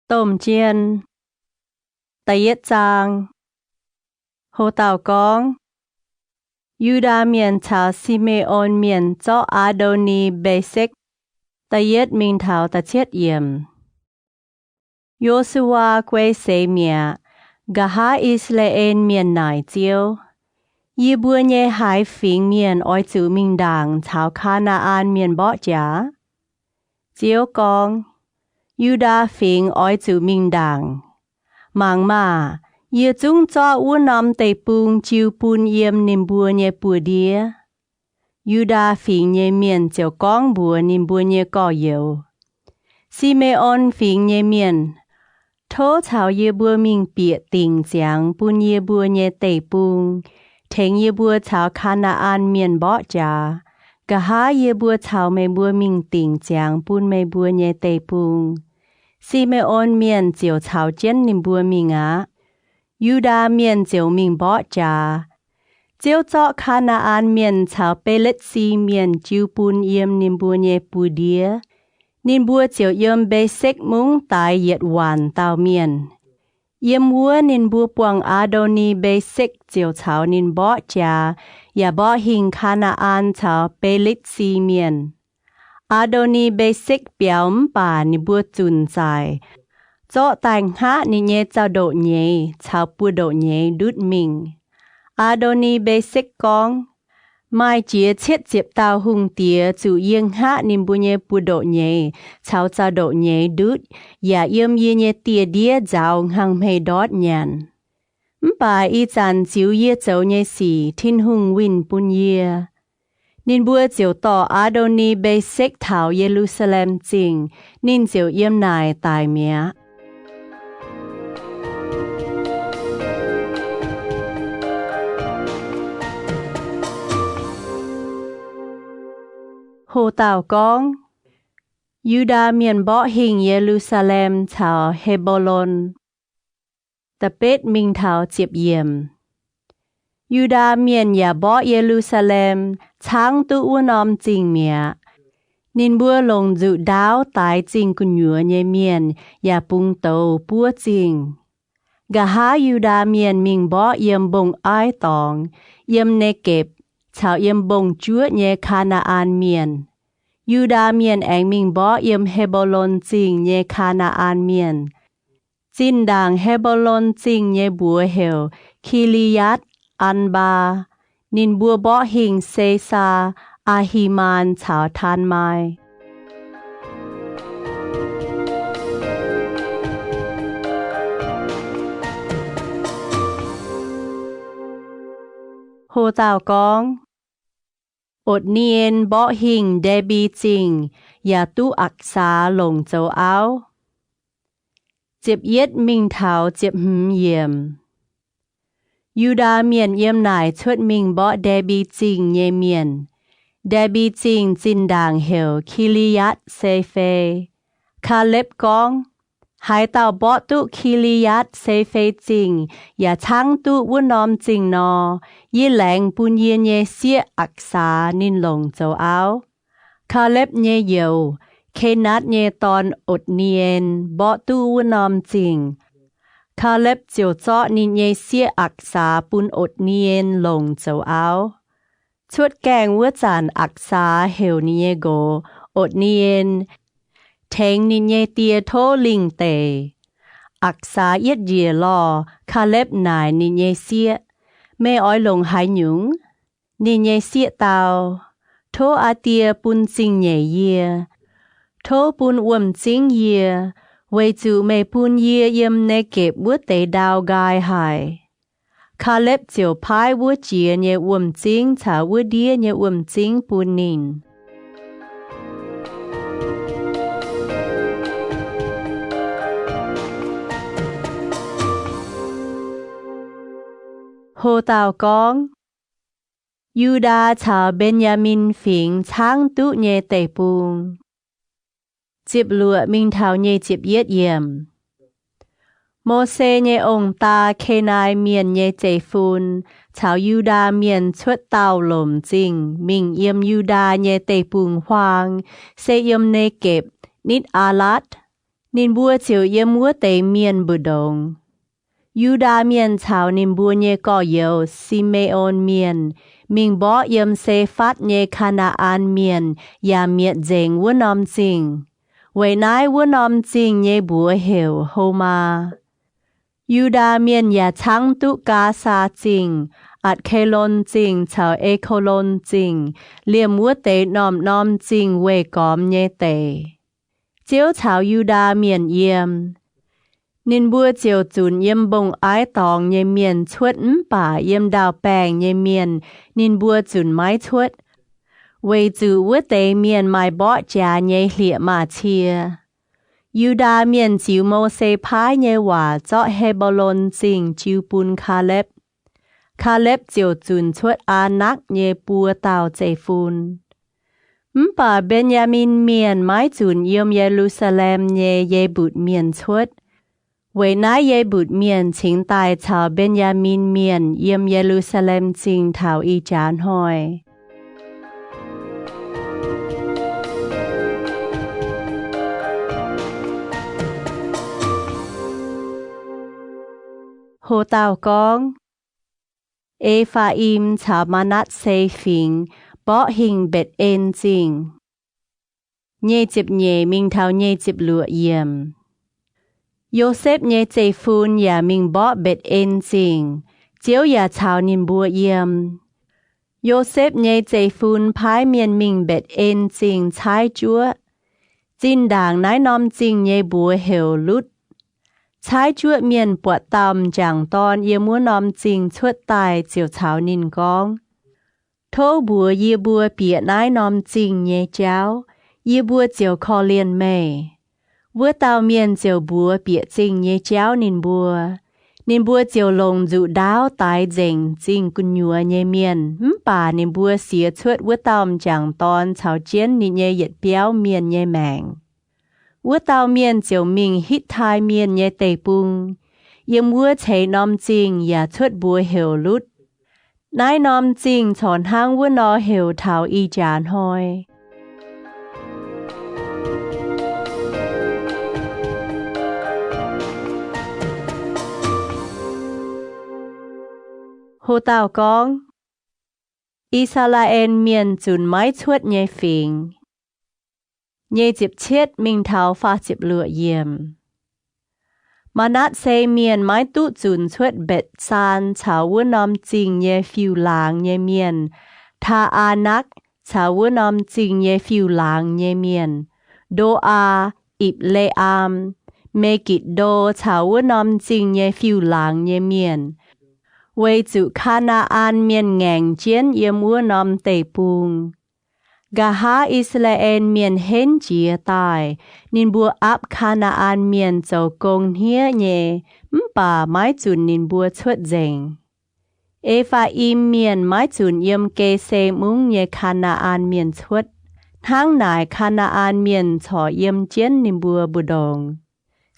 Domh Jien. Da'yietv zaang. Ho dauh gorngv, Yu^ndaa Mienh caux Si^me^on Mienh zorqv Aa^ndo^ni Mbe^sekv. Da'yietv mingh taux da'cietv yiemc. Yo^su^waa guei seix mi'aqv. Nqa'haav I^saa^laa^en Mienh naaic Ziouv, Yie mbuo nyei haaix fingx mienh oix zuqc mingh ndaangc caux Kaa^naa^an Mienh mborqv jaax? Ziouv gorngv, Yu^ndaa Fingx oix zuqc mingh ndaangc. Mangc maah! Yie zungv zorqv wuov norm deic-bung jiu bun yiem ninh mbuo nyei buoz-ndiev. Yu^ndaa Fingx nyei mienh ziouc gorngv mbuox ninh mbuo nyei gorx-youz, Si^me^on Fingx nyei mienh, Tov caux yie mbuo mingh bieqc dingc ziangx bun yie mbuo nyei deic-bung, tengx yie mbuo caux Kaa^naa^an Mienh mborqv jaax. Nqa'haav yie mbuo caux meih mbuo mingh dingc ziangx bun meih mbuo nyei deic-bung, Si^me^on Mienh ziouc caux jienv ninh mbuo mingh aqv. Yu^ndaa Mienh ziouc mingh mborqv jaax. Ziouv zorqv Kaa^naa^an Mienh caux Be^letv^si Mienh jiu bun yiem ninh mbuo nyei buoz-ndiev. Ninh mbuo ziouc yiem Mbe^sekv Mungv daix yietc waanc dauh mienh. Yiem wuov ninh mbuo buangh Aa^ndo^ni Mbe^sekv ziouc caux ninh mborqv jaax yaac mborqv hingh Kaa^naa^an caux Be^letv^si Mienh. Aa^ndo^ni Mbe^sekv biaux mv baac ninh mbuo zunc zaaic, zorqv daaih hngaqv ninh nyei zaux-ndoqv nyeiz caux buoz-ndoqv nyeiz ndutv mingh. Aa^ndo^ni Mbe^sekv gorngv, Maaih jiex cietv ziepc dauh hungh diex zuqc yie hngaqv ninh mbuo nyei buoz-ndoqv nyeiz caux zaux-ndoqv nyeiz ndutv yaac yiem yie nyei dieh ndiev nzaaux hngangx-hmei ndortv nyanc. Mv baac ih zanc ziux yie zoux nyei sic Tin-Hungh winh bun yie. Ninh mbuo ziouc dorh Aa^ndo^ni Mbe^sekv taux Ye^lu^saa^lem Zingh. Ninh ziouc yiem naaic daic mi'aqv. Ho dauh gorngv, Yu^ndaa Mienh mborqv hingh Ye^lu^saa^lem caux He^mbo^lon. Da'betv mingh taux ziepc yiemc. Yu^ndaa Mienh yaac mborqv Ye^lu^saa^lem caangv duqv wuov norm zingh mi'aqv. Ninh mbuo longc nzuqc ndaauv daix zingh gu'nyuoz nyei mienh yaac bungx douz buov zingh. Nqa'haav Yu^ndaa Mienh mingh mborqv yiem mbong-aiv dorngx, yiem Ne^gepc, caux yiem mbong-juoqv nyei Kaa^naa^an Mienh. Yu^ndaa Mienh aengx mingh mborqv yiem He^mbo^lon Zingh nyei Kaa^naa^an Mienh. Zinh ndaangc He^mbo^lon Zingh nyei mbuox heuc Ki^li^yaatv, An^mbaa. Ninh mbuo mborqv hingh Se^saa, Aa^hi^maan caux Taan^mai. Ho dauh gorngv, Otc^ni^en mborqv hingh Nde^mbi Zingh yaac duqv Aqc^saa longc zoux auv. Ziepc yietv mingh taux ziepc hmz yiemc. Yu^ndaa Mienh yiem naaic cuotv mingh mborqv Nde^mbi Zingh nyei mienh. Nde^mbi Zingh zinh ndaangc heuc Ki^li^yaatv Se^fe. Kaalepv gorngv, Haaix dauh mborqv duqv Ki^li^yaatv Se^fe Zingh yaac caangv duqv wuov norm zingh nor, yie laengz bun yie nyei sieqv Aqc^saa ninh longc zoux auv. Kaalepv nyei youz, Kenaatv nyei dorn, Otc^ni^en, mborqv duqv wuov norm zingh. Kaalepv ziouc zorqv ninh nyei sieqv Aqc^saa bun Otc^ni^en longc zoux auv. Cuotv gaengh wuov zanc Aqc^saa heuc ninh nyei nqox, Otc^ni^en, tengx ninh nyei die tov lingh deic. Aqc^saa yietv njiec lorh, Kaalepv naaic ninh nyei sieqv, Meih oix longc haaix nyungc? Ninh nyei sieqv dau, Tov aa die bun zingh nyeic yie. Tov bun wuom-zingv yie, weic zuqc meih bun yie yiem Ne^gepc wuov deix ndau nqaai haic. Kaalepv ziouc paaiv wuov jiex nyei wuom-zingv caux wuov ndiev nyei wuom-zingv bun ninh. Ho dauh gorngv, Yu^ndaa caux Mben^yaa^min Fingx caangv duqv nyei deic-bung. Ziepc luoqc mingh taux nyic ziepc yietv yiemc. Mose nyei ong-daa, Kenaai Mienh nyei zeiv-fun, caux Yu^ndaa Mienh cuotv Dauh Lomc Zingh mingh yiem Yu^ndaa nyei deic-bung-huaang, se yiem Ne^gepc, nitv Aalatv. Ninh mbuo ziouc yiem wuov deix mienh mbu'ndongx. Yu^ndaa Mienh caux ninh mbuo nyei gorx-youz, Si^me^on Mienh, mingh mborqv yiem Se^fatv nyei Kaa^naa^an Mienh yaac mietc nzengc wuov norm zingh. Weic naaiv wuov norm zingh nyei mbuox heuc Homaa. Yu^ndaa Mienh yaac caangv duqv Gaasaa Zingh, Atc^ke^lon Zingh caux E^ko^lon Zingh, liemh wuov deix norm-norm zingh weih gormx nyei deic. Ziouv caux Yu^ndaa Mienh yiem. Ninh mbuo ziouc zunc yiem mbong-aiv dorngx nyei mienh cuotv mv baac yiem ndau-baengh nyei mienh ninh mbuo zunc maiv cuotv, weic zuqc wuov deix mienh maaih mborqv jaax nyei hlieqv-maac cie. Yu^ndaa Mienh ziux Mose paaiv nyei waac zorqv He^mbo^lon Zingh jiu bun Kaalepv. Kaalepv ziouc zunc cuotv Aa^nakv nyei buo dauh zeiv-fun. Mv baac Mben^yaa^min Mienh maiv zunc yiem Ye^lu^saa^lem nyei Ye^mbutc Mienh cuotv. Weic naaiv Ye^mbutc Mienh cingx daaih caux Mben^yaa^min Mienh yiem Ye^lu^saa^lem Zingh taux ih jaax hnoi. Ho dauh gorngv, E^faa^im caux Maa^natv^se Fingx mborqv hingh Mbetc^en Zingh. Nyic ziepc nyeic mingh taux nyic ziepc luoqc yiemc. Yosepv nyei zeiv-fun yaac mingh mborqv Mbetc^en Zingh. Ziouv yaac caux ninh mbuo yiem. Yosepv nyei zeiv-fun paaiv mienh mingh Mbetc^en Zingh caaiv juoqv. Zinh ndaangc naaiv norm zingh nyei mbuox heuc Lutv. Caaiv juoqv mienh buatc dauh m'jangc dorn yiem wuov norm zingh cuotv daaih ziouc caux ninh gorngv, Tov mbuox yie mbuo bieqc naaiv norm zingh nyei jauv, yie mbuo ziouc korv-lienh meih. Wuov dauh mienh ziouc mbuox bieqc zingh nyei jauv ninh mbuo. Ninh mbuo ziouc longc nzuqc ndaauv daix nzengc zingh gu'nyuoz nyei mienh, mv baac ninh mbuo siex cuotv wuov dauh m'jangc dorn caux jienv ninh nyei yietc biauv mienh nyei maengc. Wuov dauh mienh ziouc mingh Hitv^tai Mienh nyei deic-bung, yiem wuov ceix norm zingh yaac cuotv mbuox heuc Lutv. Naaiv norm zingh corc hnangv wuov nor heuc taux ih jaax hnoi. Ho dauh gorngv, I^saa^laa^en Mienh zunc maiv cuotv nyei fingx. Nyic ziepc cietv mingh taux faah ziepc luoqc yiemc. Maa^natv^se Mienh maiv duqv zunc cuotv Mbetc^saan caux wuov norm zingh nyei fiuv-laangz nyei mienh, Taa^aa^nakv caux wuov norm zingh nyei fiuv-laangz nyei mienh, Ndo^aa, Ipc^le^aam, Me^gitc^ndo caux wuov norm zingh nyei fiuv-laangz nyei mienh, weic zuqc Kaa^naa^an Mienh ngaengc jienv yiem wuov norm deic-bung. Nqa'haav I^saa^laa^en Mienh henv jiez daaih, ninh mbuo aapv Kaa^naa^an Mienh zoux gong hniev nyei, mv baac maiv zunc ninh mbuo cuotv nzengc. E^faa^im Mienh maiv zunc yiem Gese Mungv nyei Kaa^naa^an Mienh cuotv. Hnangv naaic Kaa^naa^an Mienh corc yiem jienv ninh mbuo mbu'ndongx.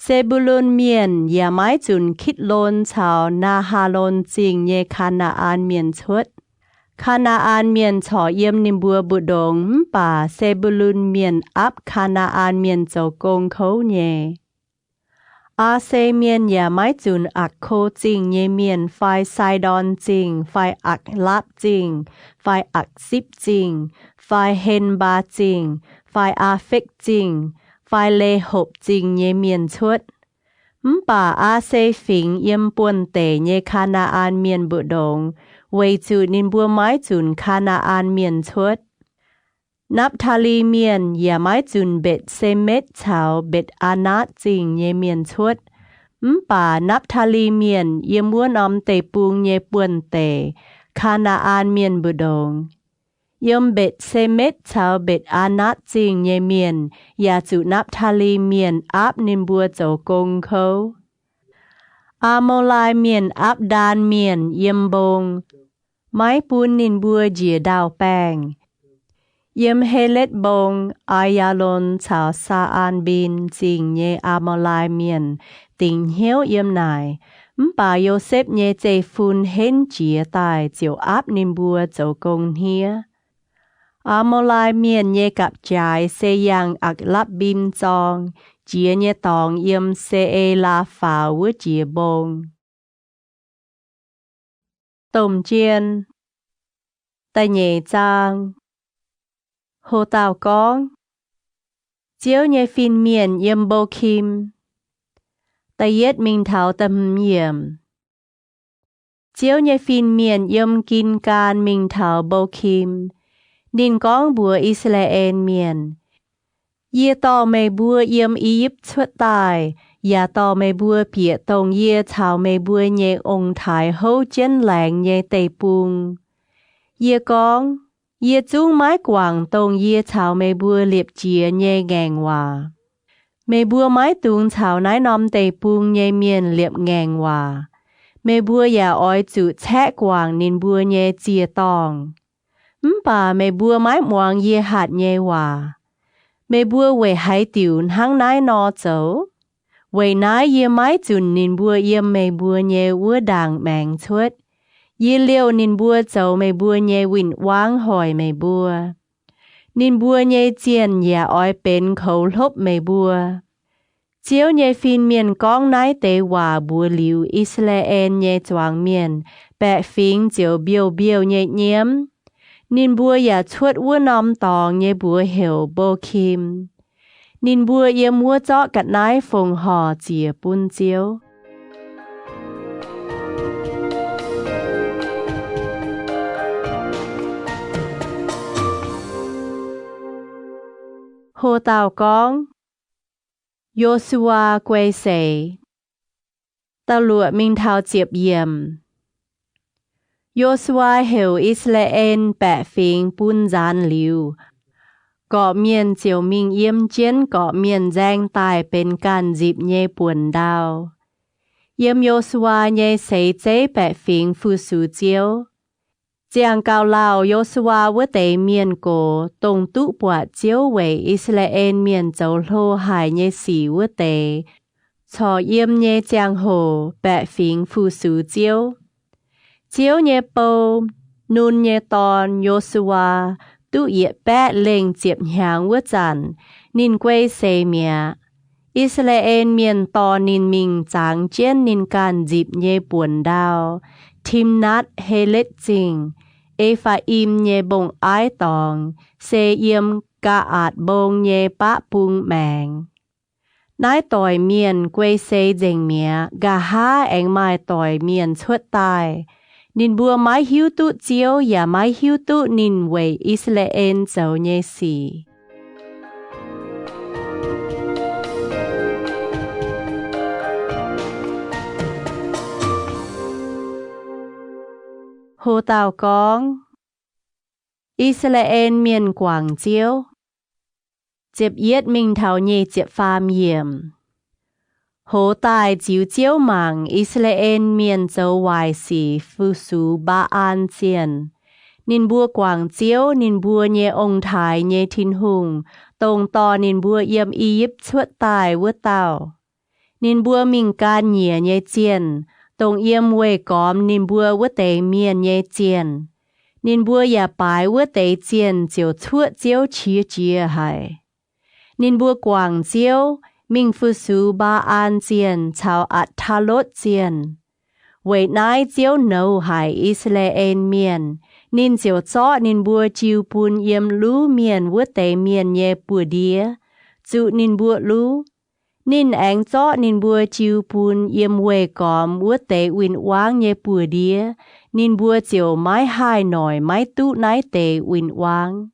Se^mbu^lun Mienh yaac maiv zunc Kitv^lon caux Naa^haa^lon Zingh nyei Kaa^naa^an Mienh cuotv. Kaa^naa^an Mienh corc yiem ninh mbuo mbu'ndongx, mv baac Se^mbu^lun Mienh aapv Kaa^naa^an Mienh zoux gong kouv nyei. Aa^se Mienh yaac maiv zunc Akko Zingh nyei mienh fai Saidon Zingh fai Aklapv Zingh fai Aksipv Zingh fai Hen'baa Zingh fai Aafekv Zingh fai Lehopc Zingh nyei mienh cuotv. Mv baac Aa^se Fingx yiem buonv-deic nyei Kaa^naa^an Mienh mbu'ndongx, weic zuqc ninh mbuo maiv zunc Kaa^naa^an Mienh cuotv. Napv^taa^li Mienh yaac maiv zunc Mbetc^se^metv caux Mbetc^aa^natv Zingh nyei mienh cuotv. Mv baac Napv^taa^li Mienh yiem wuov norm deic-bung nyei buonv-deic, Kaa^naa^an Mienh mbu'ndongx. Yiem Mbetc^se^metv caux Mbetc^aa^natv Zingh nyei mienh yaac zuqc Napv^taa^li Mienh aapv ninh mbuo zoux gong kouv. Aa^mo^lai Mienh aapv Ndaan Mienh yiem mbong, maiv bun ninh mbuo njiec ndau-baengh. Yiem Heletv Mbong, Aa^yaa^lon caux Saa^an Mbin Zingh nyei Aa^mo^lai Mienh dingc hnyouv yiem naaic, mv baac Yosepv nyei zeiv-fun henv jiez daaih ziouc aapv ninh mbuo zoux gong hniev. Aa^mo^lai Mienh nyei gapv-jaaix se yangh Aklapv^mbim Zorng, jiex nyei dorngx yiem Se^e^laa Faaux wuov jiex mbong. Domh Jien. Da'nyeic zaang. Ho dauh gorngv, Ziouv nyei fin-mienh yiem Mbo^kim. Da'yietv mingh taux da'hmz yiemc. Ziouv nyei fin-mienh yiem Gin^gaan mingh taux Mbo^kim. Ninh gorngv mbuox I^saa^laa^en Mienh, Yie dorh meih mbuo yiem I^yipv cuotv daaih, yaac dorh meih mbuo bieqc dongh yie caux meih mbuo nyei ong-taaix houv jienv laengz nyei deic-bung. Yie gorngv, Yie zungv maiv guangc dongh yie caux meih mbuo liepc jiez nyei ngaengc waac. Meih mbuo maiv dungx caux naaiv norm deic-bung nyei mienh liepc ngaengc waac. Meih mbuo yaac oix zuqc caeqv guangc ninh mbuo nyei ziec-dorngh. Mv baac meih mbuo maiv muangx yie hatc nyei waac. Meih mbuo weic haaix diuc hnangv naaiv nor zoux? Weic naaiv yie maiv zunc ninh mbuo yiem meih mbuo nyei wuov ndaangc maengx cuotv. Yie liouh ninh mbuo zoux meih mbuo nyei win-wangv hoic meih mbuo. Ninh mbuo nyei zienh yaac oix benx koux hlopv meih mbuo. Ziouv nyei fin-mienh gorngv naaiv deix waac mbuox liuz I^saa^laa^en nyei zuangx mienh, baeqc fingx ziouc mbiouh mbiouh nyei nyiemv. Ninh mbuo yaac cuotv wuov norm dorngx nyei mbuox heuc Mbo^kim. Ninh mbuo yiem wuov zorqv ga'naaiv fongc horc ziec bun Ziouv. Ho dauh gorngv, Yo^su^waa Guei Seix. Da'luoqc mingh taux ziepc yiemc. Yo^su^waa heuc I^saa^laa^en baeqc fingx bun nzaanx liuz, gorqv-mienh ziouc mingh yiem jienv gorqv-mienh nzaeng daaih benx ganh nzipc nyei buonc ndau. Yiem Yo^su^waa nyei seix zeiv baeqc fingx fu-sux Ziouv. Ziangh gauh lauh Yo^su^waa wuov deix mienh gox, dongh duqv buatc Ziouv weic I^saa^laa^en Mienh zoux hlo haic nyei sic wuov deix, corc yiem nyei ziangh hoc baeqc fingx fu-sux Ziouv. Ziouv nyei bou, Nun nyei dorn, Yo^su^waa, duqv yietc baeqv lengh ziepc hnyangx wuov zanc, ninh guei seix mi'aqv. I^saa^laa^en Mienh dorh ninh mingh zangx jienv ninh ganh nzipc nyei buonc ndau, Timnatv-Heletv Zingh, E^faa^im nyei mbong-aiv dorngx, se yiem Gaa^atc Mbong nyei baqv bung maengx. Naaiv doic mienh guei seix nzengc mi'aqv. Nqa'haav aengx maaih doic mienh cuotv daaih. Ninh mbuo maiv hiuv duqv Ziouv yaac maiv hiuv duqv ninh weic I^saa^laa^en zoux nyei sic. Ho dauh gorngv, I^saa^laa^en Mienh Guangc Ziouv. Ziepc yietv mingh taux nyic ziepc faam yiemc. Hoz daaih ziux Ziouv mangc I^saa^laa^en Mienh zoux waaic sic fu-sux Mbaa^an zienh. Ninh mbuo guangc Ziouv, ninh mbuo nyei ong-taaix nyei Tin-Hungh, dongh dorh ninh mbuo yiem I^yipv cuotv daaih wuov dauh. Ninh mbuo mingh gan nyiec nyei zienh, dongh yiem weih gormx ninh mbuo wuov deix mienh nyei zienh. Ninh mbuo yaac baaix wuov deix zienh ziouc cuoqv Ziouv qiex jiez haic. Ninh mbuo guangc Ziouv, mingh fu-sux Mbaa^an zienh caux Atc^taa^lotv zienh. Weic naaiv Ziouv nouz haic I^saa^laa^en Mienh. Ninh ziouc zorqv ninh mbuo jiu bun yiem luv mienh wuov deix mienh nyei buoz-ndiev, zuqc ninh mbuo luv. Ninh aengx zorqv ninh mbuo jiu bun yiem weih gormx wuov deix win-wangv nyei buoz-ndiev, ninh mbuo ziouc maiv haih noic maiv duqv naaiv deix win-wangv.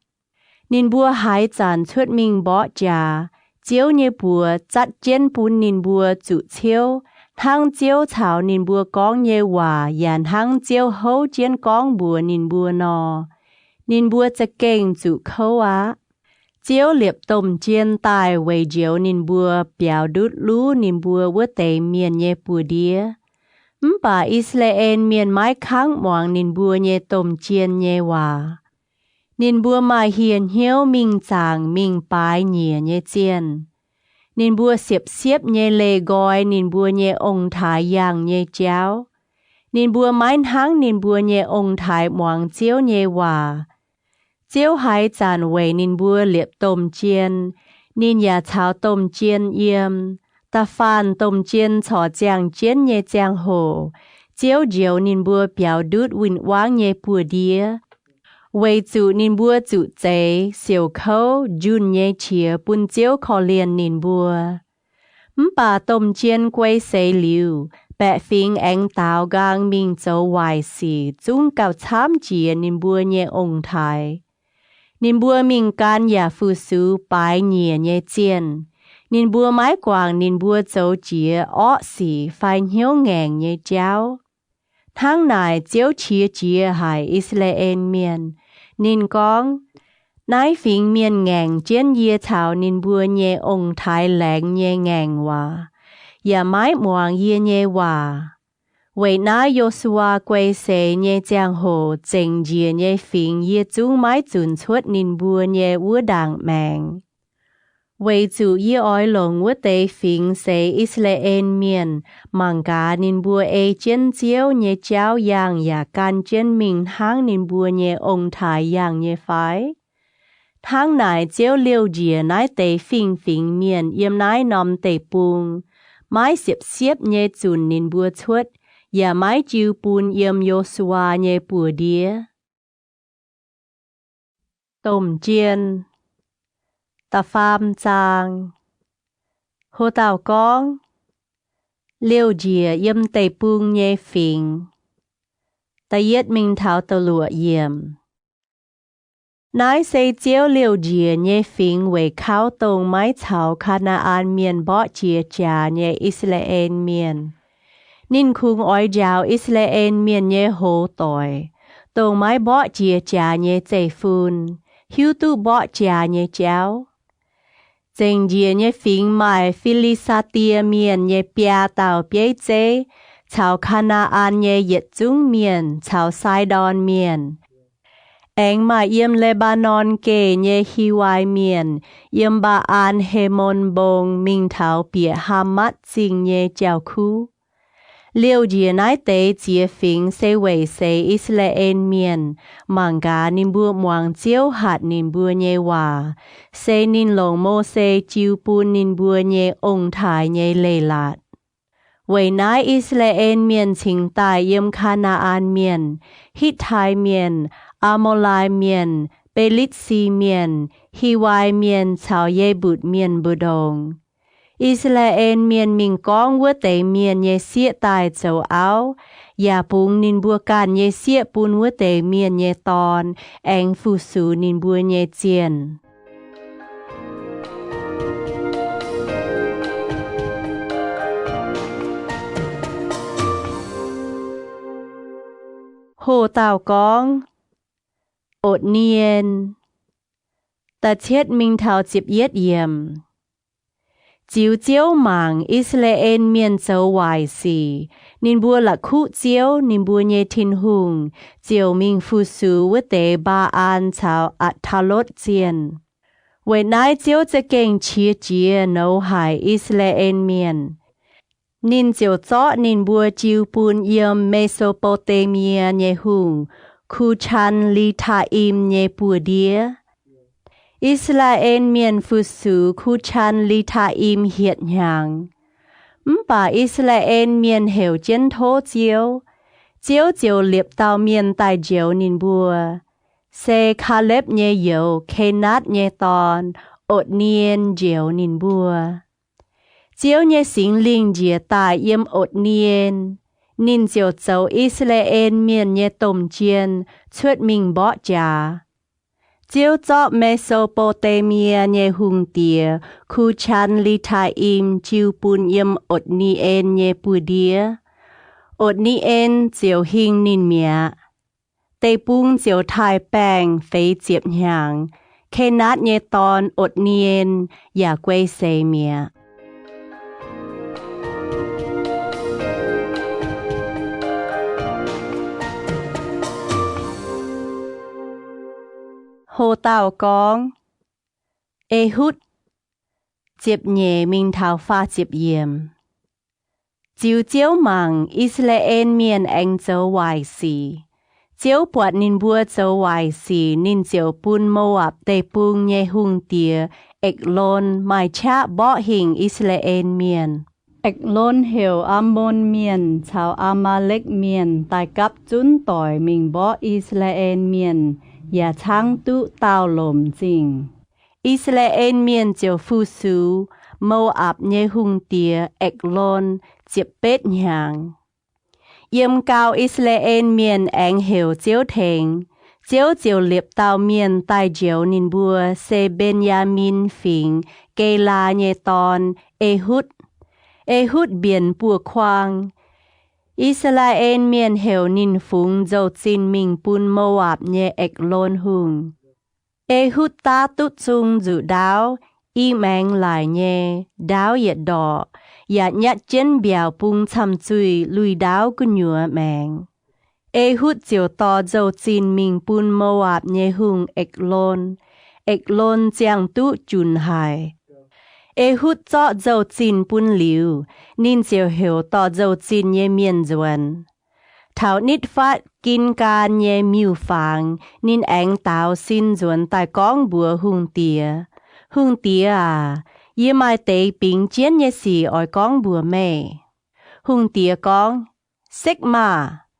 Ninh mbuo haaix zanc cuotv mingh mborqv jaax, Ziouv nyei buoz zatv jienv bun ninh mbuo zuqc ciouv, hnangv Ziouv caux ninh mbuo gorngv nyei waac yaac hnangv Ziouv houv jienv gorngv mbuox ninh mbuo nor. Ninh mbuo za'gengh zuqc kouv aqv. Ziouv liepc domh jien daaih weic njoux ninh mbuo biaux ndutv luv ninh mbuo wuov deix mienh nyei buoz-ndiev. Mv baac I^saa^laa^en Mienh maiv kangv muangx ninh mbuo nyei domh jien nyei waac. Ninh mbuo maaih hieh hnyouv mingh zaangc mingh baaix nyiec nyei zienh. Ninh mbuo siepv-siepv nyei leih nqoi ninh mbuo nyei ong-taaix yangh nyei jauv. Ninh mbuo maiv hnangv ninh mbuo nyei ong-taaix muangx Ziouv nyei waac. Ziouv haaix zanc weic ninh mbuo liepc domh jien, Ninh yaac caux domh jien yiem. Da'faanh domh jien corc ziangh jienv nyei ziangh hoc, Ziouv njoux ninh mbuo biaux ndutv win-wangv nyei buoz-ndiev, weic zuqc ninh mbuo zuqc zeix siouc kouv njunh nyei qiex bun Ziouv korv-lienh ninh mbuo. Mv baac domh jien guei seix liuz, baeqc fingx aengx daaux nqaang mingh zoux waaic sic zungv gauh camv jiex ninh mbuo nyei ong-taaix. Ninh mbuo mingh gan yaac fu-sux baaix nyiec nyei zienh. Ninh mbuo maiv guangc ninh mbuo zoux jiex orqv sic fai hnyouv ngaengc nyei jauv. Hnangv naaic, Ziouv qiex jiez haic I^saa^laa^en Mienh. Ninh gorngv, Naaiv fingx mienh ngaengc jienv yie caux ninh mbuo nyei ong-taaix laengz nyei ngaengc waac, yaac maiv muangx yie nyei waac. Weic naaiv Yo^su^waa guei seix nyei ziangh hoc zengc njiec nyei fingx yie zungv maiv zunc cuotv ninh mbuo nyei wuov ndaangc maengx. Weic zuqc yie oix longc wuov deix fingx seix I^saa^laa^en Mienh, mangc gaax ninh mbuo ei jienv Ziouv nyei jauv yangh yaac gan jienv mingh hnangv ninh mbuo nyei ong-taaix yangh nyei fai? Hnangv naaic Ziouv liouh njiec naaiv deix fingx-fingx mienh yiem naaiv norm deic-bung, maiv siepv-siepv nyei zunc ninh mbuo cuotv, yaac maiv jiu bun yiem Yo^su^waa nyei buoz-ndiev. Domh Jien, da'faam zaang. Ho dauh gorngv, Liouh njiec yiem deic-bung nyei fingx. Da'yietv mingh taux da'luoqc yiemc. Naaiv se Ziouv liouh njiec nyei fingx weic kauv dongh maiv caux Kaa^naa^an Mienh mborqv jiex jaax nyei I^saa^laa^en Mienh. Ninh kungx oix njaaux I^saa^laa^en Mienh nyei hoz doic, dongh maiv mborqv jiex jaax nyei zeiv-fun, hiuv duqv mborqv jaax nyei jauv. Zengc njiec nyei fingx maaih Fi^li^saa^die Mienh nyei biaa dauh bieiv zeiv caux Kaa^naa^an nyei yietc zungv mienh caux Sai^ndorn Mienh, aengx maaih yiem Le^mbaa^norn geh nyei Hiwai Mienh, yiem Mbaa^an He^mon Mbong mingh taux bieqc Haamatv Zingh nyei jauv-kuv. Liouh njiec naaiv deix ziex fingx se weic seix I^saa^laa^en Mienh, mangc gaax ninh mbuo muangx Ziouv hatc ninh mbuo nyei waac, se ninh longc Mose jiu bun ninh mbuo nyei ong-taaix nyei leiz-latc. Weic naaiv I^saa^laa^en Mienh cingx daaih yiem Kaa^naa^an Mienh, Hitv^tai Mienh, Aa^mo^lai Mienh, Be^litv^si Mienh, Hiwai Mienh caux Ye^mbutc Mienh mbu'ndongx. I^saa^laa^en Mienh mingh gorngv wuov deix mienh nyei sieqv daaih zoux auv, yaac bungx ninh mbuo ganh nyei sieqv bun wuov deix mienh nyei dorn, aengx fu-sux ninh mbuo nyei zienh. Hoh dauh gorngv, Otc^nie^en. Da'cietv mingh taux ziepc yietv yiemc. Ziux Ziouv mangc I^saa^laa^en Mienh zoux waaic sic, ninh mbuo la'kuqv Ziouv, ninh mbuo nyei Tin-Hungh, ziouc mingh fu-sux wuov deix Mbaa^an caux Atc^taa^lotv Zienh. Weic naaiv Ziouv za'gengh qiex jiez nouz haic I^saa^laa^en Mienh. Ninh ziouc zorqv ninh mbuo jiu bun yiem Me^so^mbo^nde^mie nyei hungh, Ku^chan^li^taa^im nyei buoz-ndiev. I^saa^laa^en Mienh fu-sux Ku^chan^li^taa^im hietc hnyangx. Mv baac I^saa^laa^en Mienh heuc jienv tov Ziouv, Ziouv ziouc liepc dauh mienh daaih njoux ninh mbuo. Se Kaalepv nyei youz, Kenaatv nyei dorn, Otc^nie^en njoux ninh mbuo. Ziouv nyei Singx Lingh njiec daaih yiem Otc^nie^en. Ninh ziouc zoux I^saa^laa^en Mienh nyei domh jien cuotv mingh mborqv jaax. Ziouv zorqv Me^so^mbo^nde^mie nyei hungh diex Ku^chan^li^taa^im jiu bun yiem Otc^nie^en nyei buoz-ndiev. Otc^nie^en ziouc hingh ninh mi'aqv. Deic-bung ziouc taaih baengh feix ziepc hnyangx. Kenaatv nyei dorn, Otc^nie^en, yaac guei seix mi'aqv. Hoh dauh gorngv, Ehutv. Ziepc nyeic mingh taux faah ziepc yiemc. Ziux Ziouv mangc, I^saa^laa^en Mienh aengx zoux waaic sic. Ziouv buatc ninh mbuo zoux waaic sic, ninh ziouc bun Mo^apc Deic-Bung nyei hungh diex Eklon, maaih qaqv mborqv hingh I^saa^laa^en Mienh. Eklon heuc Aamon Mienh caux Aa^maa^lekv Mienh daaih gapv zunv doic mingh mborqv I^saa^laa^en Mienh yaac caangv duqv daauh lomc zingh. I^saa^laa^en Mienh ziouc fu-sux Mo^apc nyei hungh diex, Eklon, ziepc betv hnyangx. Yiem gau, I^saa^laa^en Mienh aengx heuc Ziouv tengx. Ziouv ziouc liepc dauh mienh daaih njoux ninh mbuo, se Mben^yaa^min Fingx Gelaa nyei dorn, Ehutv. Ehutv mbienc buoz-kuaang. I^saa^laa^en Mienh heuc ninh fungx nzou-zinh mingh bun Mo^apc nyei Eklon Hungh. Ehutv daav duqv zung nzuqc ndaauv, i maengx laaic nyei, ndaauv yietc ndorqc, yaac nyatv jienv mbiaauc bung camh zuih lui-ndaauv gu'nyuoz maengx. Ehutv ziouc dorh nzou-zinh mingh bun Mo^apc nyei hungh, Eklon. Eklon ziangh duqv junc haic. Ehutv zorqv nzou-zinh bun liuz, ninh ziouc heuc dorh nzou-zinh nyei mienh nzuonx. Taux nitv fatv Gin^gaan nyei miuc-fangx, ninh aengx daaux sin nzuonx daaih gorngv mbuox hungh diex, Hungh diex aac, yie maaih deix bingx jienv nyei sic oix gorngv mbuox meih. Hungh diex gorngv, Sekv maah!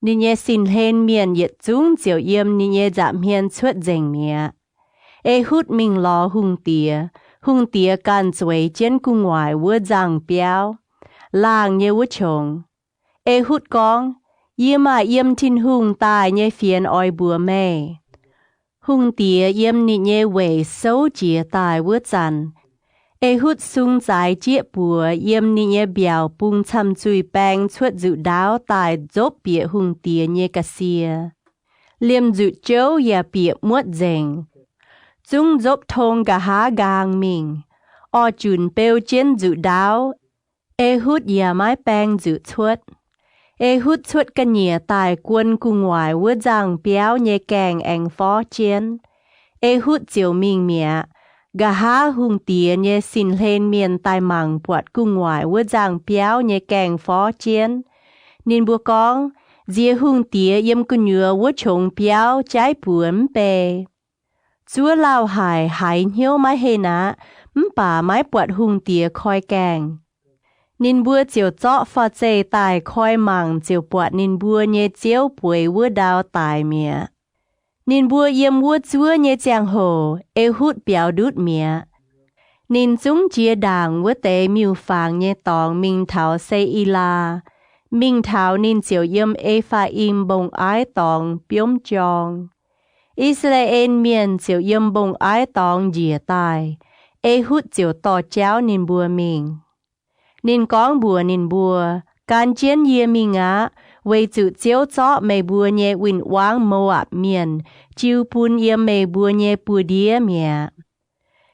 Ninh nyei sin-hlen mienh yietc zungv ziouc yiem ninh nyei nza'hmien cuotv nzengc mi'aqv. Ehutv mingh lorz hungh diex. Hungh diex ganh zueiz jienv gu'nguaaic wuov nzangh biauv, laangh nyei wuov qongx. Ehutv gorngv, Yie maaih yiem Tin-Hungh daaih nyei fienx oix mbuox meih. Hungh diex yiem ninh nyei weic souv jiez daaih wuov zanc, Ehutv sung zaaix jieqv buoz yiem ninh nyei mbiaauc bung camh zuih baeng cuotv nzuqc ndaauv daaih nzopv bieqc hungh diex nyei ga'sie. Liemh nzuqc jouv yaac bieqc muotv nzengc. Zungv nzopv tong nqa'haav nqaang mingh. Orv-junc beu jienv nzuqc ndaauv, Ehutv yaac maiv baeng nzuqc cuotv. Ehutv cuotv ga'nyiec daaih guon gu'nguaaic wuov nzangh biauv nyei gaengh aengx forv jienv. Ehutv ziouc mingh mi'aqv. Nqa'haav hungh diex nyei sin-hlen mienh daaih mangc buatc gu'nguaaic wuov nzangh biauv nyei gaengh forv jienv. Ninh mbuo gorngv, Nziex hungh diex yiem gu'nyuoz wuov qongx biauv jaiv buoz mv bei. Zuov lauh haic, haiz hnyouv maiv henh aqv, mv baac maiv buatc hungh diex koi gaengh. Ninh mbuo ziouc zorqv faah zeih daaih koi mangc ziouc buatc ninh mbuo nyei ziouv bueix wuov ndau daic mi'aqv. Ninh mbuo yiem wuov zuov nyei ziangh hoc Ehutv biaux ndutv mi'aqv. Ninh zungv jiex ndaangc wuov deix miuc-fangx nyei dorngx mingh taux Se^i^laa. Mingh taux ninh ziouc yiem E^faa^im Mbong-Aiv Dorngx biomv jorng. I^saa^laa^en Mienh ziouc yiem Mbong-Aiv Dorngx njiec daaih. Ehutv ziouc dorh jauv ninh mbuo mingh. Ninh gorngv mbuox ninh mbuo, Gan jienv yie mingh aqv, weic zuqc Ziouv zorqv meih mbuo nyei win-wangv Mo^apc Mienh jiu bun yiem meih mbuo nyei buoz-ndiev mi'aqv.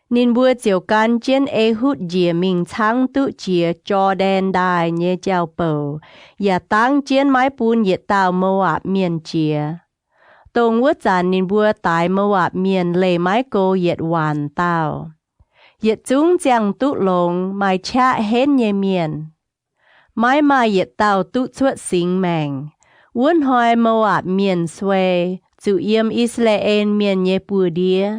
Ninh mbuo ziouc gan jienv Ehutv njiec mingh caangv duqv jiex Jor^ndaen Ndaaih nyei jauv-bouc, yaac dangv jienv maiv bun yietc dauh Mo^apc Mienh jiex. Dongh wuov zanc ninh mbuo daix Mo^apc Mienh leih maiv go yietc waanc dauh. Yietc zungv ziangh duqv longx, maaih qaqv henv nyei mienh. Maiv maaih yietc dauh duqv cuotv singx maengc. Wuov hnoi Mo^apc Mienh suei, zuqc yiem I^saa^laa^en Mienh nyei buoz-ndiev.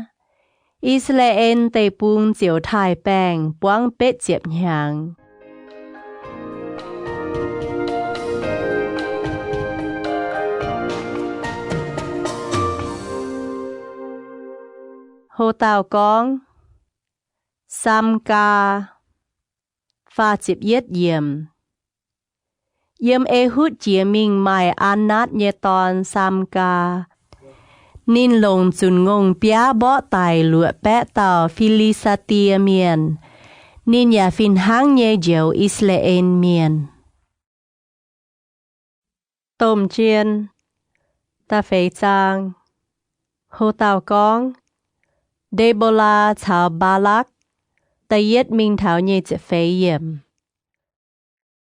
I^saa^laa^en Deic-Bung ziouc taaih-baengh buangv betv ziepc hnyangx. Ho dauh gorngv, Saamgaa. Faah ziepc yietv yiemc. Yiem Ehutv jiex mingh maaih Aanatv nyei dorn, Saamgaa. Ninh longc zunc ngongh biaav mborqv daic luoqc baeqv dauh Fi^li^saa^die Mienh. Ninh yaac fih hnangv nyei njoux I^saa^laa^en Mienh. Domh Jien, da'feix zaang. Ho dauh gorngv, Nde^mbo^laa caux Mbaalakv. Da'yietv mingh taux nyic ziepc feix yiemc.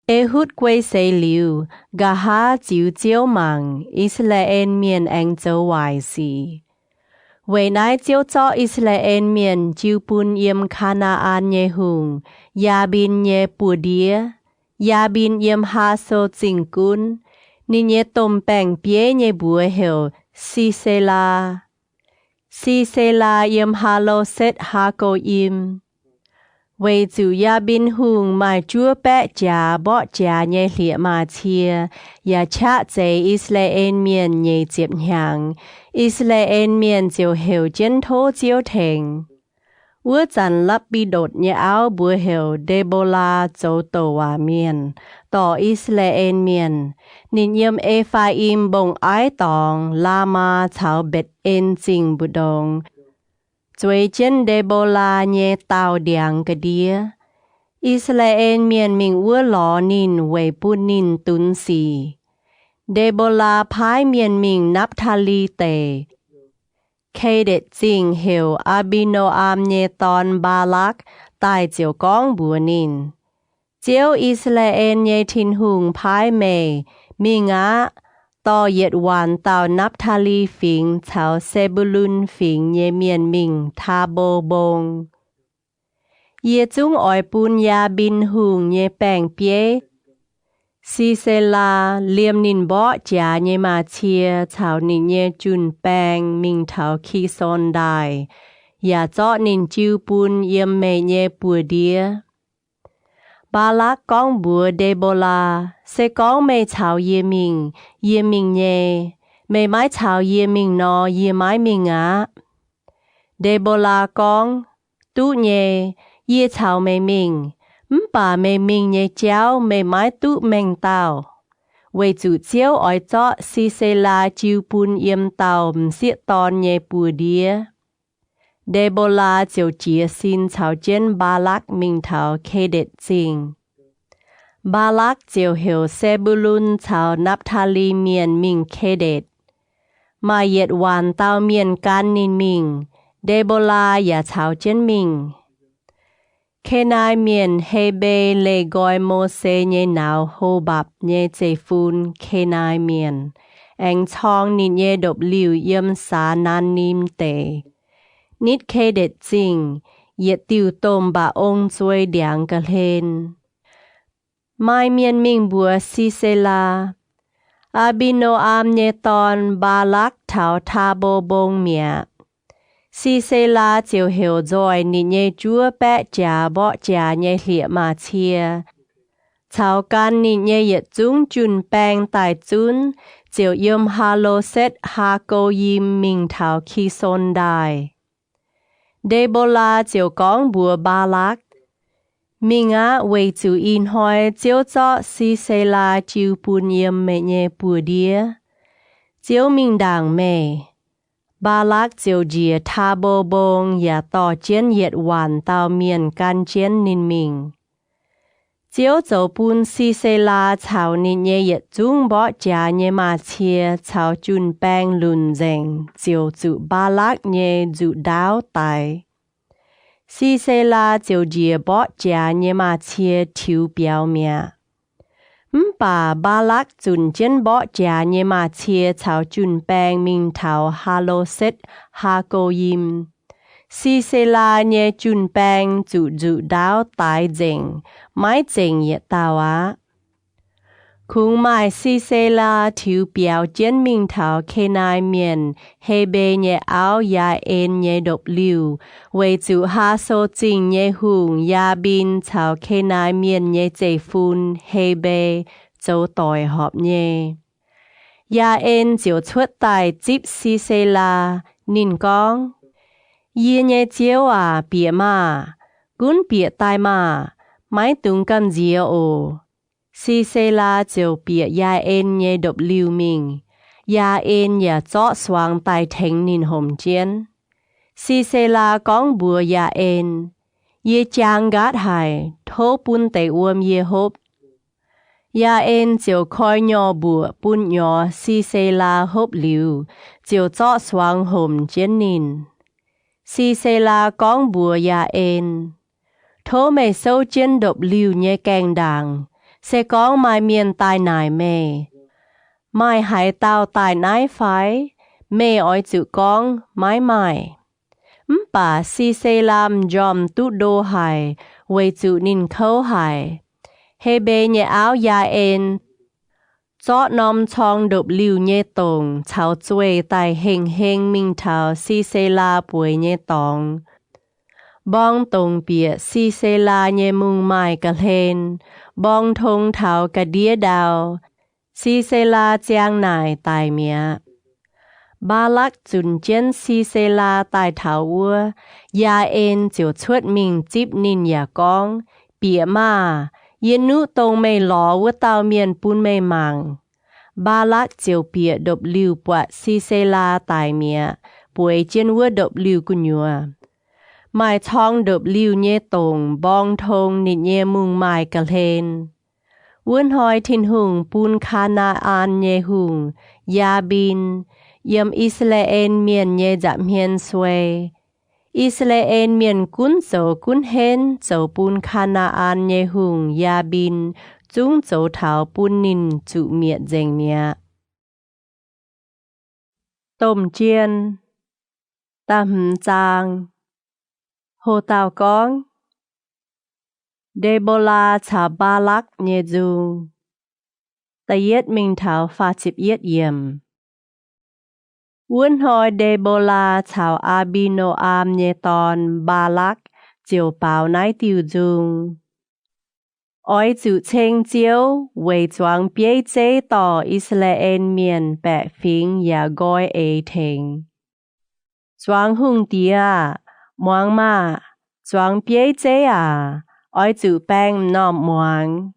Ehutv guei seix liuz, nqa'haav ziux Ziouv mangc, I^saa^laa^en Mienh aengx zoux waaic sic. Weic naaiv Ziouv zorqv I^saa^laa^en Mienh jiu bun yiem Kaa^naa^an nyei hungh, Yaabin nyei buoz-ndiev. Yaabin yiem Haaso Zingh gunv. Ninh nyei domh baeng-bieiv nyei mbuox heuc Sisela. Si^se^laa yiem Haa^lo^setv Haa^go^im. Weic zuqc Yaa^mbin Hungh maaih juov baeqv jaax mborqv jaax nyei hlieqv-maac cie yaac qaqv zeix I^saa^laa^en Mienh nyeic ziepc hnyangx, I^saa^laa^en Mienh ziouc heuc jienv tov Ziouv tengx. Wuov zanc Lapv^bi^ndotc nyei auv mbuox heuc Nde^mbo^laa zoux douc waac mienh, dorh I^saa^laa^en Mienh. Ninh yiem E^faa^im Mbong-Aiv dorngx, Laamaa caux Mbetc^en Zingh mbu'ndongx, zueiz jienv Nde^mbo^laa nyei daauh ndiangx ga'ndiev. I^saa^laa^en Mienh mingh wuov lorz ninh weic bun ninh dunx sic. Nde^mbo^laa paaiv mienh mingh Napv^taa^li Deic, Ke^ndetc Zingh, heuc Aa^mbi^no^am nyei dorn, Mbaa^lakv, daaih ziouc gorngv mbuox ninh, Ziouv, I^saa^laa^en nyei Tin-Hungh, paaiv meih, Mingh aqv. Dorh yietc waanc dauh Napv^taa^li Fingx caux Se^mbu^lun Fingx nyei mienh mingh Taa^mbo Mbong. Yie zungv oix bun Yaa^mbin Hungh nyei baeng-bieiv, Si^se^laa, liemh ninh mborqv jaax nyei maaz-cie caux ninh nyei jun-baeng mingh taux Ki^son Ndaaih, yaac zorqv ninh jiu bun yiem meih nyei buoz-ndiev. Mbaa^lakv gorngv mbuox Nde^mbo^laa, Se gorngv meih caux yie mingh, yie mingh nyei. Meih maiv caux yie mingh nor, yie maiv mingh aqv. Nde^mbo^laa gorngv, Duqv nyei. Yie caux meih mingh. Mv baac meih mingh nyei jauv meih maiv duqv mengh dauh, weic zuqc Ziouv oix zorqv Si^se^laa jiu bun yiem dauh m'sieqv dorn nyei buoz-ndiev. Nde^mbo^laa ziouc jiez sin caux jienv Mbaa^lakv mingh taux Ke^ndetc Zingh. Mbaa^lakv ziouc heuc Se^mbu^lun caux Napv^taa^li Mienh mingh Ke^ndetc. Maaih yietc waanc dauh mienh gan ninh mingh. Nde^mbo^laa yaac caux jienv mingh. Kenai Mienh Hebe leih nqoi Mose nyei nauz, Ho^mbapc nyei zeiv-fun, Kenai Mienh, aengx corng ninh nyei ndopv-liuh yiem Saax^naa^nim Deic, nitv Ke^ndetc Zingh, yietc diuh domh mba'ong zuei ndiangx ga'hlen. Maaih mienh mingh mbuox Si^se^laa, Aa^mbi^no^am nyei dorn, Mbaa^lakv, taux Taa^mbo Mbong mi'aqv. Si^se^laa ziouc heuc nzoih ninh nyei juov baeqv jaax mborqv jaax nyei hlieqv-maac-cie caux gan ninh nyei yietc zungv jun-baeng daaih zunv, ziouc yiem Haa^lo^setv Haa^go^yim mingh taux Ki^son Ndaaih. Nde^mbo^laa ziouc gorngv mbuox Mbaa^lakv, Mingh aqv, weic zuqc ih hnoi Ziouv zorqv Si^se^laa jiu bun yiem meih nyei buoz-ndiev. Ziouv mingh ndaangc meih. Mbaa^lakv ziouc njiec Taa^mbo Mbong yaac dorh jienv yietc waanc dauh mienh gan jienv ninh mingh. Ziouv zoux bun Si^se^laa caux ninh nyei yietc zungv mborqv jaax nyei maaz-cie caux jun-baeng lunc nzengc ziouc zuqc Mbaa^lakv nyei nzuqc ndaauv daix. Si^se^laa ziouc njiec mborqv jaax nyei maaz-cie tiux biaux mi'aqv. Mv baac Mbaa^lakv zunc jienv mborqv jaax nyei maaz-cie caux jun-baeng mingh taux Haa^lo^setv Haa^go^yim. Si^se^laa nyei jun-baeng zuqc nzuqc ndaauv daix nzengc, maiv zengc yietc dauh aqv. Kungx maaih Si^se^laa tiux biaux jienv mingh taux Kenai Mienh Hebe nyei auv, Yaa^en, nyei ndopv-liuh, weic zuqc Haa^so Zingh nyei hungh, Yaa^mbin, caux Kenai Mienh nyei zeiv-fun, Hebe, zoux doic horpc nyei. Yaa^en ziouc cuotv daaih zipv Si^se^laa. Ninh gorngv, Yie nyei ziouv aac, bieqc maah! Gunv bieqc daaih maah! Maiv dungx gamh nziex oc. Si^se^laa ziouc bieqc Yaa^en nyei ndopv-liuh mingh. Yaa^en yaac zorqv suangx daaih tengx ninh homc jienv. Si^se^laa gorngv mbuox Yaa^en, Yie jaang nqaatv haic. Tov bun deix wuom yie hopv. Yaa^en ziouc koi nyorh mbuoqc bun nyorx Si^se^laa hopv liuz, ziouc zorqv suangx homc jienv ninh. Si^se^laa gorngv mbuox Yaa^en, Tov meih souv jienv ndopv-liuh nyei gaengh ndaangc. Se gorngv maaih mienh daaih naaic meih, Maaih haaix dauh daaih naaiv fai? Meih oix zuqc gorngv, Maiv maaih. Mv baac Si^se^laa m'njormh duqv ndo haic, weic zuqc ninh kouv haic. Hebe nyei auv, Yaa^en, zorqv norm corng ndopv-liuh nyei dongc caux zueih daaih hengh heng mingh taux Si^se^laa bueix nyei dorngx. Mborng dongc bieqc Si^se^laa nyei mungh maaih ga'hlen, mborng tong taux ga'ndiev ndau. Si^se^laa ziang naaic daic mi'aqv. Mbaalakc zunc jienv Si^se^laa daaih taux wuov, Yaa^en ziouc cuotv mingh zipv ninh yaac gorngv, Bieqc maah! Yie nuqv dongh meih lorz wuov dauh mienh bun meih mangc. Mbaalakc ziouc bieqc ndopv-liuh buatc Si^se^laa daic mi'aqv, bueix jienv wuov ndopv-liuh gu'nyuoz. Maaih corng ndopv-liuh nyei dongc mborng tong ninh nyei mungh maaih ga'hlen. Wuov hnoi Tin-Hungh bun Kaa^naa^an nyei hungh, Yaa^mbin, yiem I^saa^laa^en Mienh nyei nza'hmien suei. I^saa^laa^en Mienh gunv zoux gunv henv zoux bun Kaa^naa^an nyei hungh, Yaa^mbin, zungv zoux taux bun ninh zuqc mietc nzengc mi'aqv. Domh Jien, da'hmz zaang. Ho dauh gorngv, Nde^mbo^laa caux Mbaalakc nyei nzung. Da'yietv mingh taux faah ziepc yietv yiemc. Wuov hnoi Nde^mbo^laa caux Aa^mbi^no^am nyei dorn, Mbaalakc, ziouc baaux naaiv diuh nzung, Oix zuqc ceng Ziouv weic zuangx bieiv zeiv dorh I^saa^laa^en Mienh baeqc fingx yaac nqoi eix tengx. Zuangx hungh diex aah! Muangx maah! Zuangx bieiv zeiv aac, oix zuqc baeng m'normh muangx.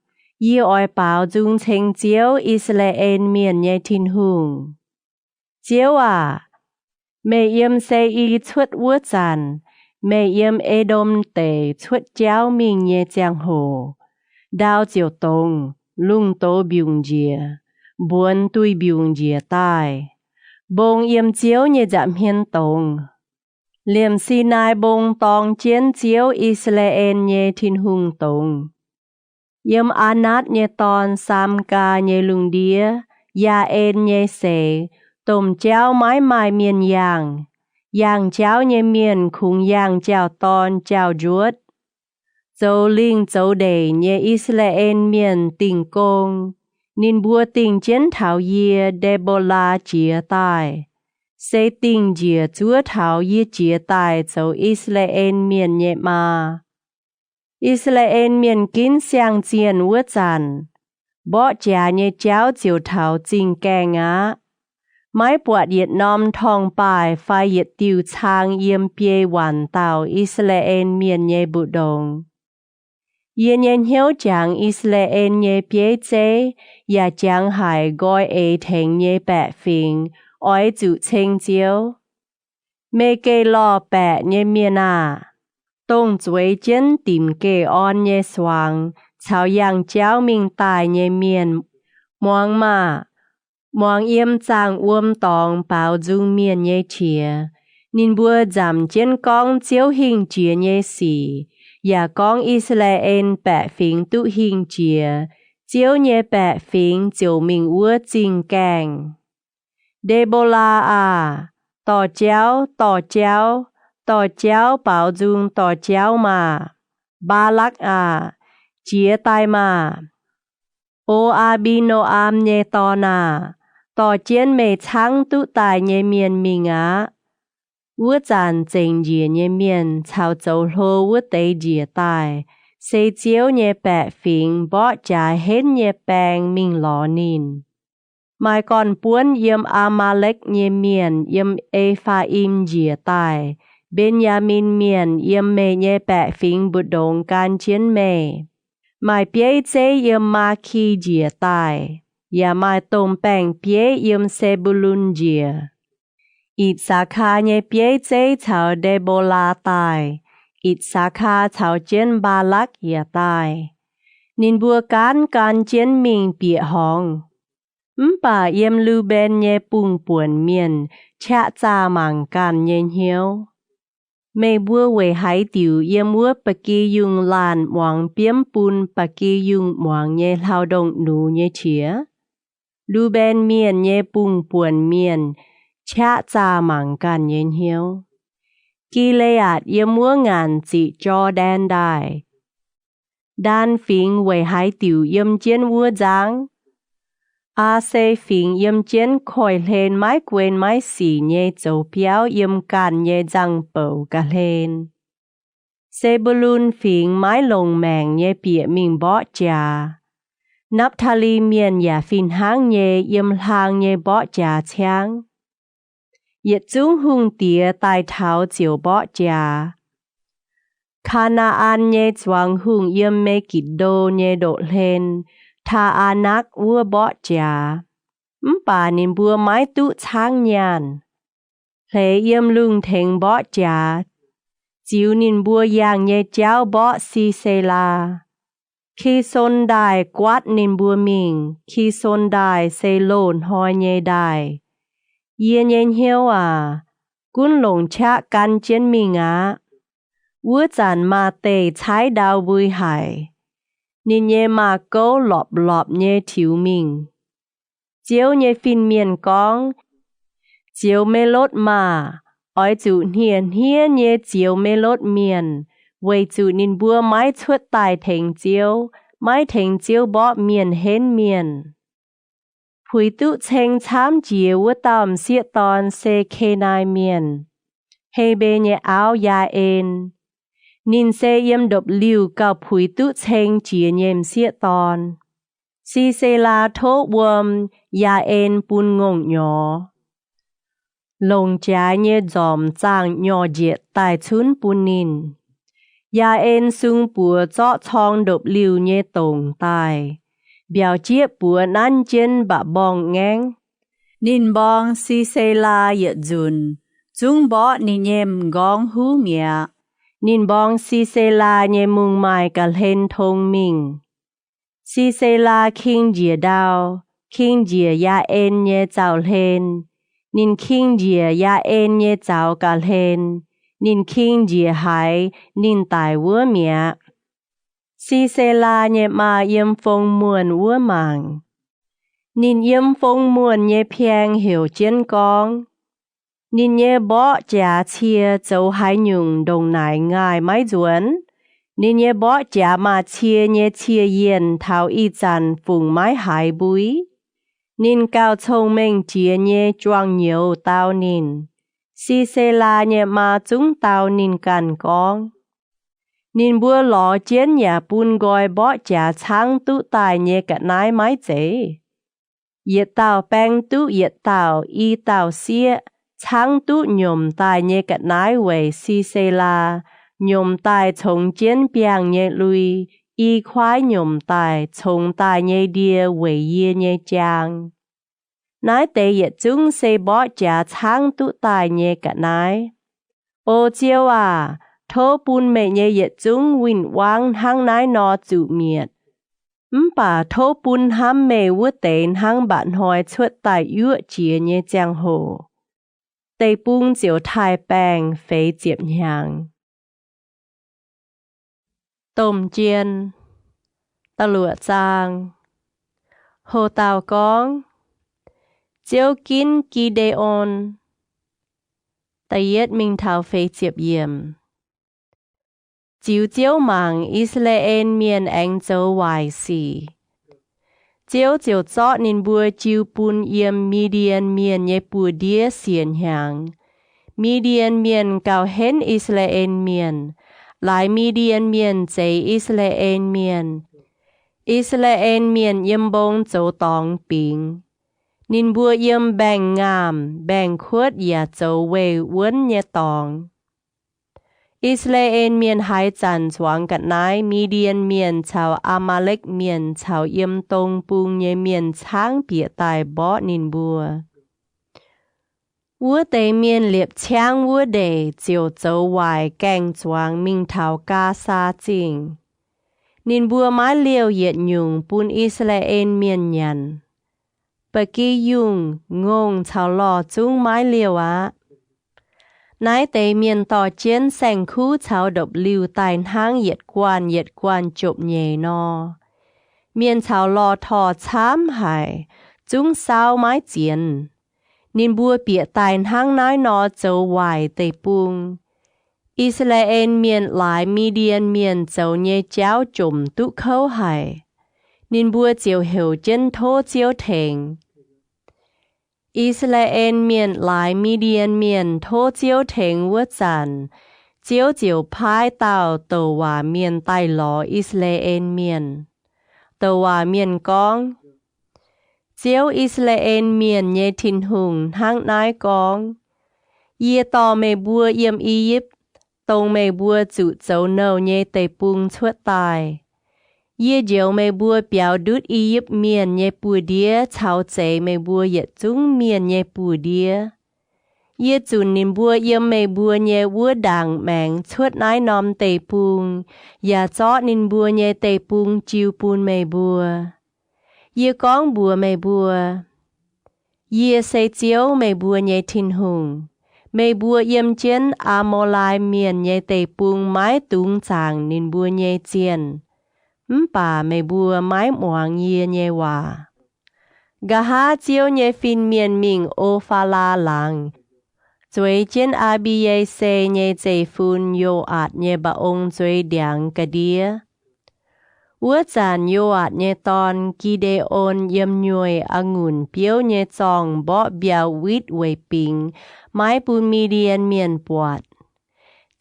Yie oix baaux nzung ceng Ziouv, I^saa^laa^en Mienh nyei Tin-Hungh. Ziouv aac, meih yiem Se^i cuotv wuov zanc, meih yiem E^ndom Deic cuotv jauv mingh nyei ziangh hoc, ndau ziouc dongz, lungh doz mbiungc njiec, mbuonx duih mbiungc njiec daaih. Mbong yiem Ziouv nyei nza'hmien dongz. Liemh Sinaai Mbong dorng jienv Ziouv, I^saa^laa^en nyei Tin-Hungh dongz. Yiem Aa^natv nyei dorn, Saamgaa nyei lungh ndiev, Yaa^en nyei seix, domh jauv maiv maaih mienh yangh. Yangh jauv nyei mienh kungx yangh jauv-dorn jauv-njuotv. Zoux lingh zoux ndeic nyei I^saa^laa^en Mienh dingh gong. Ninh mbuo dingh jienv taux yie, Nde^mbo^laa, jiez daaih, se dingh njiec zuov taux yie jiez daaih zoux I^saa^laa^en Mienh nyei maa. I^saa^laa^en Mienh ginv siang-zienh wuov zanc, mborqv jaax nyei jauv ziouc taux zingh gaengh aqv. Maiv buatc yietc norm torngv-baaih fai yietc diuh cang yiem biei waanc dauh I^saa^laa^en Mienh nyei mbu'ndongx. Yie nyei hnyouv jangx I^saa^laa^en nyei bieiv zeiv yaac jangx haic nqoi eix tengx nyei baeqc fingx oix zuqc ceng Ziouv. Meih geh lorh baeqc nyei mienh aah! Dongh zueiz jienv dimc geh orn nyei suangx caux yangh jauv mingh daaih nyei mienh, muangx maah! Muangx yiem zaangc wuom dorngx baaux nzung mienh nyei qiex. Ninh mbuo nzamc jienv gorngv Ziouv hingh jiex nyei sic, yaac gorngv I^saa^laa^en baeqc fingx duqv hingh jiex. Ziouv nyei baeqc fingx ziouc mingh wuov zingh gaengh. Nde^mbo^laa aah! Dorh jauv, dorh jauv, dorh jauv baaux nzung dorh jauv maah! Mbaalakc aah! Jiez daaih maah! O Aa^mbi^no^am nyei dorn aah! Dorh jienv meih caangv duqv daaih nyei mienh mingh aqv. Wuov zanc zengc njiec nyei mienh caux zoux hlo wuov deix njiec daaih, se Ziouv nyei baeqc fingx mborqv jaax henv nyei baeng mingh lorz ninh. Maaih gorn-buonv yiem Aa^maa^lekv nyei mienh yiem E^faa^im njiec daaih. Mben^yaa^min Mienh yiem meih nyei baeqc fingx mbu'ndongx gan jienv meih. Maaih bieiv zeiv yiem Maa^ki njiec daaih, yaac maaih domh baeng-bieiv yiem Se^mbu^lun njiec. Itc^saa^kaa nyei bieiv zeiv caux Nde^mbo^laa daaih. Itc^saa^kaa caux jienv Mbaalakc yaac daaih. Ninh mbuo gaanv gan jienv mingh bieqc horngz. Mv baac yiem Lu^mben nyei bungx-buonc mienh qaqv zaah mangc ganh nyei hnyouv. Meih mbuo weic haaix diuc yiem wuov ba'gi yungh laanh muangx biomv bun ba'gi yungh muangx nyei hlauv-ndongh nux nyei qiex? Lu^mben Mienh nyei bungx-buonc mienh qaqv zaah mangc ganh nyei hnyouv. Gi^le^aatc yiem wuov ngaanc ziqc Jor^ndaen Ndaaih. Ndaan Fingx weic haaix diuc yiem jienv wuov nzangv? Aa^se Fingx yiem jienv koiv-hlen maiv guen maiv sic nyei zoux biauv yiem ganh nyei nzangc-bouc ga'hlen. Se^mbu^lun Fingx maiv longc maengc nyei bieqc mingh mborqv jaax. Napv^taa^li Mienh yaac fih hnangv nyei yiem hlaang nyei mborqv jaax ciangv. Yietc zungv hungh diex daaih taux ziouc mborqv jaax. Kaa^naa^an nyei zuangx hungh yiem Me^gitc^ndo nyei ndoqv-hlen, Taa^aa^nakv, wuov mborqv jaax, mv baac ninh mbuo maiv duqv caangv nyaanh. Hleix yiem lungh tengx mborqv jaax, ziux ninh mbuo yangh nyei jauv mborqv Si^se^laa. Ki^son Ndaaih guaatv ninh mbuo mingh. Ki^son Ndaaih se loz-hnoi nyei ndaaih. Yie nyei hnyouv aac, gunv longc qaqv gan jienv mingh aqv. Wuov zanc maaz-deih caaiv ndau mbui haic. Ninh nyei maaz-gouv lorpc-lorpc nyei tiux mingh. Ziouv nyei fin-mienh gorngv, Zioux Me^lotv maah! Oix zuqc hniev-hniev nyei zioux Me^lotv Mienh, weic zuqc ninh mbuo maiv cuotv daaih tengx Ziouv, maiv tengx Ziouv mborqv mienh henv mienh. Puix duqv ceng camv jiex wuov dauh m'sieqv dorn se Kenai Mienh, Hebe nyei auv, Yaa^en. Ninh se yiem ndopv-liuh gauh puix duqv ceng jiex nyei m'sieqv dorn. Si^se^laa tov wuom Yaa^en bun ngongh nyorx. Longc jaaix nyei nzormc zaangh nyorx njietc daaih cunv bun ninh. Yaa^en sung buoz zorqv corng ndopv-liuh nyei dongc daaih, mbiaauc jieqv buoz nanv jienv mba'mborng-ngaengv. Ninh mborng Si^se^laa yietc nzunc, zungv mborqv ninh nyei m'nqorngv huv mi'aqv. Ninh mborng Si^se^laa nyei mungh maaih ga'hlen tong mingh. Si^se^laa king njiec ndau, king njiec Yaa^en nyei zaux-hlen. Ninh king njiec Yaa^en nyei zaux ga'hlen. Ninh king njiec haaix, ninh daic wuov mi'aqv. Si^se^laa nyei maa yiem fong muonh wuov mangc. Ninh yiem fong muonh nyei piang heuc jienv gorngv, Ninh nyei mborqv jaax cie zoux haaix nyungc ndongc naaic ngaaih maiv nzuonx? Ninh nyei mborqv jaax maaih cie nyei cie yienh taux ih zanc fungc maiv haiz mbui? Ninh gauh cong-mengh jiex nyei juang-nyouz dau ninh. Si^se^laa nyei maa zungv dau ninh ganh gorngv, Ninh mbuo lorz jienv yaac bun nqoi mborqv jaax caangv duqv daaih nyei ga'naaiv maiv zeiz? Yietc dauh baeng duqv yietc dauh i dauh sieqv, caangv duqv nyomc daaih nyei ga'naaiv weic Si^se^laa, nyomc daaih congx jienv biangh nyei lui, i kuaaiv nyomc daaih congx daaih nyei ndie weic yie nyei jaang. Naaiv deix yietc zungv se mborqv jaax caangv duqv daaih nyei ga'naaiv. O Ziouv aac, tov bun meih nyei yietc zungv win-wangv hnangv naaiv nor zuqc mietc. Mv baac tov bun hnamv meih wuov deix hnangv mba'hnoi cuotv daaih yuoqv jiex nyei ziangh hoc. Deic-bung ziouc taaih baengh feix ziepc hnyangx. Domh Jien, da'luoqc zaang. Ho dauh gorngv, Ziouv ginv Gi^nde^on. Da'yietv mingh taux feix ziepc yiemc. Ziux Ziouv mangc I^saa^laa^en Mienh aengx zoux waaic sic. Ziouv ziouc zorqv ninh mbuo jiu bun yiem Mi^ndien Mienh nyei buoz-ndiev siec hnyangx. Mi^ndien Mienh gauh henv I^saa^laa^en Mienh. Laaix Mi^ndien Mienh zeix I^saa^laa^en Mienh. I^saa^laa^en Mienh yiem mbong zoux dorngx bingx. Ninh mbuo yiem mbaengx-ngaamh mbaengx-kuotv yaac zoux weih wuonv nyei dorngx. I^saa^laa^en Mienh haaix zanc zuangx ga'naaiv, Mi^ndien Mienh caux Aa^maa^lekv Mienh caux yiem dong bung nyei mienh caangv bieqc daaih mborqv ninh mbuo. Wuov deix mienh liepc ciangv wuov ndeic ziouc zoux waaic gaengh zuangx mingh taux Gaasaa Zingh. Ninh mbuo maiv liouh yietc nyungc bun I^saa^laa^en Mienh nyanc. Ba'gi yungh, ngongh caux lorh zungv maiv liouh aqv. Naaiv deix mienh dorh jienv saeng-kuv caux ndopv-liuh daaih hnangv yietc guanh yietc guanh jopc-nyeic nor. Mienh caux lorh torh camv haic, zungv saauv maiv zienx. Ninh mbuo bieqc daaih hnangv naaiv nor zoux waaic deic-bung. I^saa^laa^en Mienh laaix Mi^ndien Mienh zoux nyei jauv jomc duqv kouv haic. Ninh mbuo ziouc heuc jienv tov Ziouv tengx. I^saa^laa^en Mienh laaix Mi^ndi^en Mienh tov Ziouv tengx wuov zanc, Ziouv ziouc paaiv dauh douc waac mienh daaih lorz I^saa^laa^en Mienh. Douc waac mienh gorngv, Ziouv, I^saa^laa^en Mienh nyei Tin-Hungh, hnangv naaiv gorngv, Yie dorh meih mbuo yiem I^yipv, dongh meih mbuo zuqc zoux nouh nyei deic-bung cuotv daaih. Yie njoux meih mbuo biaux ndutv I^yipv Mienh nyei buoz-ndiev caux zeix meih mbuo yietc zungv mienh nyei buoz-ndiev. Yie zunc ninh mbuo yiem meih mbuo nyei wuov ndaangc maengx cuotv naaiv norm deic-bung, yaac zorqv ninh mbuo nyei deic-bung jiu bun meih mbuo. Yie gorngv mbuox meih mbuo, Yie se Ziouv, meih mbuo nyei Tin-Hungh. Meih mbuo yiem jienv Aa^mo^lai Mienh nyei deic-bung maiv dungx zaangc ninh mbuo nyei zienh, mv baac meih mbuo maiv muangx yie nyei waac. Nqa'haav Ziouv nyei fin-mienh mingh O^faa^laa Laangz, zueiz jienv Aa^mbi^ye^se nyei zeiv-fun, Yo^aatc nyei mba'ong zueiz ndiangx ga'ndiev. Wuov zanc Yo^aatc nyei dorn, Gi^nde^on, yiem nyueic a'ngunc biouv nyei zorngh mborqv mbiauh witv weic bingx, maiv bun Mi^ndi^en Mienh buatc.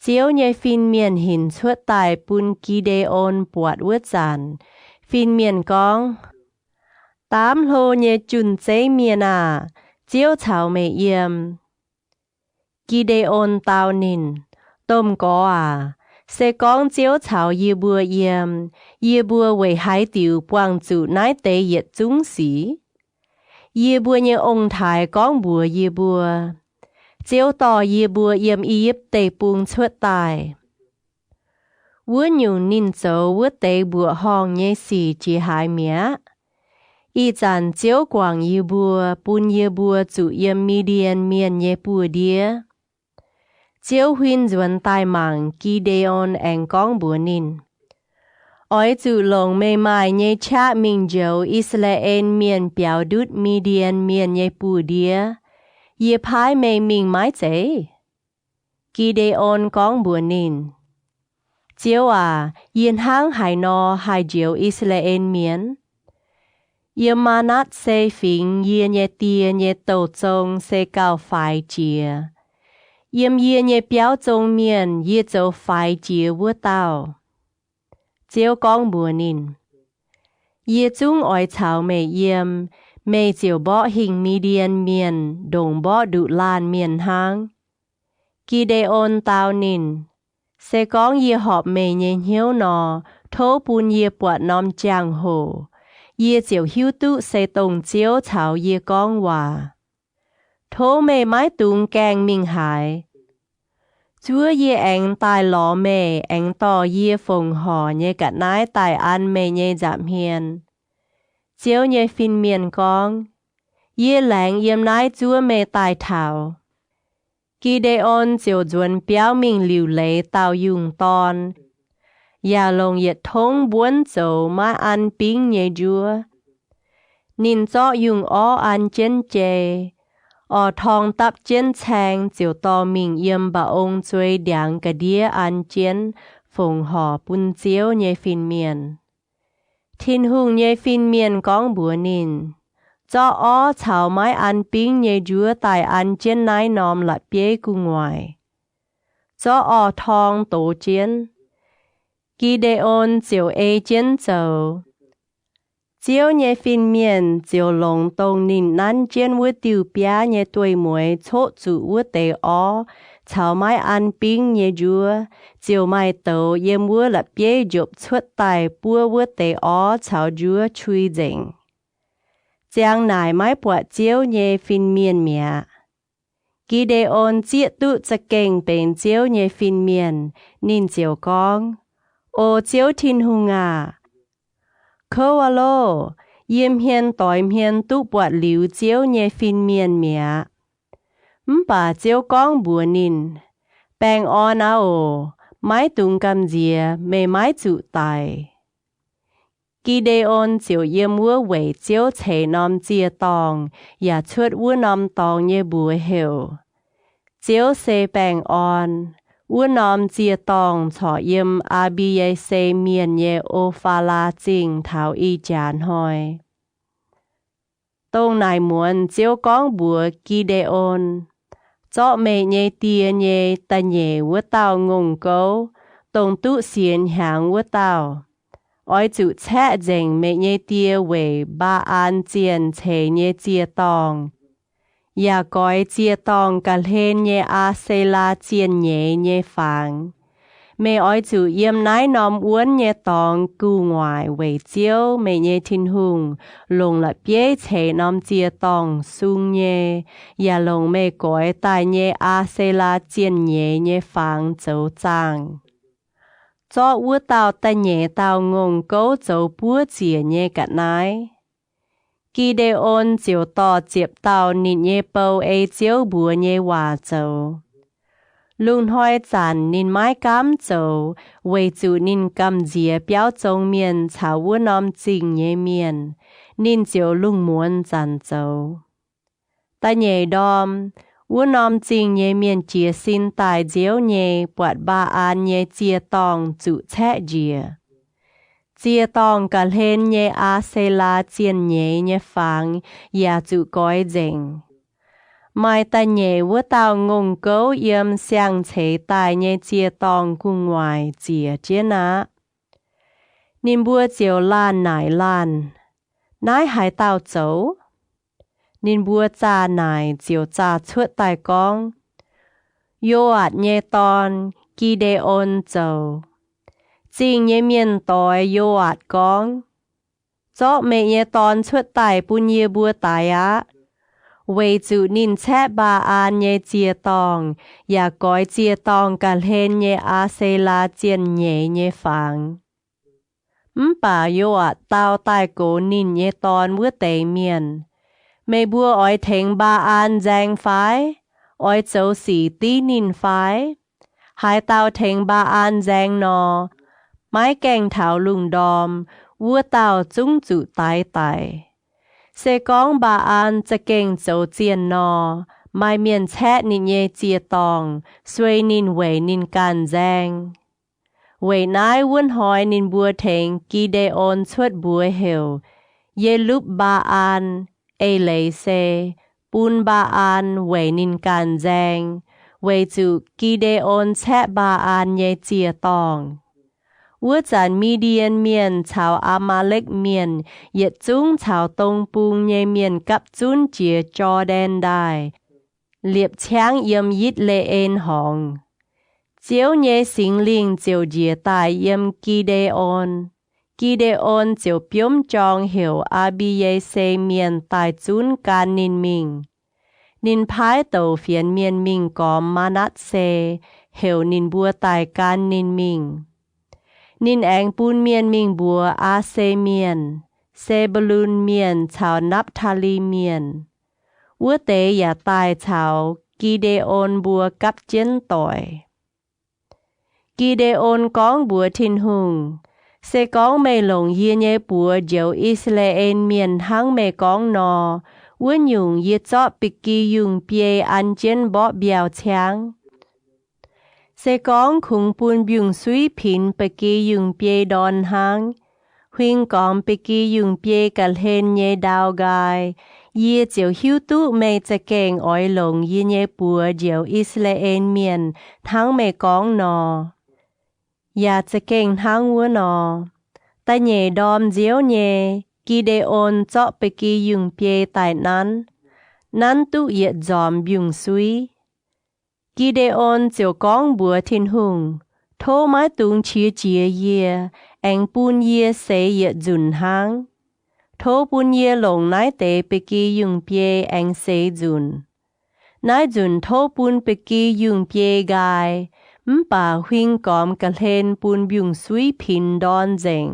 Ziouv nyei fin-mienh hinc cuotv daaih bun Gi^nde^on buatc wuov zanc, fin-mienh gorngv, Daamv hlo nyei jun-zeiv mienh aah! Ziouv caux meih yiem. Gi^nde^on dau ninh, Domh-gorx aac, se gorngv Ziouv caux yie mbuo yiem, yie mbuo weic haaix diuc buangh zuqc naaiv deix yietc zungv sic? Yie mbuo nyei ong-taaix gorngv mbuox yie mbuo, Ziouv dorh yie mbuo yiem I^yipv Deic-Bung cuotv daaih. Wuov nyungc ninh zoux wuov deix mbuoqc horngh nyei sic jiex haaix mi'aqv? Ih zanc Ziouv guangc yie mbuo, bun yie mbuo zuqc yiem Mi^ndi^en Mienh nyei buoz-ndiev. Ziouv huin nzuonx daaih mangc Gi^nde^on aengx gorngv mbuox ninh, Oix zuqc longc meih maaih nyei qaqv mingh njoux I^saa^laa^en Mienh biaux ndutv Mi^ndi^en Mienh nyei buoz-ndiev. Yie paaiv meih mingh maiv zeiz? Gi^nde^on gorngv mbuox ninh, Ziouv aac, yie hnangv haaix nor haih njoux I^saa^laa^en Mienh? Yiem Maa^natv^se Fingx yie nyei die nyei douh zong se gauh faix jiex. Yiem yie nyei biauv zong mienh yie zoux faix jiex wuov dauh. Ziouv gorngv mbuox ninh, Yie zungv oix caux meih yiem, meih ziouc mborqv hingh Mi^ndi^en Mienh ndongc mborqv nduqc laanh mienh hnangv. Gi^nde^on dau ninh, Se gorngv yie horpc meih nyei hnyouv nor, tov bun yie buatc norm jangx-hoc, yie ziouc hiuv duqv se dongh Ziouv caux yie gorngv waac. Tov meih maiv dungx gaengh mingh haaix. Zuov yie aengx daaih lorz meih, aengx dorh yie fongc horc nyei ga'naaiv daaih an meih nyei nza'hmien. Ziouv nyei fin-mienh gorngv, Yie laengz yiem naaiv zuov meih daaih taux. Gi^nde^on ziouc nzuonx biauv mingh liuc leiz dauh yungh dorn, yaac longc yietc tongv mbuonv zoux maiv an bingv nyei njuov. Ninh zorqv yungh orv an jienv jei, orv-torng dapv jienv caeng ziouc dorh mingh yiem mba'ong zueiz ndiangx ga'ndiev an jienv fongc horc bun Ziouv nyei fin-mienh. Tin-Hungh nyei fin-mienh gorngv mbuox ninh, Zorqv orv caux maiv an bingv nyei njuov daaih an jienv naaiv norm la'bieiv gu'nguaaic. Zorqv orv-torng dox jienv. Gi^nde^on ziouc ei jienv zoux. Ziouv nyei fin-mienh ziouc longc dongh ninh nanv jienv wuov diuh biaav nyei dueiv-mueiz coqv zuqc wuov deix orv caux maiv an bingv nyei njuov, ziouc maaih douz yiem wuov la'bieiv njopv cuotv daaih buov wuov deix orv caux njuov qui nzengc. Ziangx naaic maiv buatc Ziouv nyei fin-mienh mi'aqv. Gi^nde^on zieqv duqv za'gengh benx Ziouv nyei fin-mienh. Ninh ziouc gorngv, O Ziouv Tin-Hungh aah! Kouv aqv loh! Yie hmien doix hmien duqv buatc liuz Ziouv nyei fin-mienh mi'aqv. Mv baac Ziouv gorngv mbuox ninh, Baengh orn aqv oc. Maiv dungx gamh nziex. Meih maiv zuqc daic. Gi^nde^on ziouc yiem wuov weic Ziouv ceix norm ziec-dorngh yaac cuotv wuov norm dorngx nyei mbuox heuc, Ziouv se Baengh Orn. Wuov norm ziec-dorngh corc yiem Aa^mbi^ye^se Mienh nyei O^faa^laa Zingh taux ih jaax hnoi. Dongh naaic muonz Ziouv gorngv mbuox Gi^nde^on, Zorqv meih nyei die nyei da'nyeic wuov dauh ngongh gouv, dongh duqv sienx hnyangx wuov dauh, oix zuqc caeqv nzengc meih nyei die weic Mbaa^an zienh ceix nyei ziec-dorngh, yaac goix ziec-dorngh ga'hlen nyei Aa^se^laa zienh nyeiz nyei fangx. Meih oix zuqc yiem naaiv norm wuonv nyei dorngx gu'nguaaic weic Ziouv, meih nyei Tin-Hungh, longc la'bieiv ceix norm ziec-dorngh sung nyei, yaac longc meih goix daaih nyei Aa^se^laa zienh nyeiz nyei fangx zoux zaangh. Zorqv wuov dauh da'nyeic dauh ngongh gouv zoux buov ziec nyei ga'naaiv. Gi^nde^on ziouc dorh ziepc dauh ninh nyei bou ei Ziouv mbuox nyei waac zoux. Lungh hnoi zanc ninh maiv gaamv zoux weic zuqc ninh gamh nziex biauv zong mienh caux wuov norm zingh nyei mienh. Ninh ziouc lungh muonz zanc zoux. Da'nyeic ndorm, wuov norm zingh nyei mienh jiez sin daaih nziouv nyei buatc Mbaa^an nyei ziec-dorngh zuqc caeqv njiec. Ziec-dorngh ga'hlen nyei Aa^se^laa zienh nyeiz nyei fangx yaac zuqc goix nzengc. Maaih da'nyeic wuov dauh ngongh gouv yiem siang-ceix daaih nyei ziec-dorngh gu'nguaaic ziec jienv aqv. Ninh mbuo ziouc laanh naaic laanh, Naaiv haaix dauh zoux? Ninh mbuo zaah naaic ziouc zaah cuotv daaih gorngv, Yo^aatc nyei dorn, Gi^nde^on, zoux. Zingh nyei mienh doix Yo^aatc gorngv, Zorqv meih nyei dorn cuotv daaih bun yie mbuo daix aqv, weic zuqc ninh caeqv Mbaa^an nyei ziec-dorngh yaac goix ziec-dorngh ga'hlen nyei Aa^se^laa zienh nyeiz nyei fangx. Mv baac Yo^aatc dau daaih gox ninh nyei dorn wuov deix mienh, Meih mbuo oix tengx Mbaa^an nzaeng fai? Oix zoux sic div ninh fai? Haaix dauh tengx Mbaa^an nzaeng nor, maiv gaengh taux lungh ndorm, wuov dauh zungv zuqc daix daic. Se gorngv Mbaa^an za'gengh zoux zienh nor, maaih mienh caeqv ninh nyei ziec-dorngh, suei ninh weic ninh ganh nzaeng. Weic naaiv wuov hnoi ninh mbuo tengx Gi^nde^on cuotv mbuox heuc Ye^lupv^mbaa^an, eix leiz se, Bun Mbaa^an weic ninh ganh nzaeng, weic zuqc Gi^nde^on caeqv Mbaa^an nyei ziec-dorngh. Wuov zanc Mi^ndien Mienh caux Aa^maa^lekv Mienh yietc zungv caux dong bung nyei mienh gapv zunv jiex Jor^ndaen Ndaaih, liepc ciangv yiem Yitv^le^en Horngz. Ziouv nyei Singx Lingh ziouc njiec daaih yiem Gi^nde^on. Gi^nde^on ziouc biomv jorng heuc Aa^mbi^ye^se Mienh daaih zunv gan ninh mingh. Ninh paaiv douc fienx mienh mingh gormx Maa^natv^se, heuc ninh mbuo daaih gan ninh mingh. Ninh aengx bun mienh mingh mbuox Aa^se Mienh, Se^mbe^lun Mienh caux Napv^taa^li Mienh. Wuov deix yaac daaih caux Gi^nde^on mbuo gapv jienv doic. Gi^nde^on gorngv mbuox Tin-Hungh, Se gorngv meih longc yie nyei buoz njoux I^saa^laa^en Mienh hnangv meih gorngv nor, wuov nyungc yie zorqv ba'gi yungh biei an jienv mborqv mbiauh ciangv. Se gorngv kungx bun mbiungc-suiv pinx ba'gi yungh biei ndorn hnangv, huing gormx ba'gi yungh biei ga'hlen nyei ndau nqaai, yie ziouc hiuv duqv meih za'gengh oix longc yie nyei buoz njoux I^saa^laa^en Mienh hnangv meih gorngv nor. Yaac za'gengh hnangv wuov nor, da'nyeic ndorm nziouv nyei, Gi^nde^on zorqv ba'gi yungh biei daaih nanv. Nanv duqv yietc nzormx mbiungc-suiv. Gi^nde^on ziouc gorngv mbuox Tin-Hungh, Tov maiv dungx qiex jiez yie, aengx bun yie seix yietc nzunc hnangv. Tov bun yie longc naaiv deix ba'gi yungh biei aengx seix nzunc. Naaiv nzunc tov bun ba'gi yungh biei nqaai, mv baac huing gormx ga'hlen bun mbiungc-suiv pinx ndorn nzengc.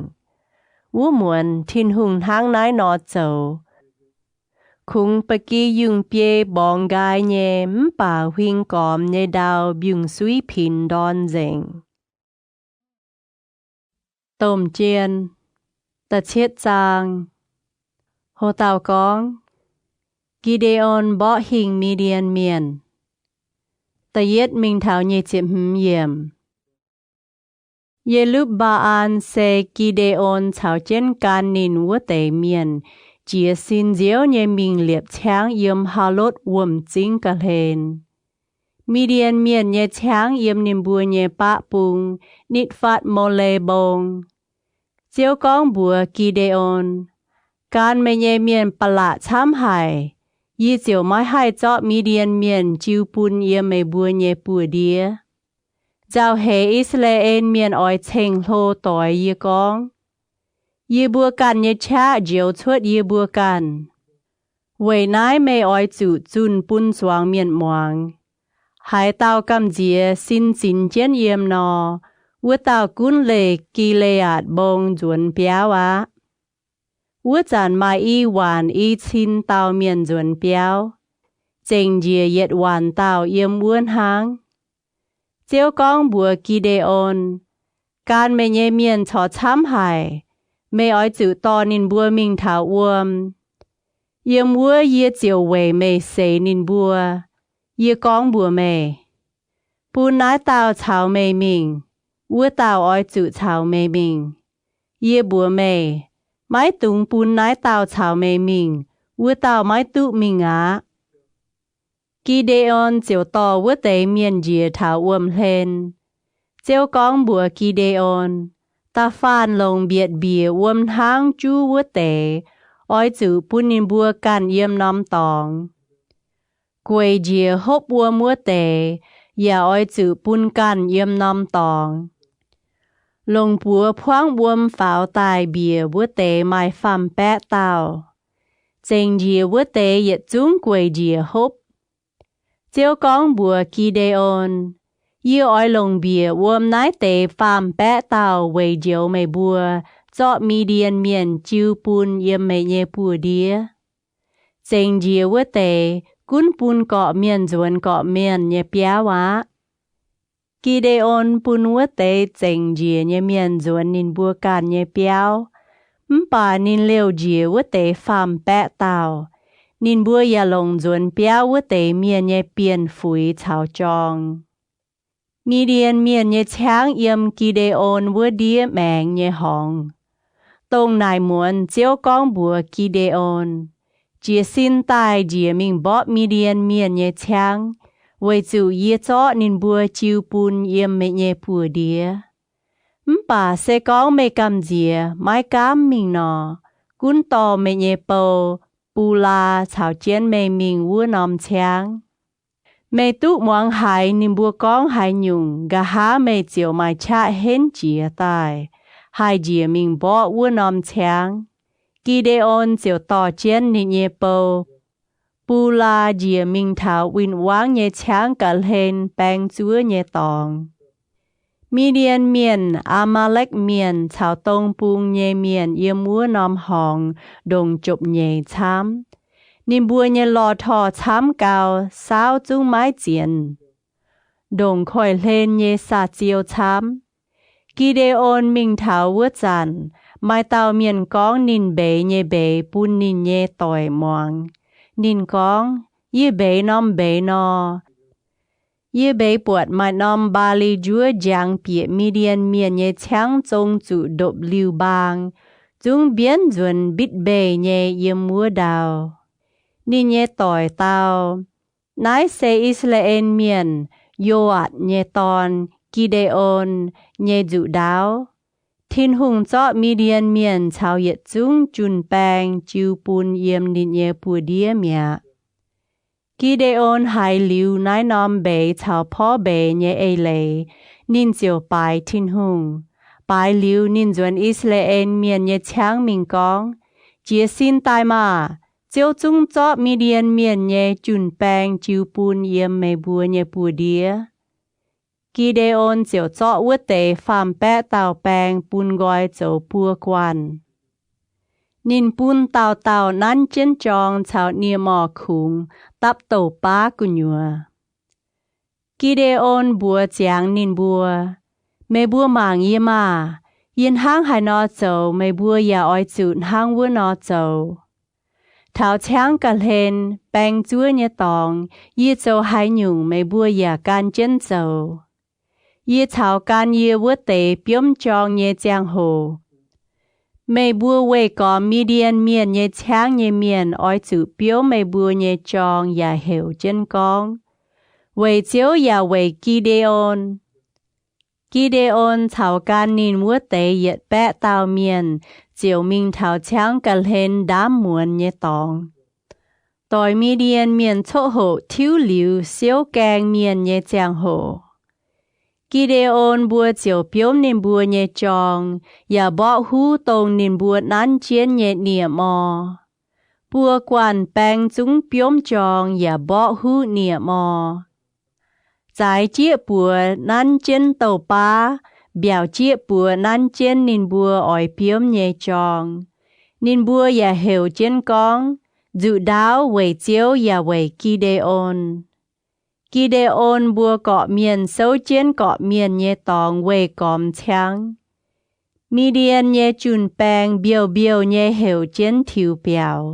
Wuov muonz Tin-Hungh hnangv naaiv nor zoux. Kungx ba'gi yungh biei mborngx nqaai nyei, mv baac huing gormx nyei ndau mbiungc-suiv pinx ndorn nzengc. Domh jien, da'cietv zaang. Ho dauh gorngv, Gi^nde^on Mborqv Hingh Mi^ndien Mienh. Da'yietv mingh taux nyic ziepc hmz yiemc. Ye^lupv^mbaa^an se Gi^nde^on caux jienv gan ninh wuov deix mienh jiez sin nziouv nyei mingh liepc ciangv yiem Haalotv wuom-zingv ga'hlen. Mi^ndien Mienh nyei ciangv yiem ninh mbuo nyei baqv bung, Nitv^fatv^mo^le Mbong. Ziouv gorngv mbuox Gi^nde^on, Gan meih nyei mienh ba'laqc camv haic. Yie ziouc maiv haih zorqv Mi^ndien Mienh jiu bun yiem meih mbuo nyei buoz-ndiev. Nzauh heix I^saa^laa^en Mienh oix ceng-hlo doix yie gorngv. Yie mbuo ganh nyei qaqv njoux cuotv yie mbuo ganh. Weic naaiv meih oix zuqc zunh bun zuangx mienh muangx. Haaix dauh gamh nziex sin zinx jienv yiem nor, wuov dauh gunv leih Gi^le^aatc Mbong nzuonx biauv aqv. Wuov zanc maaih i waanc i cin dauh mienh nzuonx biauv, zengc njiec yietc waanc dauh yiem wuov hnangv. Ziouv gorngv mbuox Gi^nde^on, Gan meih nyei mienh corc camv haic. Meih oix zuqc dorh ninh mbuo mingh taux wuom. Yiem wuov yie ziouc weic meih seix ninh mbuo. Yie gorngv mbuox meih, Bun naaiv dauh caux meih mingh, wuov dauh oix zuqc caux meih mingh. Yie mbuox meih, Maiv dungx bun naaiv dauh caux meih mingh, wuov dauh maiv duqv mingh aqv. Gi^nde^on ziouc dorh wuov deix mienh njiec taux wuom-hlen. Ziouv gorngv mbuox Gi^nde^on, Da'faanh longc mbietc mbiec wuom hnangv juv wuov deix, oix zuqc bun ninh mbuo ganh yiem norm dorngx. Gueic njiec hopv wuom wuov deix yaac oix zuqc bun ganh yiem norm dorngx. Longc buoz buangv wuom faaux daaih mbiec wuov deix maaih faam-baeqv dauh. Zengc njiec wuov deix yietc zungv gueic njiec hopv. Ziouv gorngv mbuox Gi^nde^on, Yie oix longc mbiec wuom naaiv deix faam-baeqv dauh weic njoux meih mbuo zorqv Mi^ndien Mienh jiu bun yiem meih nyei buoz-ndiev. Zengc njiec wuov deix gunv bun gorqv-mienh nzuonx gorqv-mienh nyei biauv aqv. Gi^nde^on bun wuov deix zengc njiec nyei mienh nzuonx ninh mbuo ganh nyei biauv. Mv baac ninh liouh njiec wuov deix faam-baeqv dauh. Ninh mbuo yaac longc nzuonx biauv wuov deix mienh nyei bienh fuix caux jorng. Mi^ndien Mienh nyei ciangv yiem Gi^nde^on wuov ndiev maengx nyei horngz. Dongh naaic muonz Ziouv gorngv mbuox Gi^nde^on, Jiez sin daaih njiec mingh mborqv Mi^ndien Mienh nyei ciangv, weic zuqc yie zorqv ninh mbuo jiu bun yiem meih nyei buoz-ndiev. Mv baac se gorngv meih gamh nziex maiv gaamv mingh nor, gunv dorh meih nyei bou, Bulaa, caux jienv meih mingh wuov norm ciangv. Meih duqv muangx haiz ninh mbuo gorngv haaix nyungc, nqa'haav meih ziouc maaih qaqv henv jiez daaih, haih njiec mingh mborqv wuov norm ciangv. Gi^nde^on ziouc dorh jienv ninh nyei bou, Bulaa, njiec mingh taux win-wangv nyei ciangv ga'hlen baeng zuov nyei dorngx. Mi^ndien Mienh, Aa^maa^lekv Mienh caux dong bung nyei mienh yiem wuov norm horngz ndongc jopv-nyeic camv. Ninh mbuo nyei lorh torh camv gau, saauv zungv maiv zienx, ndongc koiv-hlen nyei saa-ziou camv. Gi^nde^on mingh taux wuov zanc, maaih dauh mienh gorngv ninh mbeix nyei mbeix bun ninh nyei doic muangx. Ninh gorngv, Yie mbeix norm mbeix nor, yie mbeix buatc maaih norm mbaali njuov njangx bieqc Mi^ndien Mienh nyei ciangv zong zuqc ndopv-liuh mbaang, zungv mbienv nzuonx mbitv mbeih nyei yiem wuov ndau. Ninh nyei doic dau, Naaiv se I^saa^laa^en Mienh, Yo^aatc nyei dorn, Gi^nde^on, nyei nzuqc ndaauv. Tin-Hungh zorqv Mi^ndien Mienh caux yietc zungv jun-baeng jiu bun yiem ninh nyei buoz-ndiev mi'aqv. Gi^nde^on haiz liuz naaiv norm mbeix caux porv mbeix nyei eix leiz, ninh ziouc baaix Tin-Hungh. Baaix liuz, ninh nzuonx I^saa^laa^en Mienh nyei ciangv mingh gorngv, Jiez sin daaih maah! Ziouv zungv zorqv Mi^ndien Mienh nyei jun-baeng jiu bun yiem meih mbuo nyei buoz-ndiev. Gi^nde^on ziouc zorqv wuov deix faam-baeqv dauh baeng bun nqoi zoux buo guanh. Ninh bun dauh dauh nanv jienv jorng caux nie-morc kungx dapv douz-baav gu'nyuoz. Gi^nde^on mbuox ziangx ninh mbuo, Meih mbuo mangc yie maah! Yie hnangv haaix nor zoux, meih mbuo yaac oix zuqc hnangv wuov nor zoux. Taux ciangv ga'hlen baeng zuov nyei dorngx, yie zoux haaix nyungc meih mbuo yaac gan jienv zoux. Yie caux gan yie wuov deix biomv jorng nyei ziangh hoc, meih mbuo weih gormx Mi^ndien Mienh nyei ciangv nyei mienh oix zuqc biomv meih mbuo nyei jorng yaac heuc jienv gorngv, Weic Ziouv yaac weic Gi^nde^on. Gi^nde^on caux gan ninh wuov deix yietc baeqv dauh mienh ziouc mingh taux ciangv ga'hlen ndaamv muonz nyei dorngx, doix Mi^ndien Mienh coqv hoqc tiuv liuz siouv gaeng mienh nyei ziangh hoc. Gi^nde^on mbuo ziouc biomv ninh mbuo nyei jorng yaac mborqv huv dongh ninh mbuo nanv jienv nyei nie-mor. Buo guanh baeng zungv biomv jorng yaac mborqv huv nie-mor. Zaaix jieqv buoz nanv jienv douh baav, mbiaauc jieqv buoz nanv jienv ninh mbuo oix biomv nyei jorng. Ninh mbuo yaac heuc jienv gorngv, Nzuqc ndaauv weic Ziouv yaac weic Gi^nde^on. Gi^nde^on mbuo gorqv-mienh souv jienv gorqv-mienh nyei dorngx weih gormx ciangv, Mi^ndien nyei jun-baeng mbiouh mbiouh nyei heuc jienv tiux biaux.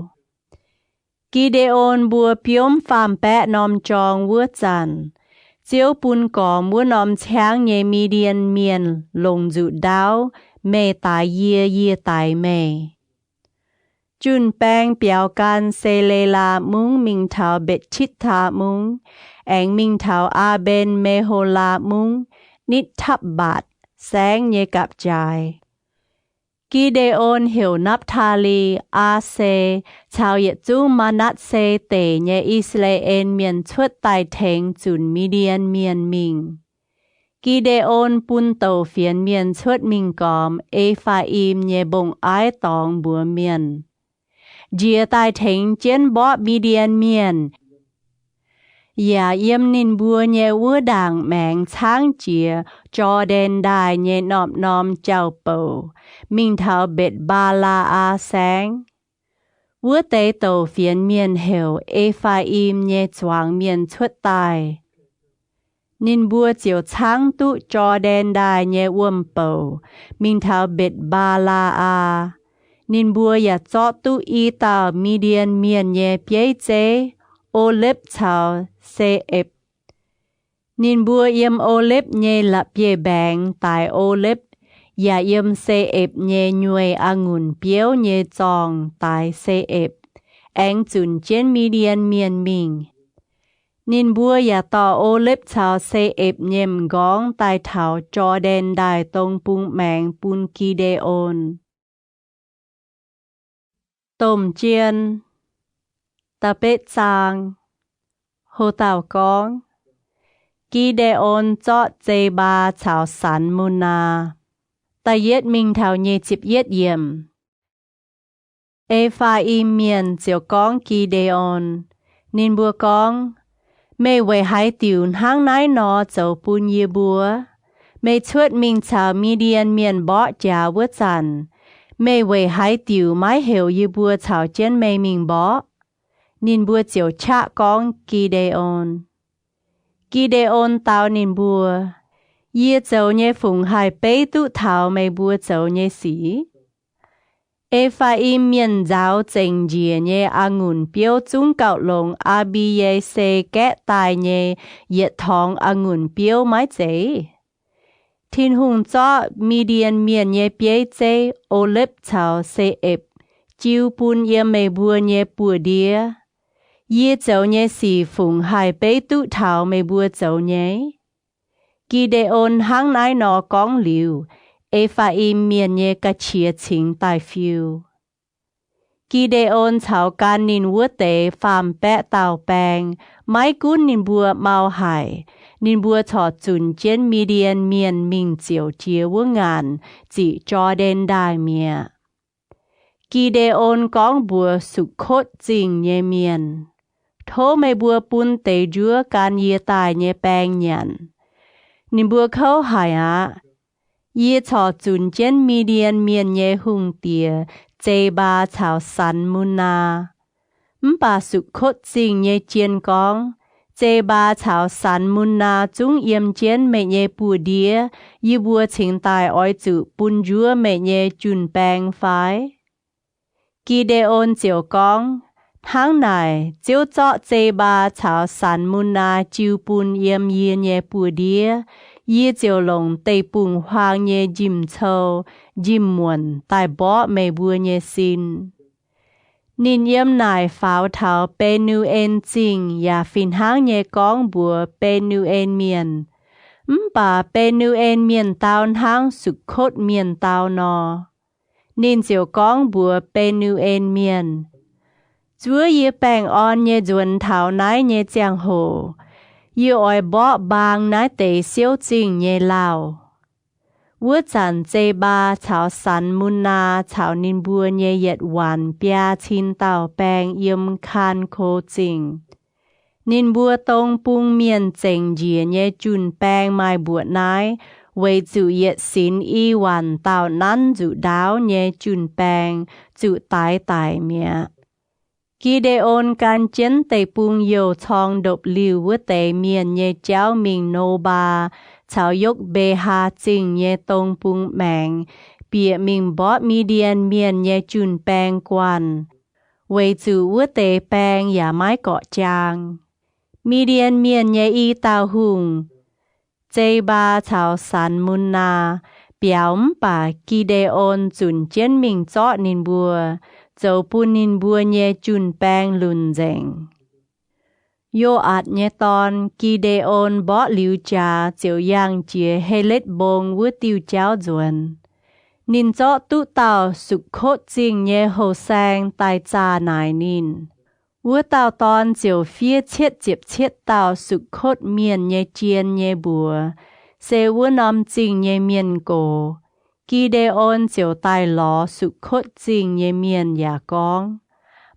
Gi^nde^on mbuo biomv faam-baeqv norm jorng wuov zanc, Ziouv bun gormx wuov norm ciangv nyei Mi^ndien Mienh longc nzuqc ndaauv, Meih daix yie, yie daix meih. Jun-baeng biaux gan Se^le^laa Mungv mingh taux Mbetc^titv^taa Mungv, aengx mingh taux Aa^mben Me^ho^laa Mungv, nitv Tapv^mbaatc Saengv nyei gapv-jaaix. Gi^nde^on heuc Napv^taa^li, Aa^se, caux yietc zungv Maa^natv^se Deic nyei I^saa^laa^en Mienh cuotv daaih tengx zunc Mi^ndien Mienh mingh. Gi^nde^on bun douc fienx mienh cuotv mingh gormx E^faa^im nyei mbong-aiv dorngx mbuox mienh, Njiec daaih tengx jienv mborqv Mi^ndien Mienh, yaac yiem ninh mbuo nyei wuov ndaangc maengx caangv jiex Jor^ndaen Ndaaih nyei norm-norm jauv-bouc mingh taux Mbetc^mbaa^laa^aa Saengv. Wuov deix douc fienx mienh heuc E^faa^im nyei zuangx mienh cuotv daaih. Ninh mbuo ziouc caangv duqv Jor^ndaen Ndaaih nyei wuom-bouc mingh taux Mbetc^mbaa^laa^aa. Ninh mbuo yaac zorqv duqv i dauh Mi^ndien Mienh nyei bieiv zeiv, O^lepv caux Se^epc. Ninh mbuo yiem O^lepv nyei la'bieiv-mbaengx daix O^lepv, yaac yiem Se^epc nyei nyueic a'ngunc biouv nyei zorngh daix Se^epc, aengx zunc jienv Mi^ndien Mienh mingh. Ninh mbuo yaac dorh O^lepv caux Se^epc nyei m'nqorngv daaih taux Jor^ndaen Ndaaih dong bung maengx bun Gi^nde^on. Domh Jien, da'betv zaang. Ho dauh gorngv, Gi^nde^on Zorqv Zebaa Caux Sanx^mun^naa. Da'yietv mingh taux nyic ziepc yietv yiemc. E^faa^im Mienh ziouc gorngv Gi^nde^on, ninh mbuo gorngv, Meih weic haaix diuc hnangv naaiv nor zoux bun yie mbuo? Meih cuotv mingh caux Mi^ndien Mienh mborqv jaax wuov zanc, meih weic haaix diuc maiv heuc yie mbuo caux jienv meih mingh mborqv? Ninh mbuo ziouc qaqv gorngv Gi^nde^on. Gi^nde^on dau ninh mbuo, Yie zoux nyei fungc haih beiv duqv taux meih mbuo zoux nyei sic? E^faa^im Mienh nzaaux zengc njiec nyei a'ngunc biouv zungv gauh longx Aa^mbi^ye^se gaeqv daaih nyei yietc torngx a'ngunc biouv maiv zeiz? Tin-Hungh zorqv Mi^ndien Mienh nyei bieiv zeiv, O^lepv caux Se^epc, jiu bun yiem meih mbuo nyei buoz-ndiev. Yie zoux nyei sic fungc haih beiv duqv taux meih mbuo zoux nyei? Gi^nde^on hnangv naaiv nor gorngv liuz, E^faa^im Mienh nyei ga'qiex cingx daaih fiu. Gi^nde^on caux gan ninh wuov deix faam-baeqv dauh baeng, maiv gunv ninh mbuo mau haic, ninh mbuo corc zunc jienv Mi^ndien Mienh mingh ziouc jiex wuov ngaanc ziqc Jor^ndaen Ndaaih mi'aqv. Gi^nde^on gorngv mbuox Sukv^kotv Zingh nyei mienh, Tov meih mbuo bun deix njuov gan yie daaih nyei baeng nyanc. Ninh mbuo kouv haic aqv. Yie corc zunc jienv Mi^ndien Mienh nyei hungh diex, Zebaa caux Sanx^mun^naa. Mv baac Sukv^kotv Zingh nyei jien gorngv, Zebaa caux Sanx^mun^naa zungv yiem jienv meih nyei buoz-ndiev, yie mbuo cingx daaih oix zuqc bun njuov meih nyei jun-baeng fai? Gi^nde^on ziouc gorngv, Hnangv naaic, Ziouv zorqv Zebaa caux Sanx^mun^naa jiu bun yiem yie nyei buoz-ndiev, yie ziouc longc deic-bung-huaang nyei njimv-cou, njimv-muonc daaih mborqv meih mbuo nyei sin. Ninh yiem naaic faaux taux Be^nu^en Zingh yaac fih hnangv nyei gorngv mbuox Be^nu^en Mienh, mv baac Be^nu^en Mienh dau hnangv Sukv^kotv Mienh dau nor. Ninh ziouc gorngv mbuox Be^nu^en Mienh, Zuov yie baengh orn nyei nzuonx taux naaiv nyei ziangh hoc, yie oix mborqv mbaang naaiv deix siouv zingh nyei lauh. Wuov zanc Zebaa caux Sanx^mun^naa caux ninh mbuo nyei yietc waanc biaa cin dauh baeng yiem Kaan^ko Zingh. Ninh mbuo dong bung mienh zengc njiec nyei jun-baeng maaih mbuoqc naaiv, weic zuqc yietc sinx i waanc dauh nanv nzuqc ndaauv nyei jun-baeng zuqc daix daic mi'aqv. Gi^nde^on gan jienv deic-bung-youh corng ndopv-liuh wuov deix mienh nyei jauv mingh Nobaa caux Yokv^mbe^haa Zingh nyei dong bung maengx, bieqc mingh mborqv Mi^ndien Mienh nyei jun-baeng guanh, weic zuqc wuov deix baeng yaac maiv gorqv-jaang. Mi^ndien Mienh nyei i dauh hungh, Zebaa caux Sanx^mun^naa, biaux, mv baac Gi^nde^on zunc jienv mingh zorqv ninh mbuo, zoux bun ninh mbuo nyei jun-baeng lunc nzengc. Yo^aatc nyei dorn, Gi^nde^on, mborqv liuz jaax ziouc yangh jiex He^letv Mbong wuov diuh jauv nzuonx. Ninh zorqv duqv dauh Sukv^kotv Zingh nyei houh saeng daaih zaah naaic ninh. Wuov dauh dorn ziouc fiev cietv ziepc cietv dauh Sukv^kotv Mienh nyei jien nyei mbuox, se wuov norm zingh nyei mienh gox. Gi^nde^on ziouc daaih lorz Sukv^kotv Zingh nyei mienh yaac gorngv,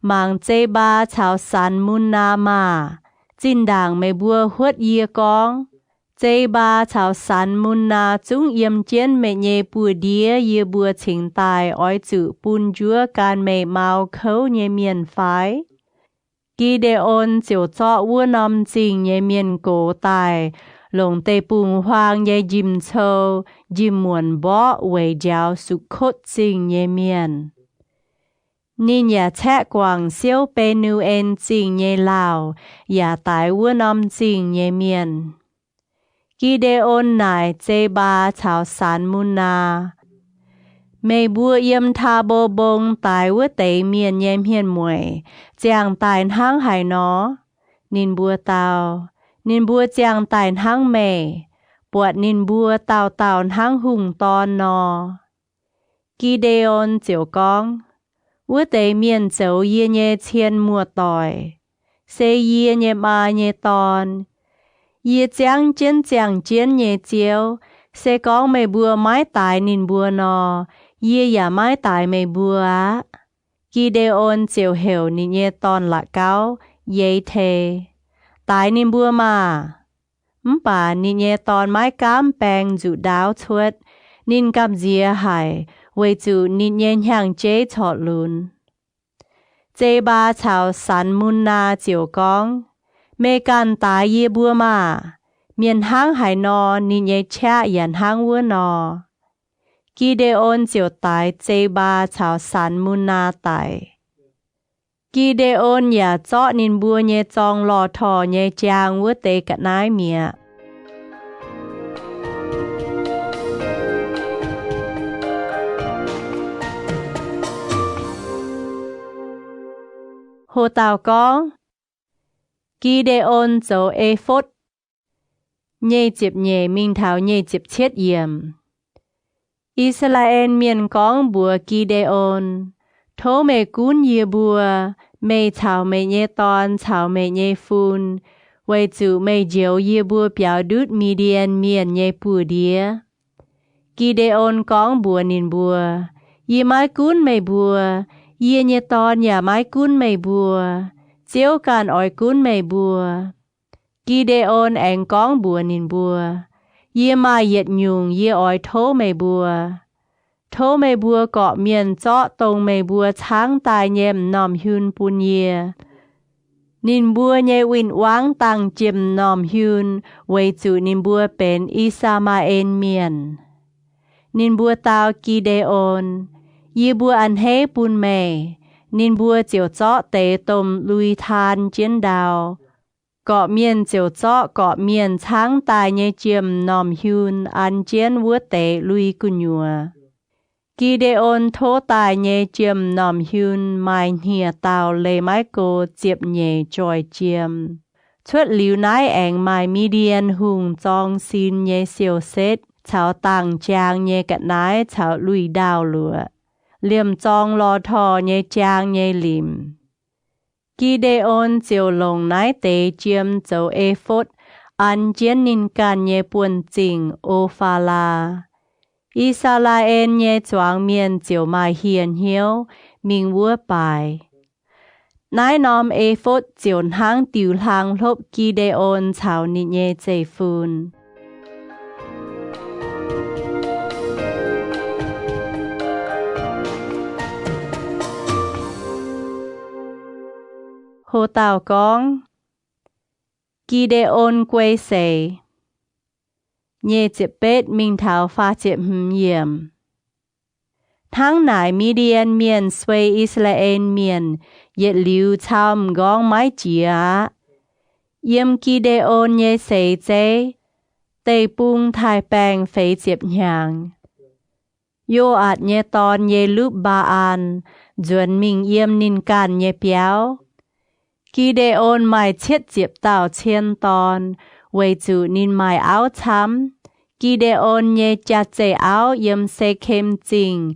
Mangc Zebaa caux Sanx^mun^naa maah! Zinh ndaangc meih mbuo huotv yie gorngv, Zebaa caux Sanx^mun^naa zungv yiem jienv meih nyei buoz-ndiev yie mbuo cingx daaih oix zuqc bun njuov gan meih mau kouv nyei mienh fai? Gi^nde^on ziouc zorqv wuov norm zingh nyei mienh gox daaih, longc deic-bung-huaang nyei njimv-cou, njimv-muonc mborqv weic njaaux Sukv^kotv Zingh nyei mienh. Ninh yaac caeqv guangc siouv Be^nu^en Zingh nyei lauh yaac daix wuov norm zingh nyei mienh. Gi^nde^on naaic Zebaa caux Sanx^mun^naa, Meih mbuo yiem Taa^mbo Mbong daix wuov deix mienh nyei hmien-mueic ziangh daaih hnangv haaix nor? Ninh mbuo dau, Ninh mbuo ziangh daaih hnangv meih, buatc ninh mbuo dauh dauh hnangv hungh dorn nor. Gi^nde^on ziouc gorngv, Wuov deix mienh zoux yie nyei cien muoz-doic, se yie nyei maa nyei dorn. Yie ziangv jienv ziangh jienv nyei Ziouv, se gorngv meih mbuo maiv daix ninh mbuo nor, yie yaac maiv daix meih mbuo aqv. Gi^nde^on ziouc heuc ninh nyei dorn-la'gauv, Ye^te, Daix ninh mbuo maah! Mv baac ninh nyei dorn maiv gaamv baeng nzuqc ndaauv cuotv. Ninh gamh nziex haic, weic zuqc ninh nyei hnyangx-jeiv corc lunx. Zebaa caux Sanx^mun^naa ziouc gorngv, Meih ganh daix yie mbuo maah! Mienh hnangv haaix nor, ninh nyei qaqv yaac hnangv wuov nor. Gi^nde^on ziouc daix Zebaa caux Sanx^mun^naa daic. Gi^nde^on yaac zorqv ninh mbuo nyei zorng lorh torh nyei jaang wuov deix ga'naaiv mi'aqv. Ho dauh gorngv, Gi^nde^on zoux e^fotv. Nyic ziepc nyeic mingh taux nyic ziepc cietv yiemc. I^saa^laa^en Mienh gorngv mbuox Gi^nde^on, Tov meih gunv yie mbuo, meih caux meih nyei dorn caux meih nyei fun, weic zuqc meih njoux yie mbuo biaux ndutv Mi^ndien Mienh nyei buoz-ndiev. Gi^nde^on gorngv mbuox ninh mbuo, Yie maiv gunv meih mbuo. Yie nyei dorn yaac maiv gunv meih mbuo. Ziouv ganh oix gunv meih mbuo. Gi^nde^on aengx gorngv mbuox ninh mbuo, Yie maaih yietc nyungc yie oix tov meih mbuo. Tov meih mbuo gorqv-mienh zorqv dongh meih mbuo caangv daaih nyei m'normh hiunh bun yie. Ninh mbuo nyei win-wangv dangh jiem m'normh hiunh, weic zuqc ninh mbuo benx I^saa^maa^en Mienh. Ninh mbuo dau Gi^nde^on, Yie mbuo a'hneiv bun meih. Ninh mbuo ziouc zorqv deix domh lui taan jienv ndau. Gorqv-mienh ziouc zorqv gorqv-mienh caangv daaih nyei jiem-normh hiun an jienv wuov deix lui gu'nyuoz. Gi^nde^on tov daaih nyei jiem-normh hiun maaih hniev-dauh leih maiv go ziepc nyeic joih jiem. Cuotv liuz naaiv aengx maaih Mi^ndien Hungh zorng sin nyei siou-setv caux dangh jaang nyei ga'naaiv caux lui-ndaauh luoqc, liemh zorng lorh torh nyei jaang nyei limc. Gi^nde^on ziouc longc naaiv deix jiem zoux e^fotv an jienv ninh ganh nyei buonv-zingh, O^faa^laa. I^saa^laa^en nyei zuangx mienh ziouc maaih hieh hnyouv mingh wuov baaix. Naaiv norm e^fotv ziouc hnangv diuh hlang hlopv Gi^nde^on caux ninh nyei zeiv-fun. Ho dauh gorngv, Gi^nde^on Guei Seix. Nyic ziepc betv mingh taux faah ziepc hmz yiemc. Hnangv naaic Mi^ndien Mienh suei I^saa^laa^en Mienh yietc liuz cau m'nqorngv maiv jiex aqv. Yiem Gi^nde^on nyei seix zeiv, deic-bung taaih-baengh feix ziepc hnyangx, Yo^atc nyei dorn, Ye^lupv^mbaa^an, nzuonx mingh yiem ninh ganh nyei biauv. Gi^nde^on maaih cietv ziepc dauh cien dorn, weic zuqc ninh maaih auv camv. Gi^nde^on nyei jaa-zeih auv yiem Se^kem Zingh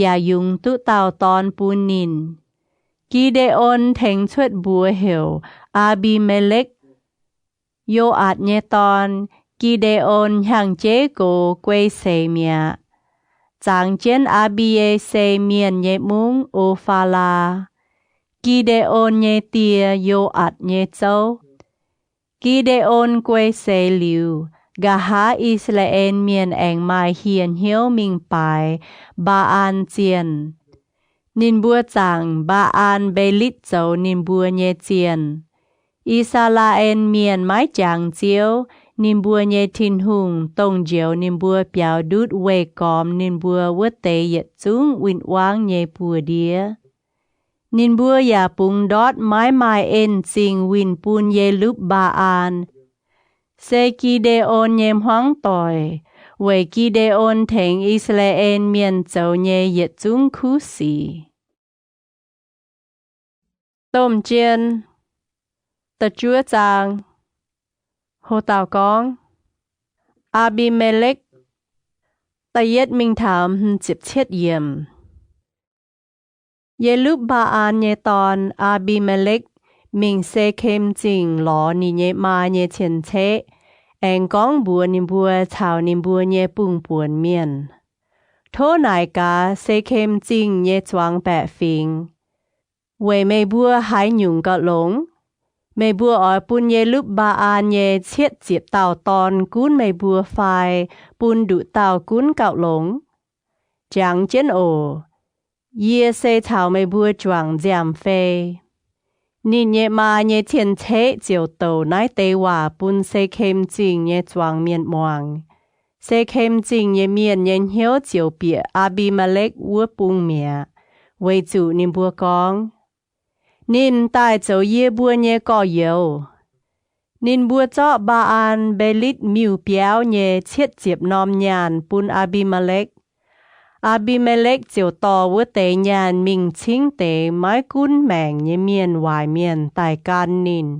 yaac yungz duqv dauh dorn bun ninh. Gi^nde^on tengx cuotv mbuox heuc Aa^mbi^me^lekv, Yo^atc nyei dorn, Gi^nde^on hnyangx-jeiv gox guei seix mi'aqv, zangx jienv Aa^mbi^ye^se Mienh nyei mungv, O^faa^laa, Gi^nde^on nyei die, Yo^atc nyei zouv. Gi^nde^on guei seix liuz, nqa'haav I^saa^laa^en Mienh aengx maaih hieh hnyouv mingh baaix Mbaa^an zienh. Ninh mbuo zaangc Mbaa^an Mbe^litv zoux ninh mbuo nyei zienh. I^saa^laa^en Mienh maiv jangx Ziouv, ninh mbuo nyei Tin-Hungh, dongh njoux ninh mbuo biaux ndutv weih gormx ninh mbuo wuov deix yietc zungv win-wangv nyei buoz-ndiev. Ninh mbuo yaac bungx ndortv maiv maaih en-zingh winh bun Ye^lupv^mbaa^an. Se Gi^nde^on nyei hmuangv doic, weic Gi^nde^on tengx I^saa^laa^en Mienh zoux nyei yietc zungv kuv sic. Domh Jien, da'juov zaang. Ho dauh gorngv, Aa^mbi^me^lekv. Da'yietv mingh taux hmz ziepc cietv yiemc. Ye^lupv^mbaa^an nyei dorn, Aa^mbi^me^lekv, mingh Se^kem Zingh lorz ninh nyei maa nyei cien-ceqv, aengx gorngv mbuox ninh mbuo caux ninh mbuo nyei bungh buonc mienh, Tov naaic gaax Se^kem Zingh nyei zuangx baeqc fingx, weic meih mbuo haaix nyungc gauh longx? Meih mbuo oix bun Ye^lupv^mbaa^an nyei cietv ziepc dauh dorn gunv meih mbuo fai bun nduqc dauh gunv gauh longx? Jangx jienv oc. Yie se caux meih mbuo juangc nziaamv-fei. Ninh nyei maa nyei cien-ceqv ziouc douc naaiv deix waac bun Se^kem Zingh nyei zuangx mienh muangx. Se^kem Zingh nyei mienh nyei hnyouv ziouc bieqc Aa^mbi^me^lekv wuov bung mi'aqv, weic zuqc ninh mbuo gorngv, Ninh m'daaih zoux yie mbuo nyei gorx-youz. Ninh mbuo zorqv Mbaa^an Mbe^litv Miuc-Biauv nyei cietv ziepc norm nyaanh bun Aa^mbi^me^lekv. Aa^mbi^me^lekv ziouc dorh wuov deix nyaanh mingh cingv deix maiv gunv maengc nyei mienh waaic mienh daaih gan ninh.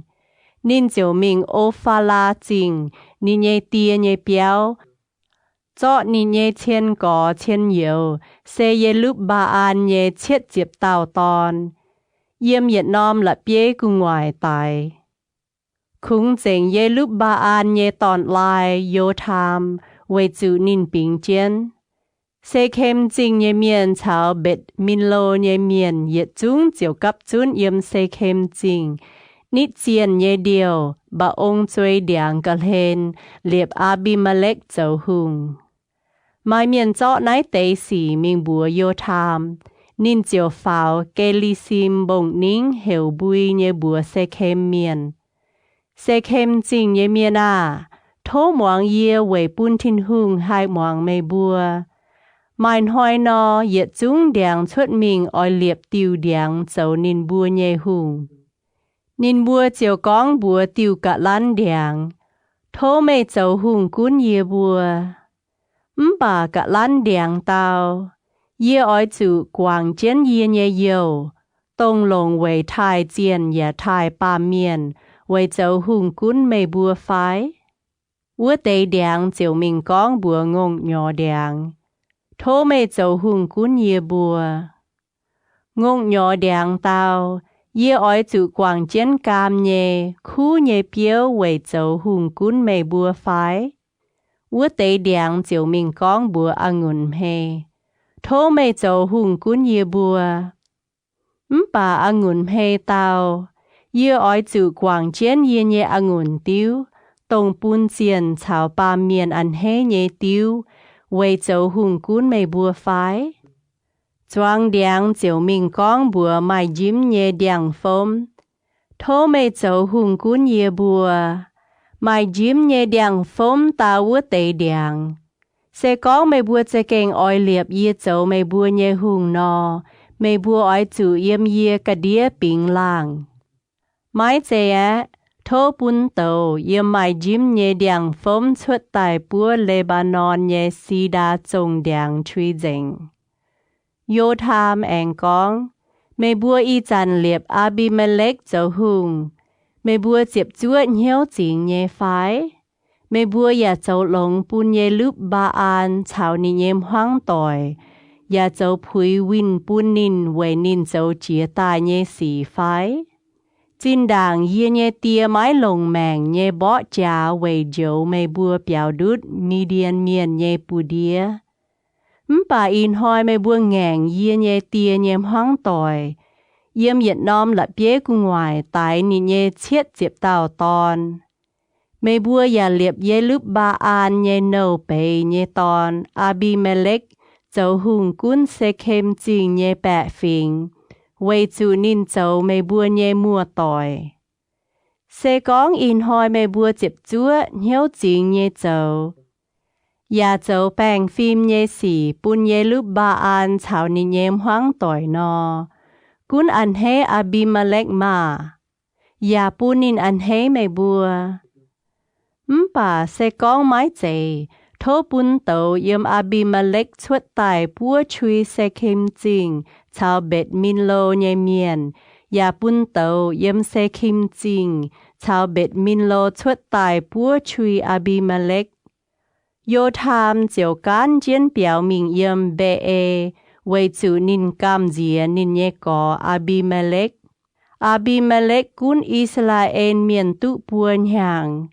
Ninh ziouc mingh O^faa^laa Zingh, ninh nyei die nyei biauv, zorqv ninh nyei cien gorx cien youz, se Ye^lupv^mbaa^an nyei cietv ziepc dauh dorn, yiem yietc norm la'bieiv gu'nguaaic daix. Kungx nzengc Ye^lupv^mbaa^an nyei dorn-laai, Yo^taam, weic zuqc ninh bingx jienv. Se^kem Zingh nyei mienh caux Mbetc^min^lo nyei mienh yietc zungv ziouc gapv zunv yiem Se^kem Zingh nitv zienh nyei ndiouh, mba'ong zuei ndiangx ga'hlen, liepc Aa^mbi^me^lekv zoux hungh. Maaih mienh zorqv naaiv deix sic mingh mbuox Yo^taam, ninh ziouc faaux Ge^li^sim Mbong^ningv heuc mbui nyei mbuox Se^kem Mienh, Se^kem Zingh nyei mienh aah! Tov muangx yie weic bun Tin-Hungh haih muangx meih mbuo. Maaih hnoi nor, yietc zungv ndiangx cuotv mingh oix liepc diuh ndiangx zoux ninh mbuo nyei hungh. Ninh mbuo ziouc gorngv mbuox diuh ga'lanv ndiangx, Tov meih zoux hungh gunv yie mbuo. Mv baac ga'lanv ndiangx dau, Yie oix zuqc guangc jienv yie nyei youh, dongh longc weic taaih zienh yaac taaih baamh mienh, weic zoux hungh gunv meih mbuo fai? Wuov deix ndiangx ziouc mingh gorngv mbuox ngongh nyorx ndiangx, Tov meih zoux hungh gunv yie mbuo. Ngongh nyorx ndiangx dau, Yie oix zuqc guangc jienv gaam nyei, kuv nyei biouv weic zoux hungh gunv meih mbuo fai? Wuov deix ndiangx ziouc mingh gorngv mbuox a'ngunc hmei, Tov meih zoux hungh gunv yie mbuo. Mv baac a'ngunc hmei dau, Yie oix zuqc guangc jienv yie nyei a'ngunc diuv, dongh bun zienh caux baamh mienh a'hneiv nyei diuv, weic zoux hungh gunv meih mbuo fai? Zuangx ndiangx ziouc mingh gorngv mbuox maaih njimv nyei ndiangx-fomv, Tov meih zoux hungh gunv yie mbuo. Maaih njimv nyei ndiangx-fomv dau wuov deix ndiangx, Se gorngv meih mbuo za'gengh oix liepc yie zoux meih mbuo nyei hungh nor, meih mbuo oix zuqc yiem yie ga'ndiev bingx laangh. Maiv zei aeqv, tov bun douz yiem maaih njimv nyei ndiangx-fomv cuotv daaih buov Le^mbaa^norn nyei si^ndaa zongh ndiangx tui nzengc. Yo^taam aengx gorngv, Meih mbuo ih zanc liepc Aa^mbi^me^lekv zoux hungh, meih mbuo ziepc zuoqv hnyouv zingx nyei fai? Meih mbuo yaac zoux longx bun Ye^lupv^mbaa^an caux ninh nyei hmuangv doic, yaac zoux puix winh bun ninh weic ninh zoux jiex daaih nyei sic fai? Zinh ndaangc yie nyei die maiv longc maengc nyei mborqv jaax weic njoux meih mbuo biaux ndutv Mi^ndien Mienh nyei buoz-ndiev. Mv baac ih hnoi meih mbuo ngaengc yie nyei die nyei hmuangv doic, yiem yietc norm la'bieiv gu'nguaaic daix ninh nyei cietv ziepc dauh dorn. Meih mbuo yaac liepc Ye^lupv^mbaa^an nyei nouh beiz nyei dorn, Aa^mbi^me^lekv, zoux hungh gunv Se^kem Zingh nyei baeqc fingx, weic zuqc ninh zoux meih mbuo nyei muoz-doic. Se gorngv ih hnoi meih mbuo ziepc zuoqv hnyouv zingx nyei zoux, yaac zoux baengh fim nyei sic bun Ye^lupv^mbaa^an caux ninh nyei hmuangv doic nor, gunv a'hneiv Aa^mbi^me^lekv maah! Yaac bun ninh a'hneiv meih mbuo. Mv baac se gorngv maiv zeiz, tov bun douz yiem Aa^mbi^me^lekv cuotv daaih buov qui Se^kem Zingh caux Mbetc^min^lo nyei mienh, yaac bun douz yiem Se^kem Zingh caux Mbetc^min^lo cuotv daaih buov qui Aa^mbi^me^lekv. Yo^taam ziouc gaanv jienv biaux mingh yiem Mbe^e, weic zuqc ninh gamh nziex ninh nyei gorx, Aa^mbi^me^lekv. Aa^mbi^me^lekv gunv I^saa^laa^en Mienh duqv buo hnyangx.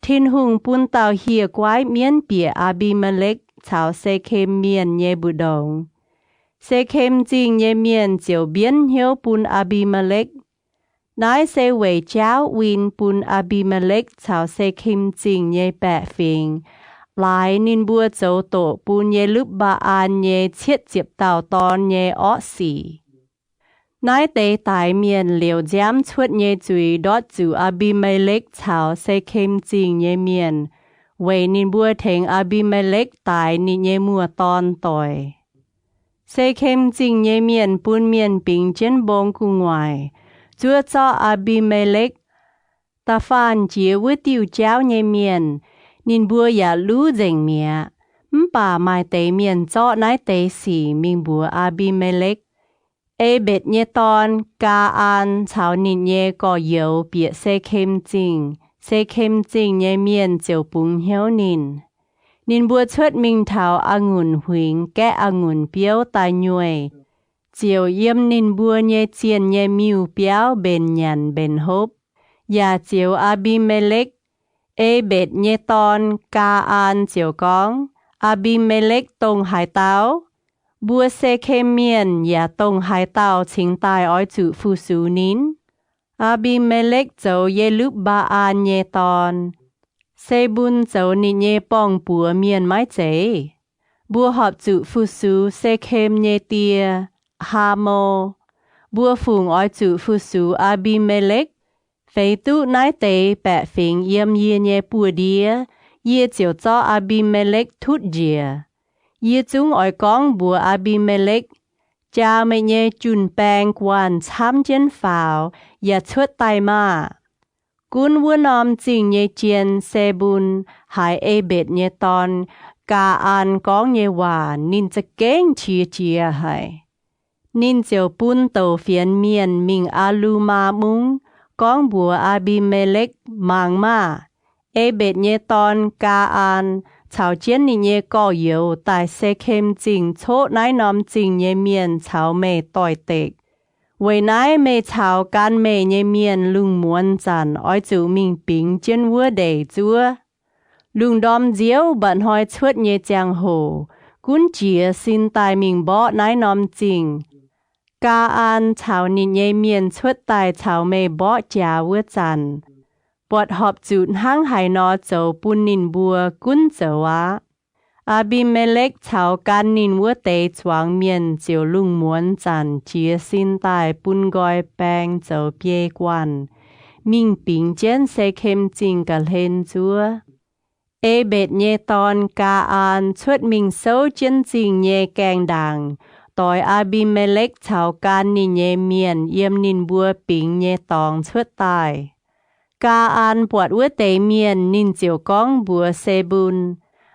Tin-Hungh bun dauh hieh guaiv mienv bieqc Aa^mbi^me^lekv caux Se^kem Mienh nyei mbu'ndongx. Se^kem Zingh nyei mienh ziouc mbienv hnyouv bun Aa^mbi^me^lekv. Naaiv se weic jaauv win bun Aa^mbi^me^lekv caux Se^kem Zingh nyei baeqc fingx, laaix ninh mbuo zoux doqc bun Ye^lupv^mbaa^an nyei cietv ziepc dauh dorn nyei orqv sic. Naaiv deix daix mienh liouc nziaamv cuotv nyei zuiz ndortv zuqc Aa^mbi^me^lekv caux Se^kem Zingh nyei mienh, weic ninh mbuo tengx Aa^mbi^me^lekv daix ninh nyei muoz-dorn doic. Se^kem Zingh nyei mienh bun mienh bingx jienv mbong gu'nguaaic, zuov zorqv Aa^mbi^me^lekv. Da'faanh jiex wuov diuh jauv nyei mienh, ninh mbuo yaac luv nzengc mi'aqv. Mv baac maaih deix mienh zorqv naaiv deix sic mingh mbuox Aa^mbi^me^lekv. E^mbetc nyei dorn, Gaa^an, caux ninh nyei gorx-youz bieqc Se^kem Zingh. Se^kem Zingh nyei mienh ziouc bungx hnyouv ninh. Ninh mbuo cuotv mingh taux a'ngunc huingx gaeqv a'ngunc biouv daaih nyueih, ziouc yiem ninh mbuo nyei zienh nyei miuc-biauv mbenc nyanc mbenc hopv, yaac zioux Aa^mbi^me^lekv. E^mbetc nyei dorn, Gaa^an, ziouc gorngv, Aa^mbi^me^lekv dongh haaix dauh? Mbuo Se^kem Mienh yaac dongh haaix dauh cingx daaih oix zuqc fu-sux ninh? Aa^mbi^me^lekv zoux Ye^lupv^mbaa^an nyei dorn, se bun zoux ninh nyei borng-buoz mienh maiv zeiz? Mbuo horpc zuqc fu-sux Se^kem nyei die, Haamo. Mbuo fungc oix zuqc fu-sux Aa^mbi^me^lekv. Feix duqv naaiv deix baeqc fingx yiem yie nyei buoz-ndiev, yie ziouc zorqv Aa^mbi^me^lekv tutv njiec. Yie zungv oix gorngv mbuox Aa^mbi^me^lekv, Jaa meih nyei jun-baeng guanh camv jienv faaux yaac cuotv daaih maah! Gunv wuov norm zingh nyei jien, Se^mbun, haiz E^mbetc nyei dorn, Gaa^an, gorngv nyei waac ninh za'gengh qiex jiez haic. Ninh ziouc bun douc fienx mienh mingh Aa^lu^maa Mungv, gorngv mbuox Aa^mbi^me^lekv, Mangc maah! E^mbetc nyei dorn, Gaa^an, caux jienv ninh nyei gorx-youz daaih Se^kem Zingh coqv naaiv norm zingh nyei mienh caux meih doix-dekc. Weic naaiv meih caux gan meih nyei mienh lungh muonz zanc oix zuqc mingh bingx jienv wuov ndeic zuov. Lungh ndorm nziouv mba'hnoi cuotv nyei ziangh hoc gunv jiez sin daaih mingh mborqv naaiv norm zingh. Gaa^an caux ninh nyei mienh cuotv daaih caux meih mborqv jaax wuov zanc, buatc horpc zuqc hnangv haaix nor zoux bun ninh mbuo gunv zoux aqv. Aa^mbi^me^lekv caux gan ninh wuov deix zuangx mienh ziouc lungh muonz zanc jiez sin daaih bun nqoi baeng zoux biei guanh mingh bingx jienv Se^kem Zingh ga'hlen zuov. E^mbetc nyei dorn, Gaa^an, cuotv mingh souv jienv zingh nyei gaengh ndaangc, doix Aa^mbi^me^lekv caux gan ninh nyei mienh yiem ninh mbuo bingx nyei dorngx cuotv daaih. Gaa^an buatc wuov deix mienh, ninh ziouc gorngv mbuox Se^mbun,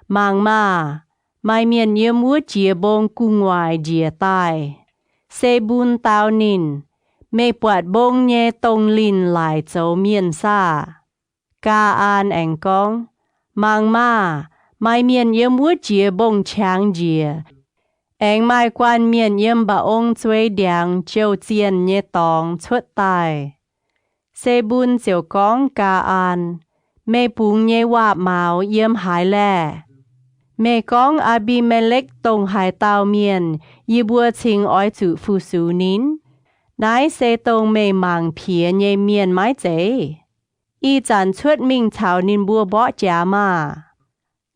Mangc maah! Maaih mienh yiem wuov jiex mbong gu'nguaaic njiec daaih. Se^mbun dau ninh, Meih buatc mbong nyei dongh linh laaic zoux mienh saah? Gaa^an aengx gorngv, Mangc maah! Maaih mienh yiem wuov jiex mbong-qangx njiec. Aengx maaih guanh mienh yiem mba'ong zuei ndiangx jouh-zienh nyei dorngx cuotv daaih. Se^mbun ziouc gorngv Gaa^an, Meih bungx nyei waac-maux yiem haaix laeh? Meih gorngv Aa^mbi^me^lekv dongh haaix dauh mienh, yie mbuo cingx oix zuqc fu-sux ninh? Naaiv se dongh meih mangc piex nyei mienh maiv zeiz? Ih zanc cuotv mingh caux ninh mbuo mborqv jaax maah!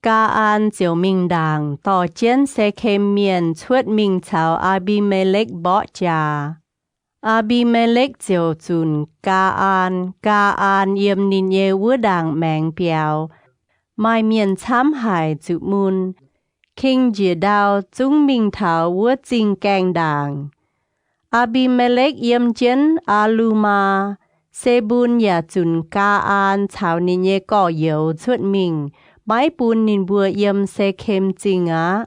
Gaa^an ziouc mingh ndaangc dorh jienv Se^kem Mienh cuotv mingh caux Aa^mbi^me^lekv mborqv jaax. Aa^mbi^me^lekv ziouc zunc Gaa^an. Gaa^an yiem ninh nyei wuov ndaangc maengx biaux, maaih mienh camv haic zuqc mun. King njiec ndau zungv mingh taux wuov zingh gaengh ndaangc. Aa^mbi^me^lekv yiem jienv Aa^lu^maa. Se^mbun yaac zunc Gaa^an caux ninh nyei gorx-youz cuotv mingh, maiv bun ninh mbuo yiem Se^kem Zingh aqv.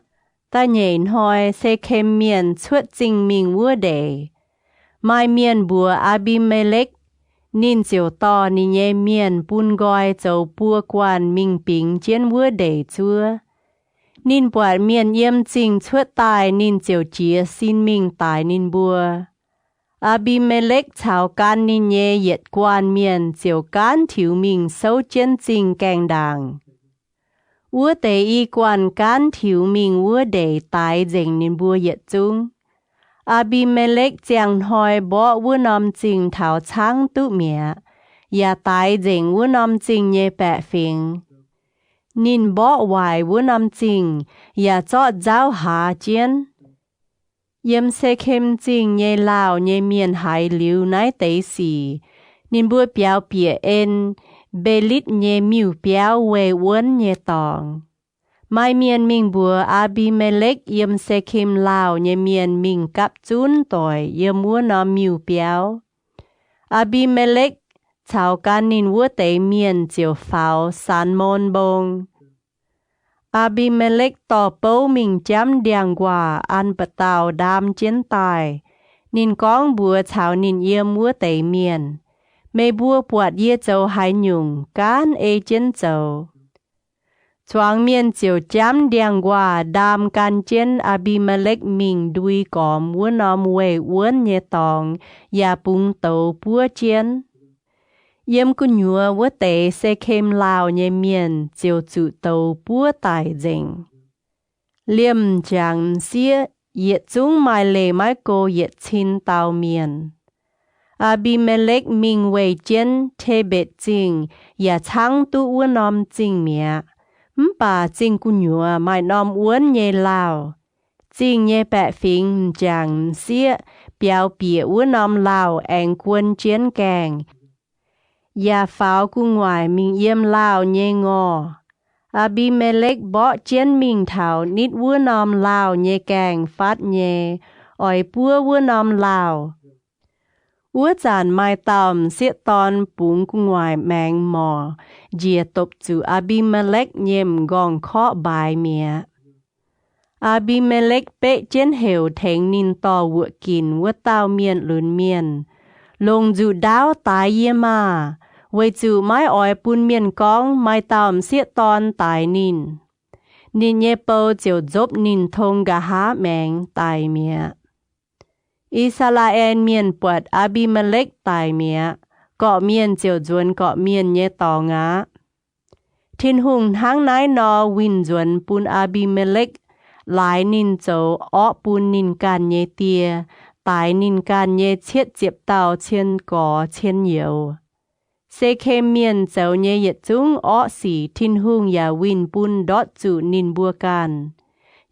Da'nyeic hnoi Se^kem Mienh cuotv zingh mingh wuov ndeic. Maaih mienh mbuox Aa^mbi^me^lekv, ninh ziouc dorh ninh nyei mienh bun nqoi zoux buo guanh mingh bingx jienv wuov ndeic zuov. Ninh buatc mienh yiem zingh cuotv daaih, ninh ziouc jiez sin mingh daix ninh mbuo. Aa^mbi^me^lekv caux gan ninh nyei yietc guanh mienh ziouc gaanv tiux mingh souv jienv zingh gaengh ndaangc. Wuov deix i guanh gaanv tiux mingh wuov ndeic daix nzengc ninh mbuo yietc zungv. Aa^mbi^me^lekv ziangh hnoi mborqv wuov norm zingh taux caangv duqv mi'aqv, yaac daix nzengc wuov norm zingh nyei baeqc fingx. Ninh mborqv waaic wuov norm zingh yaac zorqv nzauv haaz jienv. Yiem Se^kem Zingh nyei laauh nyei mienh haiz liuz naaiv deix sic, ninh mbuo biaux bieqc en Mbe^litv nyei miuc-biauv weih wuonv nyei dorngx. Maaih mienh mingh mbuox Aa^mbi^me^lekv yiem Se^kem laauh nyei mienh mingh gapv zunv doic yiem wuov norm miuc-biauv. Aa^mbi^me^lekv caux gan ninh wuov deix mienh ziouc faaux Sanmon Mbong. Aa^mbi^me^lekv dorh bouv mingh jamv ndiangx-nquaah an ba'dauh ndaam jienv daaih. Ninh gorngv mbuox caux ninh yiem wuov deix mienh, Meih mbuo buatc yie zoux haaix nyungc, gaanv ei jienv zoux. Zuangx mienh ziouc jamv ndiangx-nquaah ndaam gan jienv Aa^mbi^me^lekv mingh ndui gormx wuov norm weih wuonv nyei dorngx yaac bungx douz buov jienv. Yiem gu'nyuoz wuov deix Se^kem laauh nyei mienh ziouc zuqc douz buov daic nzengc. Liemh m'jangc m'sieqv yietc zungv maaih leih maiv go yietc cin dauh mienh. Aa^mbi^me^lekv mingh weih jienv Tebetc Zingh yaac caangv duqv wuov norm zingh mi'aqv. Mv baac zingh gu'nyuoz maaih norm wuonv nyei laauh. Zingh nyei baeqc fingx m'jangc m'sieqv biaux bieqc wuov norm laauh aengx guon jienv gaengh, yaac faaux gu'nguaaic mingh yiem laauh nyei ngorh. Aa^mbi^me^lekv mborqv jienv mingh taux nitv wuov norm laauh nyei gaengh fatv nyei, oix buov wuov norm laauh. Wuov zanc maaih dauh m'sieqv dorn bungx gu'nguaaic maengx morc njiec dopc zuqc Aa^mbi^me^lekv nyei m'nqorngv-korqv mbaaix mi'aqv. Aa^mbi^me^lekv beqv jienv heuc tengx ninh dorh wuoqc ginc wuov dauh mienh lunx mienh, Longc nzuqc ndaauv daix yie maah! Weic zuqc maiv oix bun mienh gorngv maaih dauh m'sieqv dorn daix ninh. Ninh nyei bou ziouc nzopv ninh tong nqa'haav maengx daic mi'aqv. I^saa^laa^en Mienh buatc Aa^mbi^me^lekv daic mi'aqv, gorqv-mienh ziouc nzuonx gorqv-mienh nyei dorngx aqv. Tin-Hungh hnangv naaiv nor winh nzuonx bun Aa^mbi^me^lekv, laaix ninh zoux orqv bun ninh ganh nyei die, daix ninh ganh nyei cietv ziepc dauh cien gorx cien youz. Se^kem Mienh zoux nyei yietc zungv orqv sic Tin-Hungh yaac winh bun ndortv zuqc ninh mbuo ganh.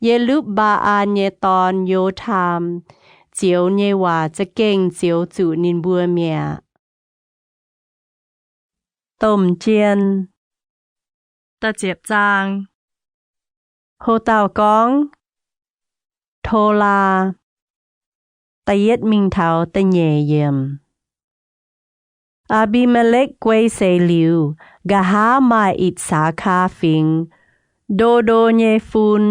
Ye^lupv^mbaa^an nyei dorn, Yo^taam, zioux nyei waac za'gengh zioux zuqc ninh mbuo mi'aqv. Domh Jien. Ho dauh gorngv, Tolaa, da'yietv mingh taux da'nyeic yiemc. Aa^mbi^me^lekv guei seix liuz, nqa'haav maaih Itc^saa^kaa Fingx, Ndo^ndo nyei fun,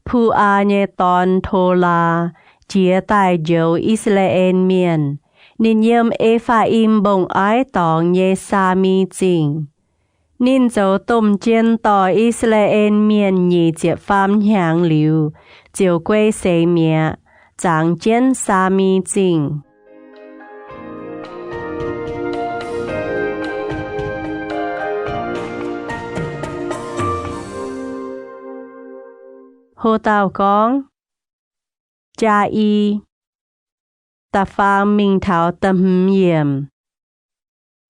Pu^aa nyei dorn, Tolaa, jiez daaih njoux I^saa^laa^en Mienh. Ninh yiem E^faa^im Mbong-Aiv Dorngx nyei Saami Zingh. Ninh zoux domh jien dorh I^saa^laa^en Mienh nyic ziepc faam hnyangx liuz, ziouc guei seix mi'aqv, zangx jienv Saami Zingh. Ho dauh gorngv, Jaa^i, da'faam mingh taux da'hmz yiemc.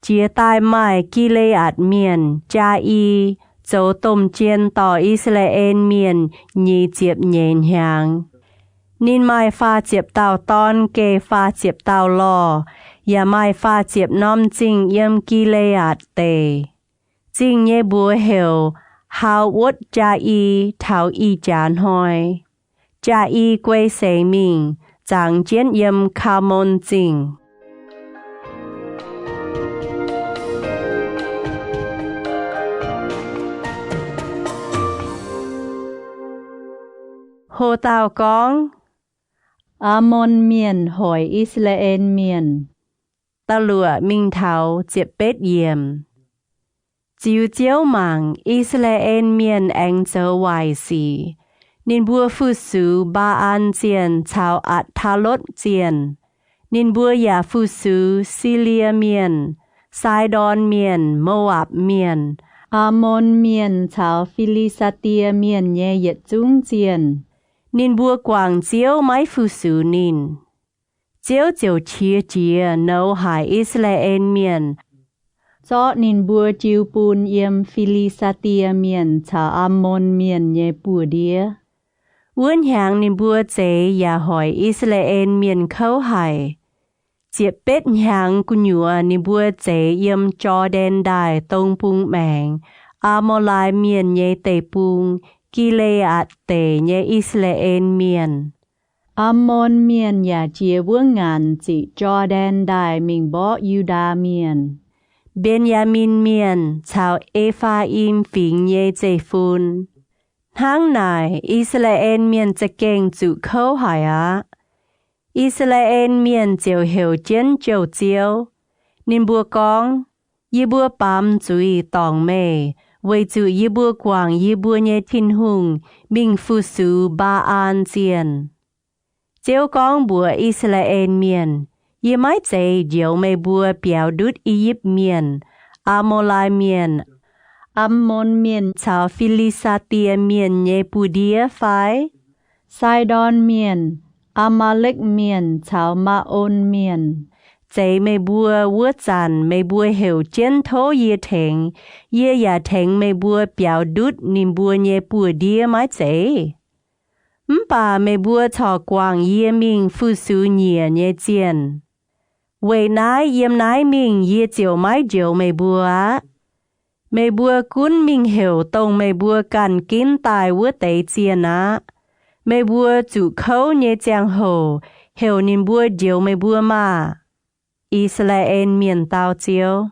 Jiez daaih maaih Gi^le^aatc Mienh, Jaa^i, zoux domh jien dorh I^saa^laa^en Mienh nyic ziepc nyeic hnyangx. Ninh maaih faah ziepc dauh dorn geh faah ziepc dauh lorh, yaac maaih faah ziepc norm zingh yiem Gi^le^aatc Deic. Zingh nyei mbuox heuc Haa^wotv Jaa^i. Taux ih jaax hnoi, Jaa^i guei seix mingh, zangx jienv yiem Kaa^mon Zingh. Ho dauh gorngv, Aamon Mienh Hoic I^saa^laa^en Mienh. Da'luoqc mingh taux ziepc betv yiemc. Ziux Ziouv mangc, I^saa^laa^en Mienh aengx zoux waaic sic. Ninh mbuo fu-sux Mbaa^an Zienh caux Atc^taa^lotv Zienh. Ninh mbuo yaac fu-sux Silie Mienh, Saidon Mienh, Mo^apc Mienh, Aamon Mienh caux Fi^li^saa^die Mienh nyei yietc zungv zienh. Ninh mbuo guangc Ziouv maiv fu-sux ninh. Ziouv ziouc qiex jiez nouz haic I^saa^laa^en Mienh, zorqv ninh mbuo jiu bun yiem Fi^li^saa^die Mienh caux Aamon Mienh nyei buoz-ndiev. Wuov hnyangx ninh mbuo zeix yaac hoic I^saa^laa^en Mienh kouv haic. Ziepc betv hnyangx gu'nyuoz ninh mbuo zeix yiem Jor^ndaen Ndaaih dong bung maengx, Aa^maa^lai Mienh nyei deic-bung, Gi^le^aatc Deic nyei I^saa^laa^en Mienh. Aamon Mienh yaac jiex wuov ngaanc ziqc Jor^ndaen Ndaaih mingh mborqv Yu^ndaa Mienh, Mben^yaa^min Mienh caux E^faa^im Fingx nyei zeiv-fun. Hnangv naaic, I^saa^laa^en Mienh za'gengh zuqc kouv haic aqv. I^saa^laa^en Mienh ziouc heuc jienv Jouh Ziouv. Ninh mbuo gorngv, Yie mbuo baamz zuiz dorngc meih, weic zuqc yie mbuo guangc yie mbuo nyei Tin-Hungh mingh fu-sux Mbaa^an Zienh. Ziouv gorngv mbuox I^saa^laa^en Mienh, Yie maiv zeiz njoux meih mbuo biaux ndutv I^yipv Mienh, Aa^maa^lai Mienh, Aamon Mienh caux Fi^li^saa^die Mienh nyei buoz-ndiev fai? Saidon Mienh, Aa^maa^lekv Mienh caux Maa^on Mienh zeix meih mbuo wuov zanc, meih mbuo heuc jienv tov yie tengx, yie yaac tengx meih mbuo biaux ndutv ninh mbuo nyei buoz-ndiev maiv zeiz? Mv baac meih mbuo corc guangc yie mingh fu-sux nyiec nyei zienh. Weic naaiv yiem naaiv mingh yie ziouc maiv njoux meih mbuo aqv. Meih mbuo gunv mingh heuc dongh meih mbuo ganh ginv daaih wuov deix zienh aqv. Meih mbuo zuqc kouv nyei ziangh hoc heuc ninh mbuo njoux meih mbuo maah! I^saa^laa^en Mienh dau Ziouv,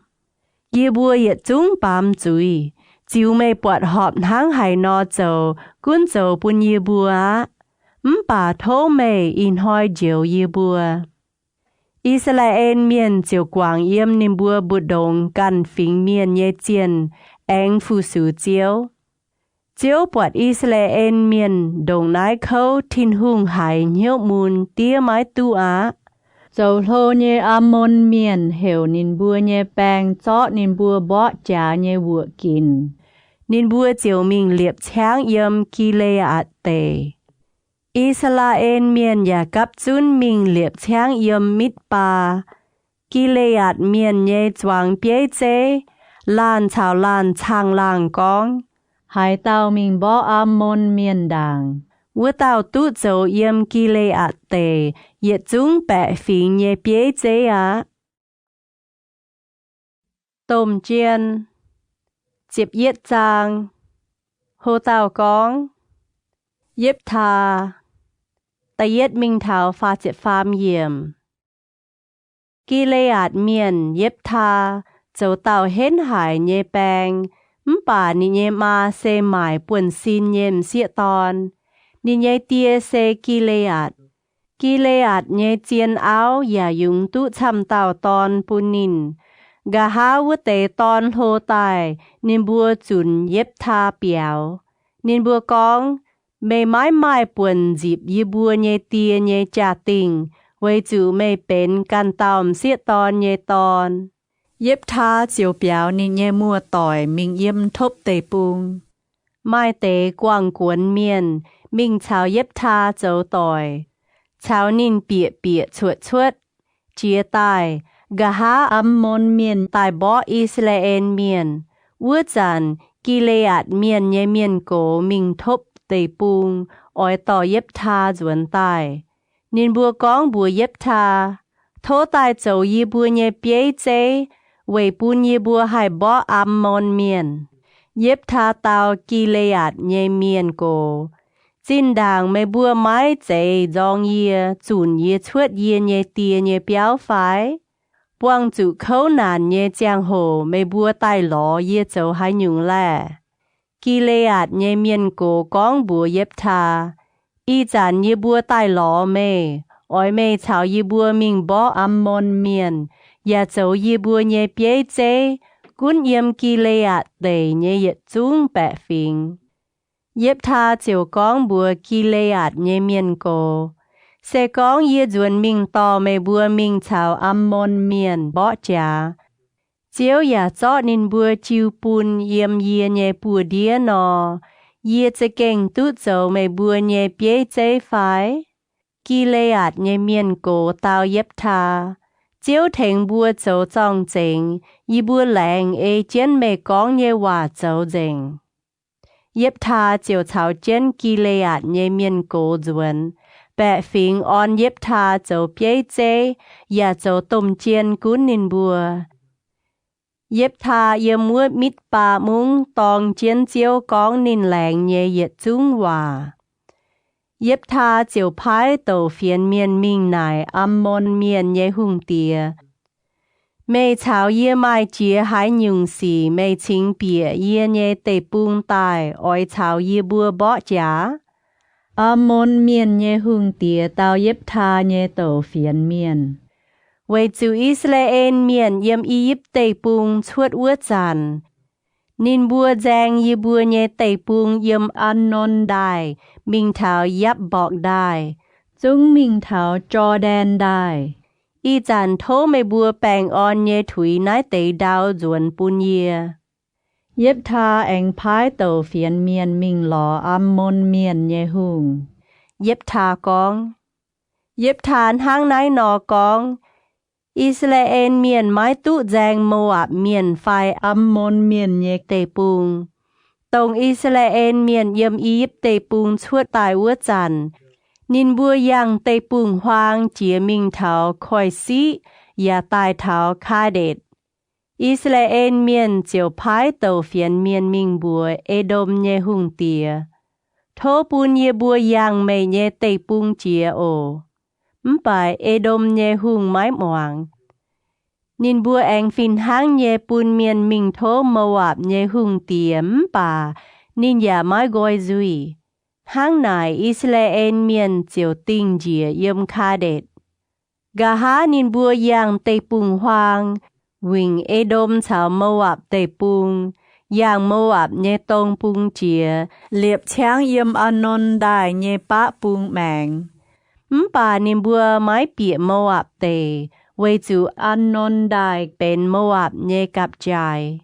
Yie mbuo yietc zungv baamz zuiz. Ziux meih buatc horpc hnangv haaix nor zoux, gunv zoux bun yie mbuo aqv. Mv baac tov meih ih hnoi njoux yie mbuo. I^saa^laa^en Mienh ziouc guangc yiem ninh mbuo mbu'ndongx ganh fingx mienh nyei zienh aengx fu-sux Ziouv. Ziouv buatc I^saa^laa^en Mienh ndongc naaiv kouv Tin-Hungh haiz hnyouv mun diev maiv duqv aqv, zoux hlo nyei Ammon Mienh heuc ninh mbuo nyei baeng zorqv ninh mbuo mborqv jaax nyei wuoqc ginc. Ninh mbuo ziouc mingh liepc ciangv yiem Gi^le^atc Deic. I^saa^laa^en Mienh yaac gapv zunv mingh liepc ciangv yiem Mitv^baa, Gi^le^atc Mienh nyei zuangx bieiv zeiv. Laanh caux laanh caangh laangh gorngv, Haaix dauh mingh mborqv Ammon Mienh ndaangc, wuov dauh duqv zoux yiem Gi^le^atc Deic yietc zungv baeqc fingx nyei bieiv zeiv aqv. Domh Jien, ziepc yietv zaang. Hlo dauh gorngv, Yepv^taa. Da'yietv mingh taux faah ziepc faam yiemc. Gi^le^aatc Mienh, Yepv^taa, zoux dauh henv haic nyei baeng, mv baac ninh nyei maa se maaic buonv-sin nyei m'sieqv dorn. Ninh nyei die se Gi^le^aatc. Gi^le^aatc nyei zien auv yaac yungz duqv camv dauh dorn bun ninh. Nqa'haav wuov deix dorn hlo daaih, ninh mbuo zunc Yepv^taa biaux. Ninh mbuo gorngv, Meih maiv maaih buonc nzipc yie mbuo nyei die nyei jaa-dingh, weic zuqc meih benx ganh dauh m'sieqv dorn nyei dorn. Yepv^taa ziouc biaux ninh nyei muoz-doic mingh yiem topv deic-bung. Maaih deix guangh guonx mienh mingh caux Yepv^taa zoux doic, caux ninh bieqc bieqc cuotv cuotv, jiez daaih. Nqa'haav Ammon Mienh daaih mborqv I^saa^laa^en Mienh. Wuov zanc Gi^le^aatc Mienh nyei mienh gox mingh topv deic-bung oix dorh Yepv^taa nzuonx daaih. Ninh mbuo gorngv mbuox Yepv^taa, Tov daaih zoux yie mbuo nyei bieiv zeiv, weic bun yie mbuo haih mborqv Ammon Mienh. Yepv^taa dau Gi^le^aatc nyei mienh gox, Zinh ndaangc meih mbuo maiv zeiz nzorng yie, zunc yie cuotv yie nyei die nyei biauv fai? Buangh zuqc kouv naanc nyei ziangh hoc meih mbuo daaih lorz yie zoux haaix nyungc laeh? Gi^le^aatc nyei mienh gox gorngv mbuox Yepv^taa, Ih zanc yie mbuo daaih lorz meih, oix meih caux yie mbuo mingh mborqv Ammon Mienh, yaac zoux yie mbuo nyei bieiv zeiv, gunv yiem Gi^le^aatc Deic nyei yietc zungv baeqc fingx. Yepv^taa ziouc gorngv mbuox Gi^le^aatc nyei mienh gox, Se gorngv yie nzuonx mingh dorh meih mbuo mingh caux Ammon Mienh mborqv jaax, Ziouv yaac zorqv ninh mbuo jiu bun yiem yie nyei buoz-ndiev nor, yie za'gengh duqv zoux meih mbuo nyei bieiv zeiv fai? Gi^le^aatc nyei mienh gox dau Yepv^taa, Ziouv tengx mbuo zoux zorng-zengx, yie mbuo laengz ei jienv meih gorngv nyei waac zoux nzengc. Yepv^taa ziouc caux jienv Gi^le^aatc nyei mienh gox nzuonx. Baeqc fingx orn Yepv^taa zoux bieiv zeiv yaac zoux domh jien gunv ninh mbuo. Yepv^taa yiem wuov Mitv^baa Mungv dorng jienv Ziouv gorngv ninh laengz nyei yietc zungv waac. Yepv^taa ziouc paaiv douc fienx mienh mingh naaic Ammon Mienh nyei hungh diex, Meih caux yie maaih jiex haaix nyungc sic meih cingx bieqc yie nyei deic-bung daaih oix caux yie mbuo mborqv jaax? Ammon Mienh nyei hungh diex dau Yepv^taa nyei douc fienx mienh, Weic zuqc I^saa^laa^en Mienh yiem I^yipv Deic-Bung cuotv wuov zanc, ninh mbuo nzaeng yie mbuo nyei deic-bung yiem Aa^non Ndaaih mingh taux Yapv^mborqc Ndaaih, zungv mingh taux Jor^ndaen Ndaaih. Ih zanc tov meih mbuo baengh orn nyei tuix naaiv deix ndau nzuonx bun yie. Yepv^taa aengx paaiv douc fienx mienh mingh lorz Ammon Mienh nyei hungh. Yepv^taa gorngv, Yepv^taa hnangv naaiv nor gorngv, I^saa^laa^en Mienh maiv duqv nzaeng Mo^apc Mienh fai Ammon Mienh nyei deic-bung. Dongh I^saa^laa^en Mienh yiem I^yipv Deic-Bung cuotv daaih wuov zanc, ninh mbuo yangh deic-bung-huaang jiex mingh taux Koiv^siqv yaac daaih taux Kaa^ndetc. I^saa^laa^en Mienh ziouc paaiv douc fienx mienh mingh mbuox E^ndom nyei hungh diex, Tov bun yie mbuo yangh meih nyei deic-bung jiex oc. Mv baac E^ndom nyei hungh maiv muangx. Ninh mbuo aengx fih hnangv nyei bun mienh mingh tov Mo^apc nyei hungh diex, mv baac ninh yaac maiv nqoi nzuih. Hnangv naaic, I^saa^laa^en Mienh ziouc dingh njiec yiem Kaa^ndetc. Nqa'haav ninh mbuo yangh deic-bung-huaang, wingc E^ndom caux Mo^apc Deic-Bung, yangh Mo^apc nyei dong bung jiex, liepc ciangv yiem Aa^non Ndaaih nyei baqv bung maengx. Mv baac ninh mbuo maiv bieqc Mo^apc Deic, weic zuqc Aa^non Ndaaih benx Mo^apc nyei gapv-jaaix.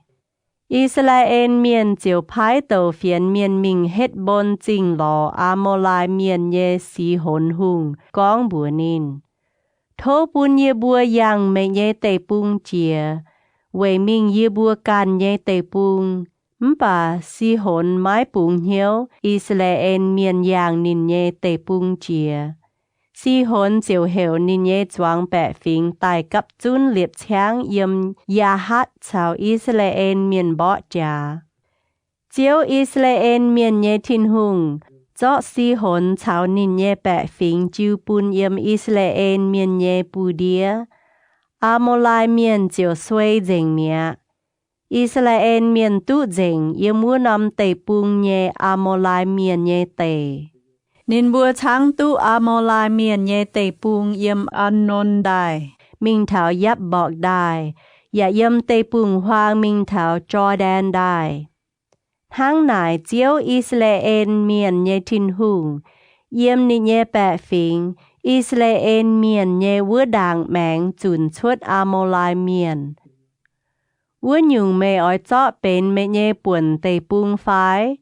I^saa^laa^en Mienh ziouc paaiv douc fienx mienh mingh Hetv^mbon Zingh lorz Aa^moo^lai Mienh nyei Sihonx Hungh, gorngv mbuox ninh, Tov bun yie mbuo yangh meih nyei deic-bung jiex, weic mingh yie mbuo ganh nyei deic-bung. Mv baac Sihonx maiv bungx hnyouv I^saa^laa^en Mienh yangh ninh nyei deic-bung jiex. Sihonx ziouc heuc ninh nyei zuangx baeqc fingx daaih gapv zunv liepc ciangv yiem Yaahatc caux I^saa^laa^en Mienh mborqv jaax. Ziouv, I^saa^laa^en Mienh nyei Tin-Hungh, zorqv Sihonx caux ninh nyei baeqc fingx jiu bun yiem I^saa^laa^en Mienh nyei buoz-ndiev. Aa^moo^lai Mienh ziouc suei nzengc mi'aqv. I^saa^laa^en Mienh duqv nzengc yiem wuov norm deic-bung nyei Aa^moo^lai Mienh nyei deic. Ninh mbuo caangv duqv Aa^moo^lai Mienh nyei deic-bung yiem Aa^non Ndaaih mingh taux Yapv^mborqc Ndaaih, yaac yiem deic-bung-huaang mingh taux Jor^ndaen Ndaaih. Hnangv naaic, Ziouv, I^saa^laa^en Mienh nyei Tin-Hungh, yiem ninh nyei baeqc fingx, I^saa^laa^en Mienh nyei wuov ndaangc maengx zunc cuotv Aa^moo^lai Mienh. Wuov nyungc meih oix zorqv benx meih nyei buonc deic-bung fai?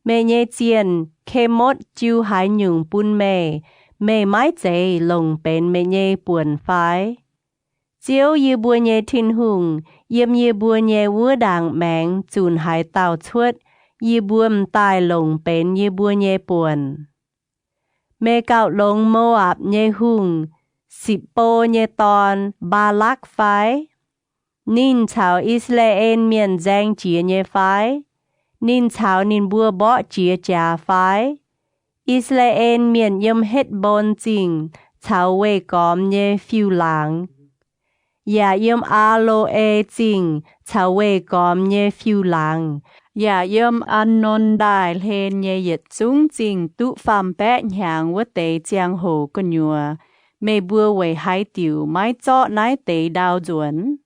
Meih nyei zienh, Ke^motv, jiu haaix nyungc bun meih, meih maiv zeiz longc benx meih nyei buonc fai? Ziouv, yie mbuo nyei Tin-Hungh, yiem yie mbuo nyei wuov ndaangc maengx zunc haaix dauh cuotv, yie mbuo m'daaih longc benx yie mbuo nyei buonc. Meih gauh longx Mo^apc nyei hungh, Sipc^bo nyei dorn, Mbaalakv fai? Ninh caux I^saa^laa^en Mienh nzaeng jiex nyei fai? Ninh caux ninh mbuo mborqv jiex jaax fai? I^saa^laa^en Mienh yiem Hetv^mbon Zingh caux weih gormx nyei fiuv-laangz, yaac yiem Aa^lo^e Zingh caux weih gormx nyei fiuv-laangz, yaac yiem Aa^non Ndaaih hlen nyei yietc zungv zingh duqv faam-baeqv hnyangx wuov deix ziangh hoc gu'nyuoz, meih mbuo weic haaix diuc maiv zorqv naaiv deix ndau nzuonx?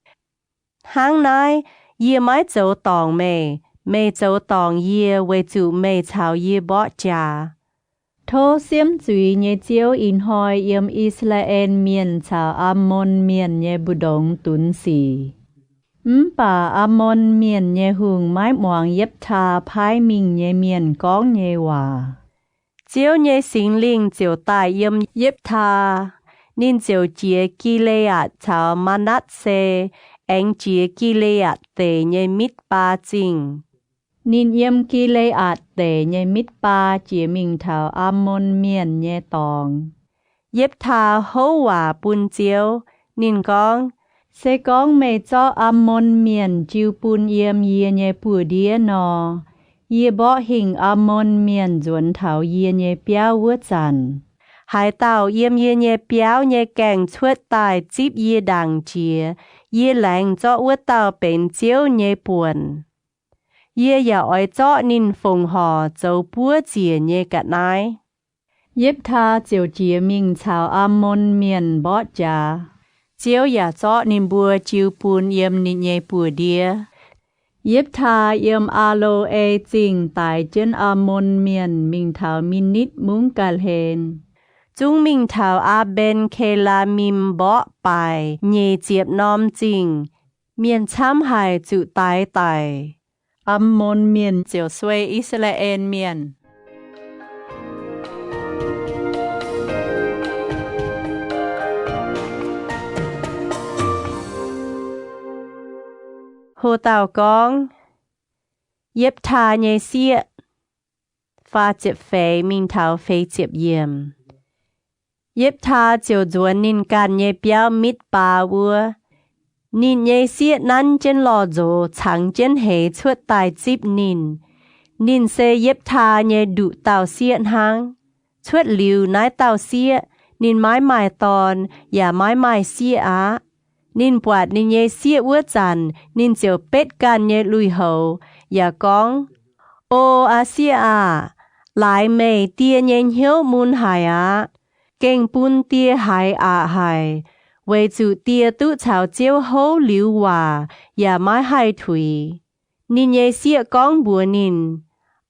Hnangv naaiv, yie maiv zoux dorngc meih, meih zoux dorngc yie weic zuqc meih caux yie mborqv jaax. Tov siemv zuiz nyei Ziouv ih hnoi yiem I^saa^laa^en Mienh caux Aamon Mienh nyei mbu'ndongx dunx sic. Mv baac Aamon Mienh nyei hungh maiv muangx Yipv^taa paaiv mingh nyei mienh gorngv nyei waac. Ziouv nyei Singx Lingh ziouc daaih yiem Yipv^taa. Ninh ziouc jiex Gi^le^aatc caux Maa^natv^se, aengx jiex Gi^le^aatc Deic nyei Mitv^baa Zingh. Ninh yiem Gi^le^aatc Deic nyei Mitv^baa jiex mingh taux Aamon Mienh nyei dorngx. Yipv^taa houv waac bun Ziouv. Ninh gorngv, Se gorngv meih zorqv Aamon Mienh jiu bun yiem yie nyei buoz-ndiev nor, yie mborqv hingh Aamon Mienh nzuonx taux yie nyei biauv wuov zanc, haaix dauh yiem yie nyei biauv nyei gaengh cuotv daaih zipv yie ndaangc jiex, yie laengz zorqv wuov dauh benx Ziouv nyei buonc. Yie yaac oix zorqv ninh fongc horc zoux buov ziec nyei ga'naaiv. Yipv^taa ziouc jiex mingh caux Aamon Mienh mborqv jaax. Ziouv yaac zorqv ninh mbuo jiu bun yiem ninh nyei buoz-ndiev. Yipv^taa yiem Aa^lo^e Zingh daix jienv Aamon Mienh mingh taux Mi'nitv Mungv ga'hlen, zungv mingh taux Aa^mben Ke^laa^mim mborqv baaic nyeic ziepc norm zingh, mienh camv haic zuqc daix daic. Aamon Mienh ziouc suei I^saa^laa^en Mienh. Ho dauh gorngv, Yipv^taa nyei sieqv, faah ziepc feix mingh taux feix ziepc yiemc. Yipv^taa ziouc nzuonx ninh ganh nyei biauv Mitv^baa wuov. Ninh nyei sieqv nanv jienv lorh nzox cangx jienv heix cuotv daaih zipv ninh. Ninh se Yipv^taa nyei nduqc dauh sieqv hnangv. Cuotv liuz naaiv dauh sieqv, ninh maiv maaih dorn yaac maiv maaih sieqv aqv. Ninh buatc ninh nyei sieqv wuov zanc, ninh ziouc betv ganh nyei lui-houx yaac gorngv, O aa sieqv aah! Laaix meih die nyei hnyouv mun haic aqv. Gengh bun die haiz aqc haic, weic zuqc die duqv caux Ziouv houv liuz waac yaac maiv haih tuix. Ninh nyei sieqv gorngv mbuox ninh,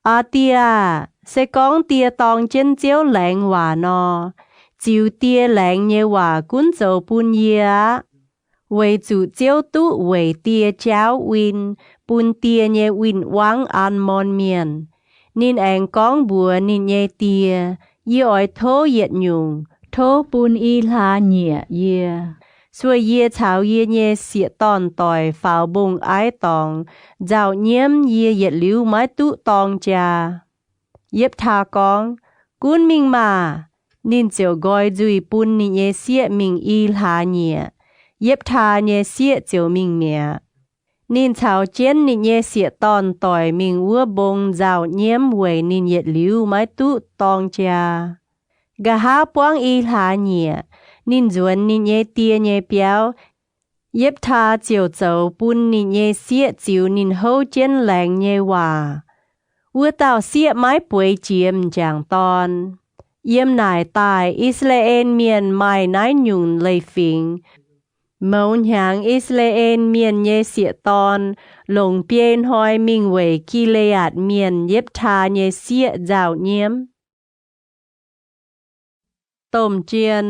Aa die aah! Se gorngv die dorng jienv Ziouv laengz waac nor, ziux die laengz nyei waac gunv zoux bun yie aqv. Weic zuqc Ziouv duqv weic die jaauv win bun die nyei win-wangv Aamon Mienh. Ninh aengx gorngv mbuox ninh nyei die, Yie oix tov yietc nyungc, tov bun i hlaax nyieqc yie. Sueih yie caux yie nyei sieqv-dorn-doic faaux mbong-aiv dorngx nzauh nyiemv, yie yietc liuz maiv duqv dorng jaa. Yipv^taa gorngv, Gunv mingh maah! Ninh ziouc nqoi nzuih bun ninh nyei sieqv mingh i hlaax nyieqc. Yipv^taa nyei sieqv ziouc mingh mi'aqv. Ninh caux jienv ninh nyei sieqv-dorn-doic mingh wuov mbong nzauh nyiemv weic ninh yietc liuz maiv duqv dorng jaa. Nqa'haav buangv i hlaax nyieqc, ninh nzuonx ninh nyei die nyei biauv. Yipv^taa ziouc zoux bun ninh nyei sieqv ziux ninh houv jienv laengz nyei waac. Wuov dauh sieqv maiv bueix jiex m'jangc dorn. Yiem naaic daaih I^saa^laa^en Mienh maaih naaiv nyungc leiz-fingx. Mouz hnyangx I^saa^laa^en Mienh nyei sieqv-dorn longc biei hnoi mingh weic Gi^le^aatc Mienh Yipv^taa nyei sieqv nzauh nyiemv. Domh Jien,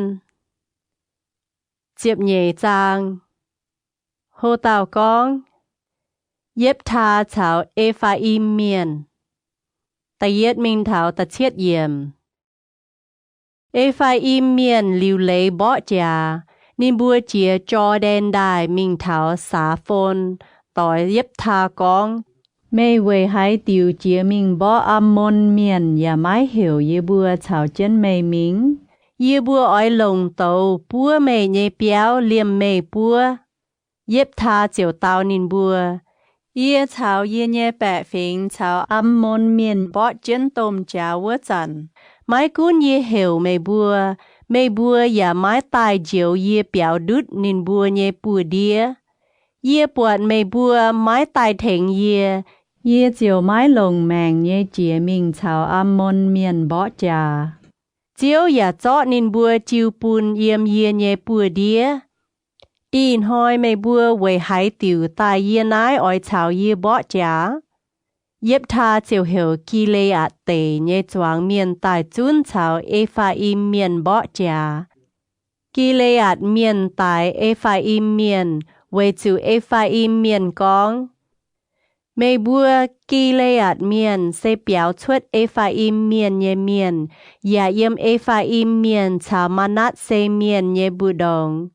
ziepc nyeic zaang. Ho dauh gorngv, Yipv^taa caux E^faa^im Mienh. Da'yietv mingh taux da'cietv yiemc. E^faa^im Mienh liuc leiz mborqv jaax, ninh mbuo jiex Jor^ndaen Ndaaih mingh taux Saax^fon, doix Yipv^taa gorngv, Meih weic haaix diuc jiex mingh mborqv Aamon Mienh yaac maiv heuc yie mbuo caux jienv meih mingh? Yie mbuo oix longc douz buov meih nyei biauv liemh meih buov. Yipv^taa ziouc dau ninh mbuo, Yie caux yie nyei baeqc fingx caux Aamon Mienh mborqv jienv domh jaax wuov zanc, maiv gunv yie heuc meih mbuo, meih mbuo yaac maiv daaih njoux yie biaux ndutv ninh mbuo nyei buoz-ndiev. Yie buatc meih mbuo maiv daaih tengx yie, yie ziouc maiv longc maengc nyei jiex mingh caux Aamon Mienh mborqv jaax. Ziouv yaac zorqv ninh mbuo jiu bun yiem yie nyei buoz-ndiev. Ih hnoi meih mbuo weic haaix diuc daaih yie naaiv oix caux yie mborqv jaax? Yipv^taa ziouc heuc Gi^le^aatc Deic nyei zuangx mienh daaih zunv caux E^faa^im Mienh mborqv jaax. Gi^le^aatc Mienh daix E^faa^im Mienh, weic zuqc E^faa^im Mienh gorngv, Meih mbuo Gi^le^aatc Mienh se biaux cuotv E^faa^im Mienh nyei mienh, yaac yiem E^faa^im Mienh caux Maa^natv^se Mienh nyei mbu'ndongx.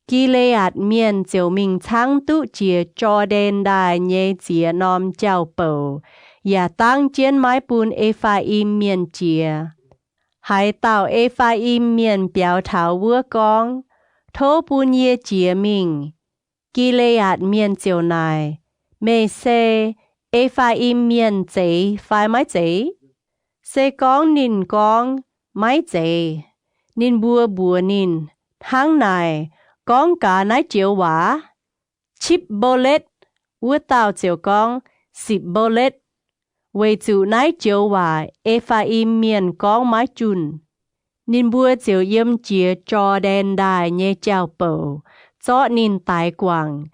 Gi^le^aatc Mienh ziouc mingh caangv duqv jiex Jor^ndaen Ndaaih nyei ziex norm jauv-bouc, yaac dangv jienv maiv bun E^faa^im Mienh jiex. Haaix dauh E^faa^im Mienh biaux taux wuov gorngv, Tov bun yie jiex mingh, Gi^le^aatc Mienh ziouc naaic, Meih se E^faa^im Mienh zeiz fai maiv zeiz? Se gorngv ninh gorngv, Maiv zeiz, ninh mbuo mbuox ninh, Hnangv naaic, gorngv gaax naaiv joux waac, Chipv^mbo^letv. Wuov dauh ziouc gorngv, Sipc^mbo^letv, weic zuqc naaiv joux waac E^faa^im Mienh gorngv maiv junh. Ninh mbuo ziouc yiem jiex Jor^ndaen Ndaaih nyei jauv-bouc zorqv ninh daix guangc.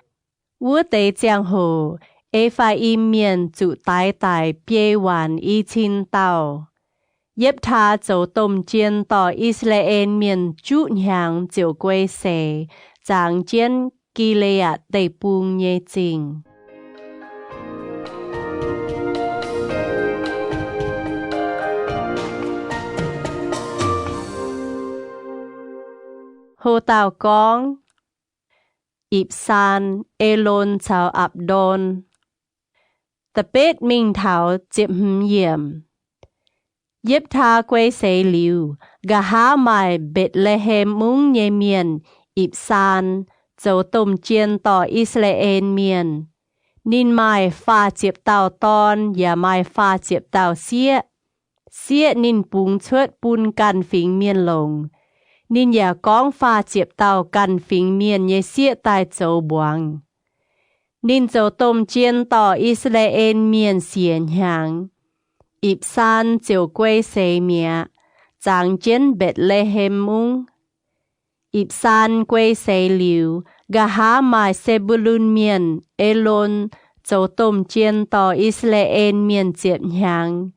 Wuov deix ziangh hoc E^faa^im Mienh zuqc daix daic biei waanc i cin dauh. Yipv^taa zoux domh jien dorh I^saa^laa^en Mienh juqv hnyangx ziouc guei seix, zangx jienv Gi^le^aatc Deic-Bung nyei zingh. Ho dauh gorngv, Ipc^saan, Elon caux Apc^ndon. Da'betv mingh taux ziepc hmz yiemc. Yipv^taa guei seix liuz, nqa'haav maaih Mbetc^le^hem Mungv nyei mienh, Ipc^saan, zoux domh jien dorh I^saa^laa^en Mienh. Ninh maaih faah ziepc dauh dorn yaac maaih faah ziepc dauh sieqv. Sieqv ninh bungx cuotv bun ganh fingx mienh longc. Ninh yaac gorngv faah ziepc dauh ganh fingx mienh nyei sieqv daaih zoux mbuangz. Ninh zoux domh jien dorh I^saa^laa^en Mienh siec hnyangx. Ipc Saan ziouc guei seix mi'aqv, zangx jienv Mbetc^le^hem Mungv. Ipc Saan guei seix liuz, nqa'haav maaih Se^mbu^lun Mienh, Elon, zoux domh jien dorh I^saa^laa^en Mienh ziepc hnyangx.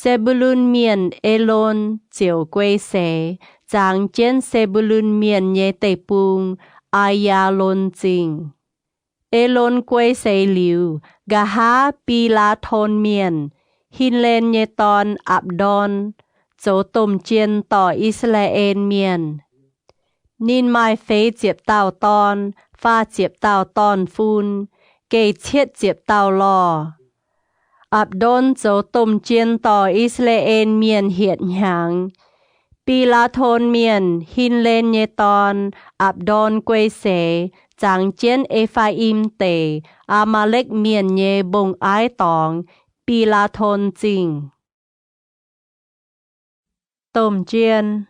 Se^mbu^lun Mienh, Elon, ziouc guei seix, zangx jienv Se^mbu^lun Mienh nyei deic-bung, Aa^yaa^lon Zingh. Elon guei seix liuz, nqa'haav Bi^laa^ton Mienh, Hin^len nyei dorn, Apc^ndorn, zoux domh jien dorh I^saa^laa^en Mienh. Ninh maaih feix ziepc dauh dorn, faah ziepc dauh dorn-fun, geh cietv ziepc dauh lorh. Apc^ndorn zoux domh jien dorh I^saa^laa^en Mienh hietc hnyangx. Bi^laa^ton Mienh, Hin^len nyei dorn, Apc^ndorn guei seix, zangx jienv E^faa^im Deic, Aa^maa^lekv Mienh nyei mbong-aiv dorngx, Bi^laa^ton Zingh. Domh jien.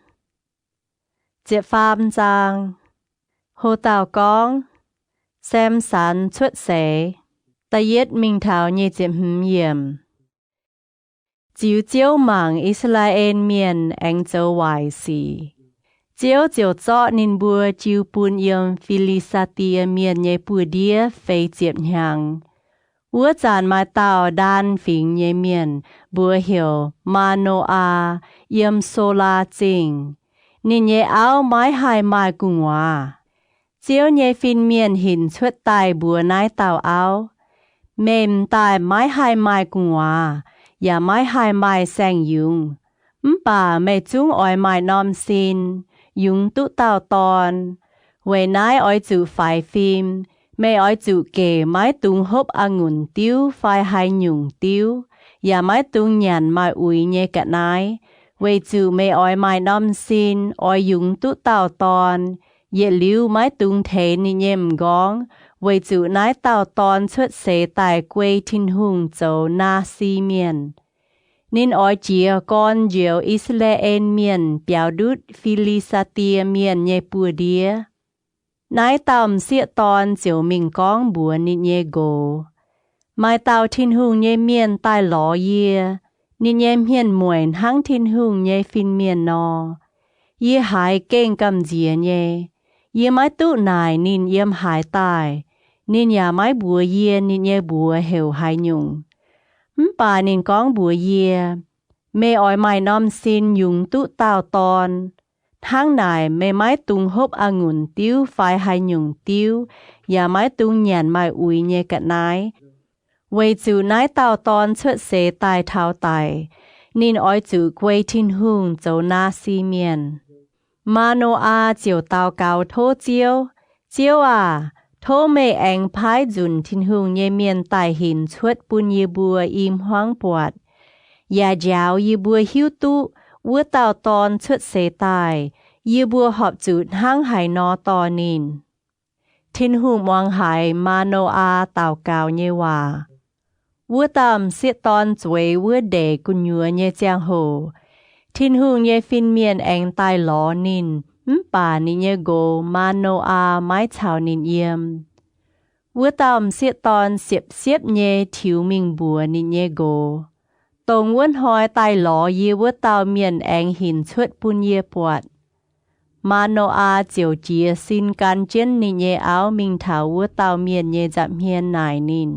Ziepc faam zaang. Ho dauh gorngv, Sam^san Cuotv Seix. Da'yietv mingh taux nyic ziepc hmz yiemc. Ziux Ziouv mangc I^saa^laa^en Mienh aengx zoux waaic sic, Ziouv ziouc zorqv ninh mbuo jiu bun yiem Fi^li^saa^die Mienh nyei buoz-ndiev feix ziepc hnyangx. Wuov zanc maaih dauh Ndaan Fingx nyei mienh, mbuox heuc Maa^no^aa, yiem Solaa Zingh. Ninh nyei auv maiv haih maaih gu'nguaaz. Ziouv nyei fin-mienh hinc cuotv daaih mbuox naaiv dauh auv, Meih m'daaih maiv haih maaih gu'nguaaz, yaac maiv haih maaih saeng-yungz. Mv baac meih zungv oix maaih norm sin, yungz duqv dauh dorn. Weic naaiv oix zuqc faix fim. Meih oix zuqc gec maiv dungx hopv a'ngunc diuv fai haaix nyungc diuv, yaac maiv dungx nyanc maaih uix nyei ga'naaiv, weic zuqc meih oix maaih norm sin oix yungz duqv dauh dorn. Yietc liuz maiv dungx teix ninh nyei m'nqorngv, weic zuqc naaiv dauh dorn cuotv seix daaih guei Tin-Hungh zoux Naasi Mienh. Ninh oix jiez gorn njoux I^saa^laa^en Mienh biaux ndutv Fi^li^saa^die Mienh nyei buoz-ndiev. Naaiv dauh m'sieqv dorn ziouc mingh gorngv mbuox ninh nyei nqox, Maaih dauh Tin-Hungh nyei mienh daaih lorz yie. Ninh nyei hmien mueic hnangv Tin-Hungh nyei fin-mienh nor. Yie haiz gengh gamh nziex nyei. Yie maiv duqv naaic ninh yiem haaix daaih. Ninh yaac maiv mbuox yie ninh nyei mbuox heuc haaix nyungc. Mv baac ninh gorngv mbuox yie, Meih oix maaih norm sin yungz duqv dauh dorn. Hnangv naaic meih maiv dungx hopv a'ngunc diuv fai haaix nyungc diuv, yaac maiv dungx nyanc maaih uix nyei ga'naaiv, weic zuqc naaiv dauh dorn cuotv seix daaih taux daic, ninh oix zuqc guei Tin-Hungh zoux Naasi Mienh. Maa^no^aa ziouc daux gaux tov Ziouv, Ziouv aah! Tov meih aengx paaiv nzunc Tin-Hungh nyei mienh daaih hinc cuotv bun yie mbuo i hmuangv buatc, yaac njaaux yie mbuo hiuv duqv wuov dauh dorn cuotv seix daaih, yie mbuo horpc zuqc hnangv haaix nor dorh ninh. Tin-Hungh muangx haiz Maa^no^aa daux gaux nyei waac. Wuov dauh m'sieqv dorn zueiz wuov ndeic gu'nyuoz nyei ziangh hoc, Tin-Hungh nyei fin-mienh aengx daaih lorz ninh, mv baac ninh nyei nqox Maa^no^aa maiv caux ninh yiem. Wuov dauh m'sieqv dorn siepv-siepv nyei tiux mingh mbuox ninh nyei nqox, Dongh wuov hnoi daaih lorz yie wuov dauh mienh aengx hinc cuotv bun yie buatc. Maa^no^aa ziouc jiez sin gan jienv ninh nyei auv mingh taux wuov dauh mienh nyei nza'hmien naaic ninh,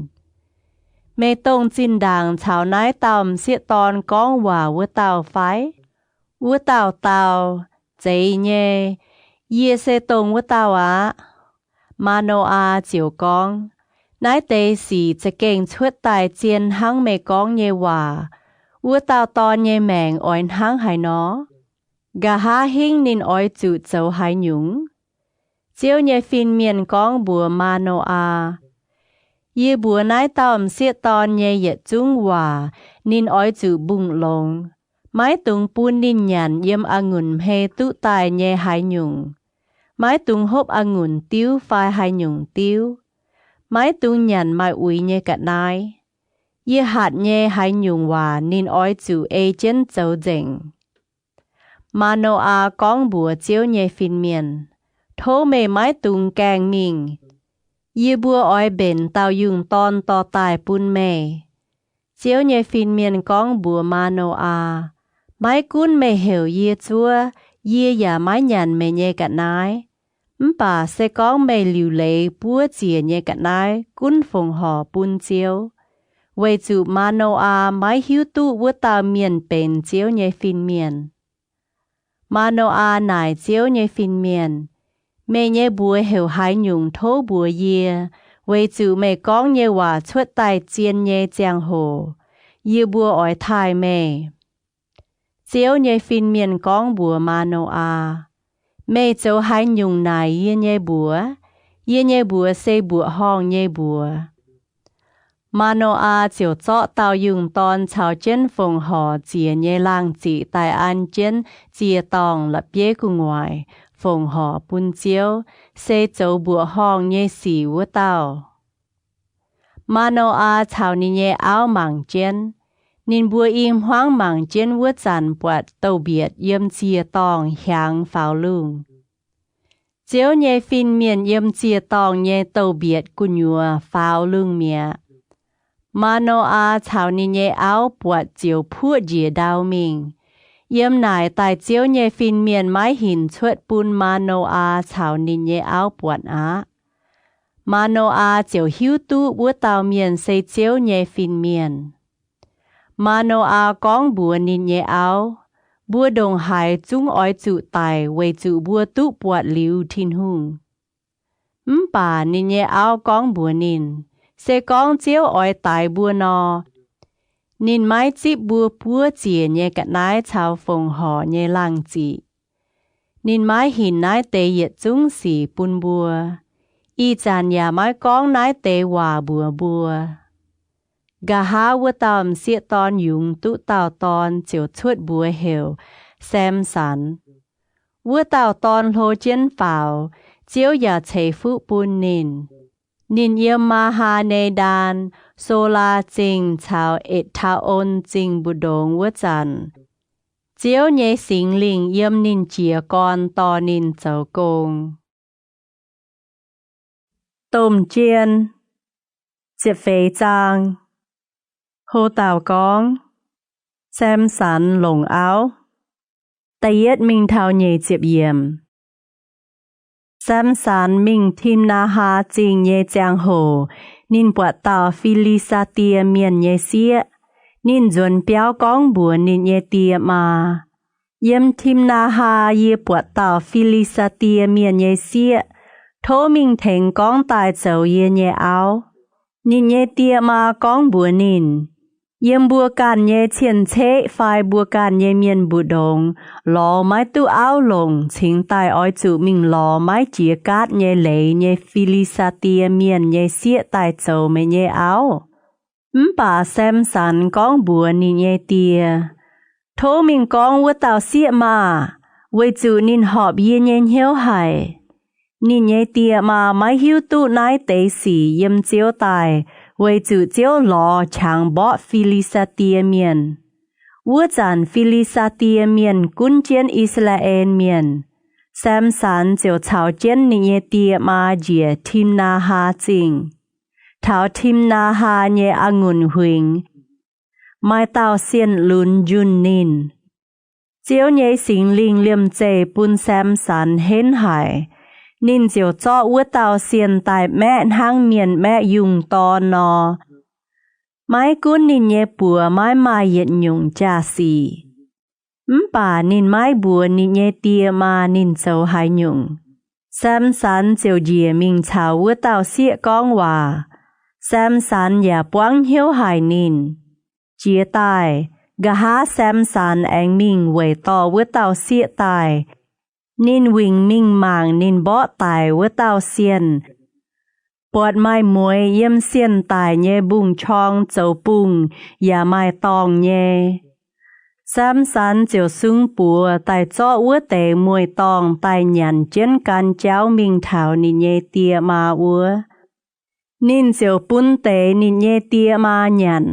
Meih dongh zinh ndaangc caux naaiv dauh m'sieqv dorn gorngv waac wuov dauh fai? Wuov dauh dau, Zeiz nyei. Yie se dongh wuov dauh aqv. Maa^no^aa ziouc gorngv, Naaiv deix sic za'gengh cuotv daaih zien hnangv meih gorngv nyei waac. Wuov dauh dorn nyei maengc oix hnangv haaix nor? Nqa'haav hingv ninh oix zuqc zoux haaix nyungc? Ziouv nyei fin-mienh gorngv mbuox Maa^no^aa, Yie mbuox naaiv dauh m'sieqv dorn nyei yietc zungv waac ninh oix zuqc mbungh longx. Maiv dungx bun ninh nyanc yiem a'ngunc hmei duqv daaih nyei haaix nyungc. Maiv dungx hopv a'ngunc diuv fai haaix nyungc diuv. Maiv dungx nyanc maaih uix nyei ga'naaiv. Yie hatc nyei haaix nyungc waac ninh oix zuqc ei jienv zoux nzengc. Maa^no^aa gorngv mbuox Ziouv nyei fin-mienh, Tov meih maiv dungx gaengh mingh. Yie mbuo oix mbenc dauh yungh dorn dorh daaih bun meih. Ziouv nyei fin-mienh gorngv mbuox Maa^no^aa, Maiv gunv meih heuc yie zuov, yie yaac maiv nyanc meih nyei ga'naaiv. Mv baac se gorngv meih liuc leiz buov ziec nyei ga'naaiv gunv fongc horc bun Ziouv, weic zuqc Maa^no^aa maiv hiuv duqv wuov dauh mienh benx Ziouv nyei fin-mienh. Maa^no^aa naaic Ziouv nyei fin-mienh, Meih nyei mbuox heuc haaix nyungc tov mbuox yie, weic zuqc meih gorngv nyei waac cuotv daaih zien nyei ziangh hoc, yie mbuo oix taaih meih. Ziouv nyei fin-mienh gorngv mbuox Maa^no^aa, Meih zoux haaix nyungc naaic yie nyei mbuox? Yie nyei mbuox se mbuoqc horngh nyei mbuox. Maa^no^aa ziouc zorqv dauh yungh dorn caux jienv fongc horc ziec nyei laangh ziqc daaih an jienv ziec-dorngh la'bieiv gu'nguaaic fongc horc bun Ziouv, se zoux mbuoqc horngh nyei sic wuov dauh. Maa^no^aa caux ninh nyei auv mangc jienv. Ninh mbuo i hmuangv mangc jienv wuov zanc buatc douz-mbietc yiem ziec-dorngh hiaangx faaux lungh. Ziouv nyei fin-mienh yiem ziec-dorngh nyei douz-mbietc gu'nyuoz faaux lungh mi'aqv. Maa^no^aa caux ninh nyei auv buatc ziouc puoqv njiec ndau mingh. Yiem naaic daaih Ziouv nyei fin-mienh maiv hinc cuotv bun Maa^no^aa caux ninh nyei auv buatc aqv. Maa^no^aa ziouc hiuv duqv wuov dauh mienh se Ziouv nyei fin-mienh. Maa^no^aa gorngv mbuox ninh nyei auv, Mbuo ndongc haaix zungv oix zuqc daic weic zuqc mbuo duqv buatc liuz Tin-Hungh. Mv baac ninh nyei auv gorngv mbuox ninh, Se gorngv Ziouv oix daix mbuo nor, ninh maiv zipv mbuo buov ziec nyei ga'naaiv caux fongc horc nyei laangh ziqc. Ninh maiv hinc naaiv deix yietc zungv sic bun mbuo, ih zanc yaac maiv gorngv naaiv deix waac mbuox mbuo. Nqa'haav wuov dauh m'sieqv dorn yungz duqv dauh dorn ziouc cuotv mbuox heuc Samx^san. Wuov dauh dorn hlo jienv faaux, Ziouv yaac ceix fuqv bun ninh. Ninh yiem Maa^haa^ne^ndaan, Solaa Zingh caux Etc^taa^on Zingh mbu'ndongx wuov zanc, Ziouv nyei Singx Lingh yiem ninh jiez gorn dorh ninh zoux gong. Domh Jien, ziepc feix zaang. Ho dauh gorngv, Samx^san longc auv. Da'yietv mingh taux nyeic ziepc yiemc. Samx^san mingh Timnaa^haa Zingh nyei ziangh hoc, ninh buatc dauh Fi^li^saa^die Mienh nyei sieqv. Ninh nzuonx biauv gorngv mbuox ninh nyei die maa, Yiem Timnaa^haa yie buatc dauh Fi^li^saa^die Mienh nyei sieqv. Tov mingh tengx gorngv daaih zoux yie nyei auv. Ninh nyei die maa gorngv mbuox ninh, Yiem mbuo ganh nyei cien-ceqv fai mbuo ganh nyei mienh mbu'ndongx lorz maiv duqv auv longc cingx daaih oix zuqc mingh lorz maiv jiex gaatv nyei leiz nyei Fi^li^saa^die Mienh nyei sieqv daaih zoux meih nyei auv. Mv baac Samx^san gorngv mbuox ninh nyei die, Tov mingh gorngv wuov dauh sieqv maah! Weic zuqc ninh horpc yie nyei hnyouv haic. Ninh nyei die maa maiv hiuv duqv naaiv deix sic yiem Ziouv daaih, weic zuqc Ziouv lorz qangx mborqv Fi^li^saa^die Mienh. Wuov zanc Fi^li^saa^die Mienh gunv jienv I^saa^laa^en Mienh. Samx^san ziouc caux jienv ninh nyei die maa njiec Timnaa^haa Zingh. Taux Timnaa^haa nyei a'ngunc huingx, maaih dauh sienh lunx njunh ninh. Ziouv nyei Singx Lingh liemh zeih bun Samx^san henv haic. Ninh ziouc zorqv wuov dauh sienh daaih maeqv hnangv mienh maeqv yungh dorn nor. Maiv gunv ninh nyei buoz maiv maaih yietc nyungc jaa-sic, mv baac ninh maiv mbuox ninh nyei die maa ninh zoux haaix nyungc. Samx^san ziouc njiec mingh caux wuov dauh sieqv gorngv waac. Samx^san yaac buangv hnyouv haic ninh. Jiex daaih, nqa'haav Samx^san aengx mingh weic dorh wuov dauh sieqv daaih. Ninh wingc mingh mangc ninh mborqv daic wuov dauh sienh, buatc maaih mueiz yiem sienh daic nyei mbungv-qorng zoux bungh yaac maaih dorngh nyei. Sam^san ziouc sung buoz daaih zorqv wuov deix mueiz-dorngh daaih nyanc jienv gan jauv mingh taux ninh nyei die maa wuov. Ninh ziouc bun deix ninh nyei die maa nyanc.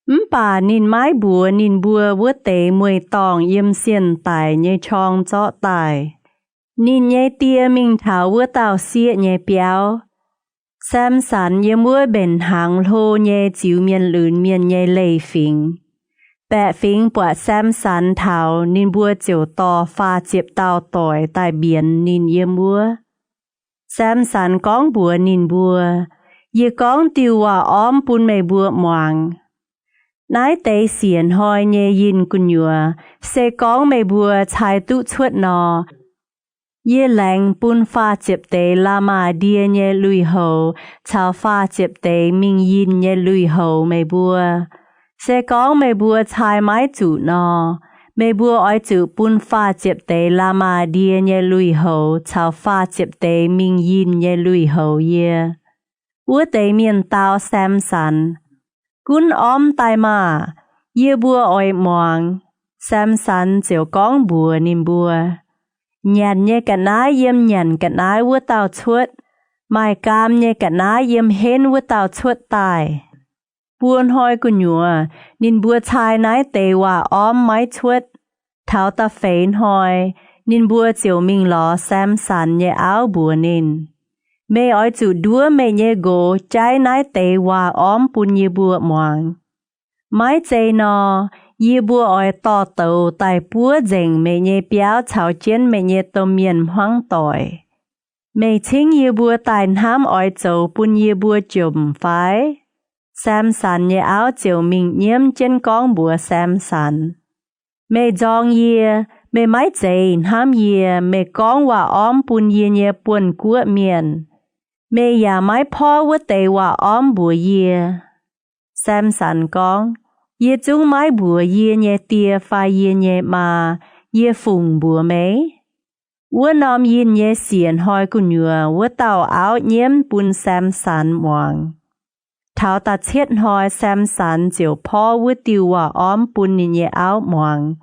Mv baac ninh maiv mbuox ninh mbuo wuov deix mueiz-dorngh yiem sienh daic nyei qorng zorqv daaih. Ninh nyei die mingh taux wuov dauh sieqv nyei biauv. Sam^san yiem wuov mbenc hnaangx hlo nyei ziux mienh lunx mienh nyei leiz-fingx. Baeqc fingx buatc Sam^san taux, ninh mbuo ziouc dorh faah ziepc dauh doic daaih mbienx ninh yiem wuov. Sam^san gorngv mbuox ninh mbuo, Yie gorngv diuh waac-ormv bun meih mbuo muangx. Naaiv deix siec hnoi nyei yinh gu'nyuoz, se gorngv meih mbuo cai duqv cuotv nor, yie laengz bun faah ziepc deix la'maah ndie nyei lui-houx caux faah ziepc deix mingh yinh nyei lui-houx meih mbuo. Se gorngv meih mbuo cai maiv zuqc nor, meih mbuo oix zuqc bun faah ziepc deix la'maah ndie nyei lui-houx caux faah ziepc deix mingh yinh nyei lui-houx yie. Wuov deix mienh dau Sam^san, Gunv ormv daaih maah! Yie mbuo oix muangx. Sam^san ziouc gorngv mbuox ninh mbuo, Nyanc nyei ga'naaiv yiem nyanc ga'naaiv wuov dauh cuotv, maaih gaam nyei ga'naaiv yiem henv wuov dauh cuotv daaih. Buo hnoi gu'nyuoz ninh mbuo cai naaiv deix waac-ormv maiv cuotv. Taux da'feix hnoi ninh mbuo ziouc mingh lorz Sam^san nyei auv mbuox ninh, Meih oix zuqc nduov meih nyei nqox jaiv naaiv deix waac-ormv bun yie mbuo muangx. Maiv zei nor, yie mbuo oix dorh douz daaih buov nzengc meih nyei biauv caux jienv meih nyei domh mienh hmuangv doic. Meih cingv yie mbuo daaih hnamv oix zoux bun yie mbuo jomc fai? Sam^san nyei auv ziouc mingh nyiemv jienv gorngv mbuox Sam^san, Meih nzorng yie, meih maiv zeiz hnamv yie, meih gorngv waac-ormv bun yie nyei buonv-guoqv mienh. Meih yaac maiv porv wuov deix waac-ormv mbuox yie. Sam^san gorngv, Yie zungv maiv mbuox yie nyei die fai yie nyei maa, yie fungc mbuox meih? Wuov norm yinh nyei siec hnoi gu'nyuoz wuov dauh auv nyiemv bun Sam^san muangx. Taux da'cietv hnoi Sam^san ziouc porv wuov diuh waac-ormv bun ninh nyei auv muangx,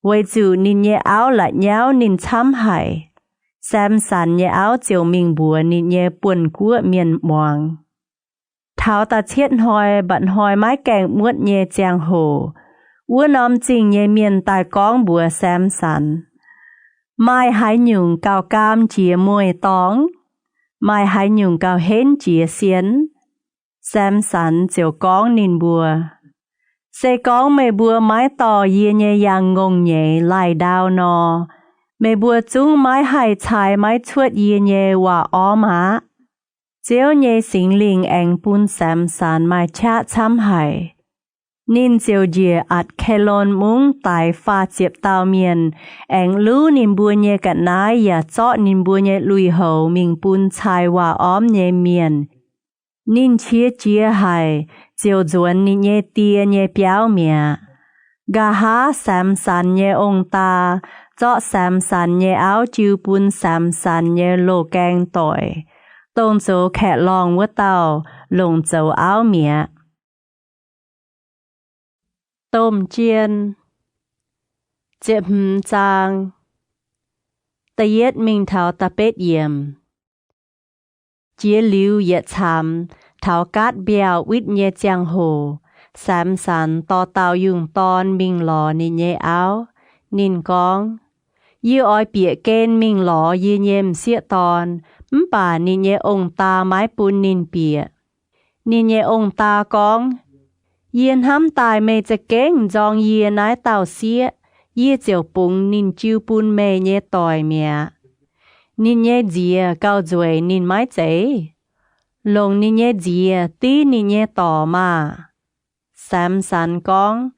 weic zuqc ninh nyei auv la'nyauv ninh camv haic. Sam^san nyei auv ziouc mingh mbuox ninh nyei buonv-guoqv mienh muangx. Taux da'cietv hnoi mba'hnoi maiv gaengh muotv nyei ziangh hoc, wuov norm zingh nyei mienh daaih gorngv mbuox Sam^san, Maaih haaix nyungc gauh gaam jiex mueiz-dorngh? Maaih haaix nyungc gauh henv jiex sien? Sam^san ziouc gorngv ninh mbuo, Se gorngv meih mbuo maiv dorh yie nyei yangh ngongh nyeiz laih ndau nor, meih mbuo zungv maiv haih cai maiv cuotv yie nyei waac-ormv aqv. Ziouv nyei Singx Lingh aengx bun Sam^san maaih qaqv camv haic. Ninh ziouc njiec Atc^ke^lon Mungv daix faah ziepc dauh mienh, aengx luv ninh mbuo nyei ga'naaiv yaac zorqv ninh mbuo nyei lui-houx mingh bun cai waac-ormv nyei mienh. Ninh qiex jiez haic, ziouc nzuonx ninh nyei die nyei biauv mi'aqv. Nqa'haav Samx^san nyei ong-daa zorqv Samx^san nyei auv jiu bun Samx^san nyei loz-gaeng doic, dongh zoux kaeqv-lorngh wuov dauh, longc zoux auv mi'aqv. Domh Jien, ziepc hmz zaang, da'yietv mingh taux da'betv yiemc. Jiex liuz yietc caamx, taux Gaatv Mbiauh witv nyei ziangh hoc, Samx^san dorh dauh yungh dorn mingh lorz ninh nyei auv. Ninh gorngv, Yie oix bieqc gen mingh lorz yie nyei m'sieqv dorn. Mv baac ninh nyei ong-daa maiv bun ninh bieqc. Ninh nyei ong-daa gorngv, Yie hnamv daaih meih za'gengh nzorng yie naaiv dauh sieqv, yie ziouc bungx ninh jiu bun meih nyei doic mi'aqv. Ninh nyei nziex gauh nzueic ninh maiv zeiz? Longc ninh nyei nziex div ninh nyei dorc maah! Samx^san gorngv,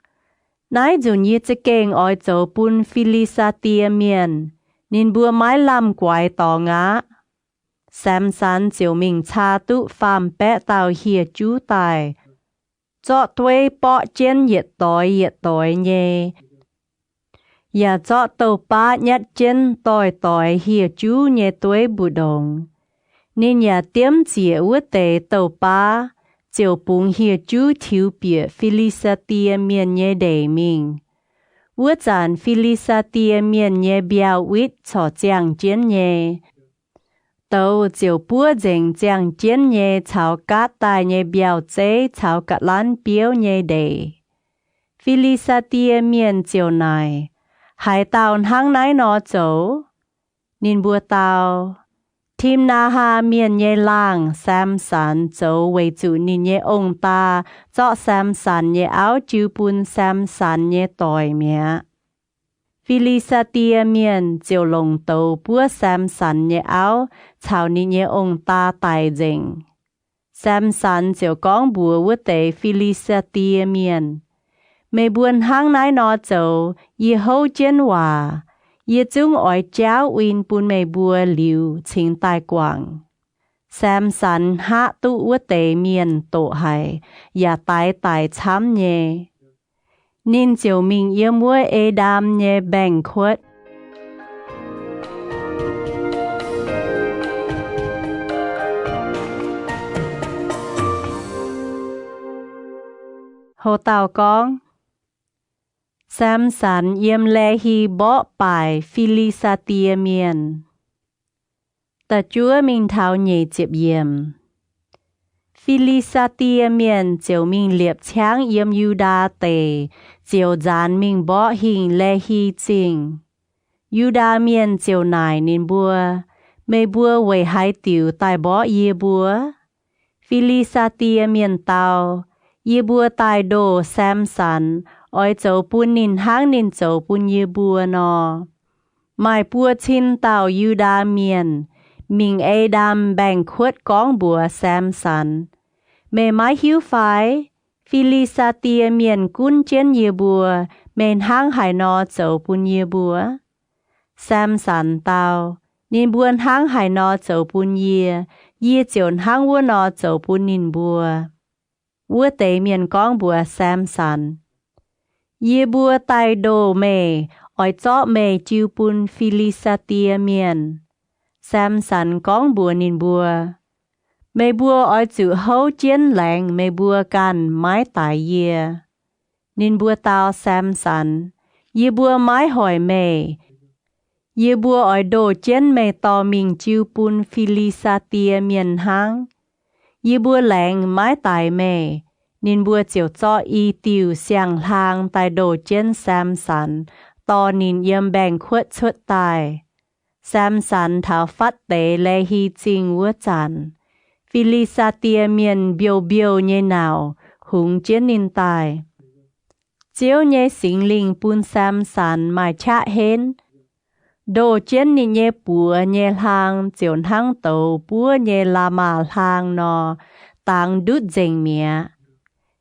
Naaiv nzunc yie za'gengh oix zoux bun Fi^li^saa^die Mienh. Ninh mbuo maiv lamh guaix dorngx aqv. Samx^san ziouc mingh caa duqv faam-baeqv dauh hieh juv daaih, zorqv dueiv borqv jienv yietc doix yietc doix nyei, yaac zorqv douh baav nyatv jienv doix-doix hieh juv nyei dueiv mbu'ndongx. Ninh yaac diemv ziec wuov deix douh baav, ziouc bungx hieh juv tiux bieqc Fi^li^saa^die Mienh nyei ndeic mingh. Wuov zanc Fi^li^saa^die Mienh nyei mbiauh witv corc ziangh jienv nyei. Douz ziouc buov nzengc ziangh jienv nyei caux gaatv daaih nyei mbiauh zeiv caux ga'lanv biouv nyei ndeic. Fi^li^saa^die Mienh ziouc naaic, Haaix dauh hnangv naaiv nor zoux? Ninh mbuo dau, Tim^naa^haa Mienh nyei laangh, Sam^san, zoux weic zuqc ninh nyei ong-daa zorqv Sam^san nyei auv jiu bun Sam^san nyei doic mi'aqv. Fi^li^saa^die Mienh ziouc longc douz buov Sam^san nyei auv caux ninh nyei ong-daa daic nzengc. Sam^san ziouc gorngv mbuox wuov deix Fi^li^saa^die Mienh, Meih mbuo hnangv naaiv nor zoux, yie houv jienv waac. Yie zungv oix jaauv win bun meih mbuo liuz cingx daaih guangc. Sam^san hngaqv duqv wuov deix mienh doqc haic yaac daix daic camv nyei. Ninh ziouc mingh yiem wuov ei ndaam nyei mbaengx-kuotv. Houc dauh gorngv, Sam^san yiem Laehi mborqv baaic Fi^li^saa^die Mienh. Da'juov mingh taux nyeic ziepc yiemc. Fi^li^saa^die Mienh ziouc mingh liepc ciangv yiem Yu^ndaa Deic, ziouc nzaanx mingh mborqv hingh Laehi Zingh. Yu^ndaa Mienh ziouc naaic ninh mbuo, Meih mbuo weic haaix diuc daaih mborqv yie mbuo? Fi^li^saa^die Mienh dau, Yie mbuo daaih ndoh Sam^san, oix zoux bun ninh hnangv ninh zoux bun yie mbuo nor. Maaih buo cin dauh Yu^ndaa Mienh mingh ei ndaam mbaengx-kuotv gorngv mbuox Sam^san, Meih maiv hiuv fai? Fi^li^saa^die Mienh gunv jienv yie mbuo. Meih hnangv haaix nor zoux bun yie mbuo? Sam^san dau, Ninh mbuo hnangv haaix nor zoux bun yie, yie ziouc hnangv wuov nor zoux bun ninh mbuo. Wuov deix mienh gorngv mbuox Sam^san, Yie mbuo daaih ndoh meih, oix zorqv meih jiu bun Fi^li^saa^die Mienh. Sam^san gorngv mbuox ninh mbuo, Meih mbuo oix zuqc houv jienv laengz meih mbuo ganh maiv daix yie. Ninh mbuo dau Sam^san, Yie mbuo maiv hoic meih. Yie mbuo oix ndoh jienv meih dorh mingh jiu bun Fi^li^saa^die Mienh hnangv. Yie mbuo laengz maiv daix meih. Ninh mbuo ziouc zorqv i diuh siang-hlaang daaih ndoh jienv Sam^san, dorh ninh yiem mbaengx-kuotv cuotv daaih. Sam^san taux fatv deix Laehi Zingh wuov zanc, Fi^li^saa^die Mienh mbiouh mbiouh nyei nauc hungx jienv ninh daaih. Ziouv nyei Singx Lingh bun Sam^san maaih qaqv henv. Ndoh jienv ninh nyei buoz nyei hlaang ziouc hnangv douz buov nyei la'maah hlaang nor, dangx ndutv nzengc mi'aqv.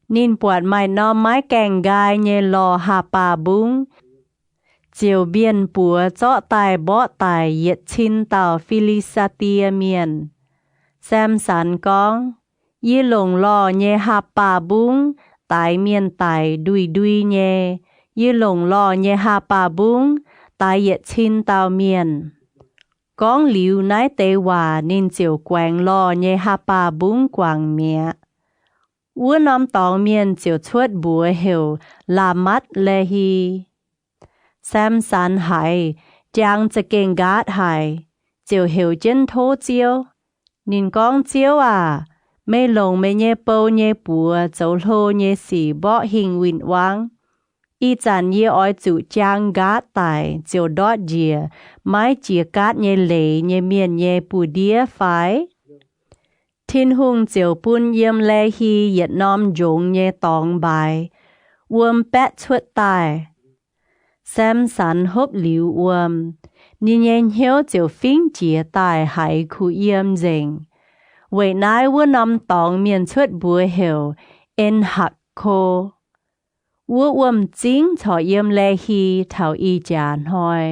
Ninh buatc maaih norm maiv gaengh nqaai nyei lorh haah baah mbungv, ziouc mbienv buoz zorqv daaih mborqv daic yietc cin dauh Fi^li^saa^die Mienh. Sam^san gorngv, Yie longc lorh nyei haah baah mbungv daix mienh daic ndui-ndui nyei. Yie longc lorh nyei haah baah mbungv daix yietc cin dauh mienh. Gorngv liuz naaiv deix waac ninh ziouc guaengx lorh nyei haah baah mbungv guangc mi'aqv. Wuov norm dorngx mienh ziouc cuotv mbuox heuc Laamatv-Laehi. Sam^san haiz jangx za'gengh nqaatv haic, ziouc heuc jienv tov Ziouv. Ninh gorngv, Ziouv aac, meih longc meih nyei bou nyei buoz zoux hlo nyei sic mborqv hingh win-wangv. Ih zanc yie oix zuqc jaang nqaatv daic ziouc ndortv njiec maiv jiex gaatv nyei leiz nyei mienh nyei buoz-ndiev fai? Tin-Hungh ziouc bun yiem Laehi yietc norm njongx nyei dorngx mbaaix, wuom baetv cuotv daaih. Sam^san hopv liuz wuom, ninh nyei hnyouv ziouc fingv jiex daaih haiz kuh yiem nzengc. Weic naaiv wuov norm dorngx mienh cuotv mbuox heuc En^hakc^ko. Wuov wuom-zingv corc yiem Laehi taux ih jaax hnoi.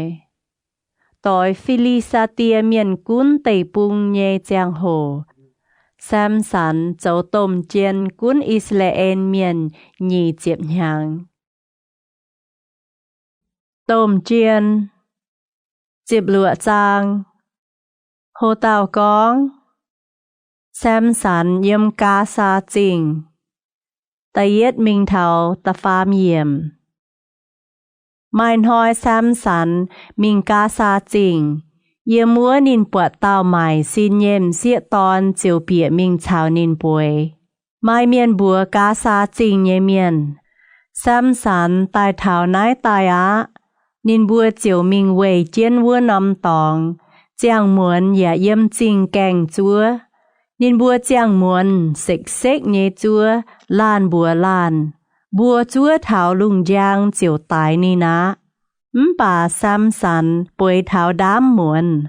Doix Fi^li^saa^die Mienh gunv deic-bung nyei ziangh hoc, Sam^san zoux domh jien gunv I^saa^laa^en Mienh nyic ziepc hnyangx. Domh jien, ziepc luoqc zaang. Ho dauh gorngv, Sam^san yiem Gaasaa Zingh, da'yietv mingh taux da'faam yiemc. Maaih hnoi Samson mingh Gaasaa Zingh. Yiem wuov ninh buatc dauh maaic sin nyei m'sieqv dorn ziouc bieqc mingh caux ninh bueix. Maaih mienh mbuox Gaasaa Zingh nyei mienh, Samson daaih taux naaiv daaih aqv. Ninh mbuo ziouc mingh weih jienv wuov norm dorngx. Ziangh muonz yaac yiem zingh gaengh zuov. Ninh mbuo ziangh muonz sekv-sekv nyei zuov, laanh mbuox laanh, Mbuo zuov taux lungh njang ziouc daix ninh aqv. Mv baac Samson bueix taux ndaamv muonz,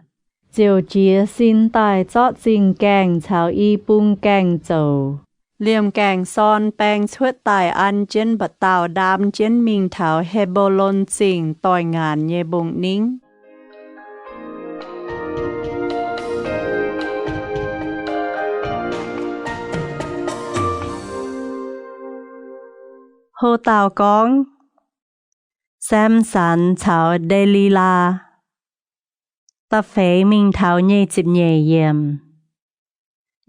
ziouc jiez sin daaih zorqv zingh gaengh caux i bung gaengh zoux. Liemh gaengh sorn baeng cuotv daaih an jienv mba'dauh ndaam jienv mingh taux He^mbo^lon Zingh doix-ngaanc nyei mbong-ningv. Ho dauh gorngv, Samson caux Nde^li^laa. Da'feix mingh taux nyic ziepc nyeic yiemc.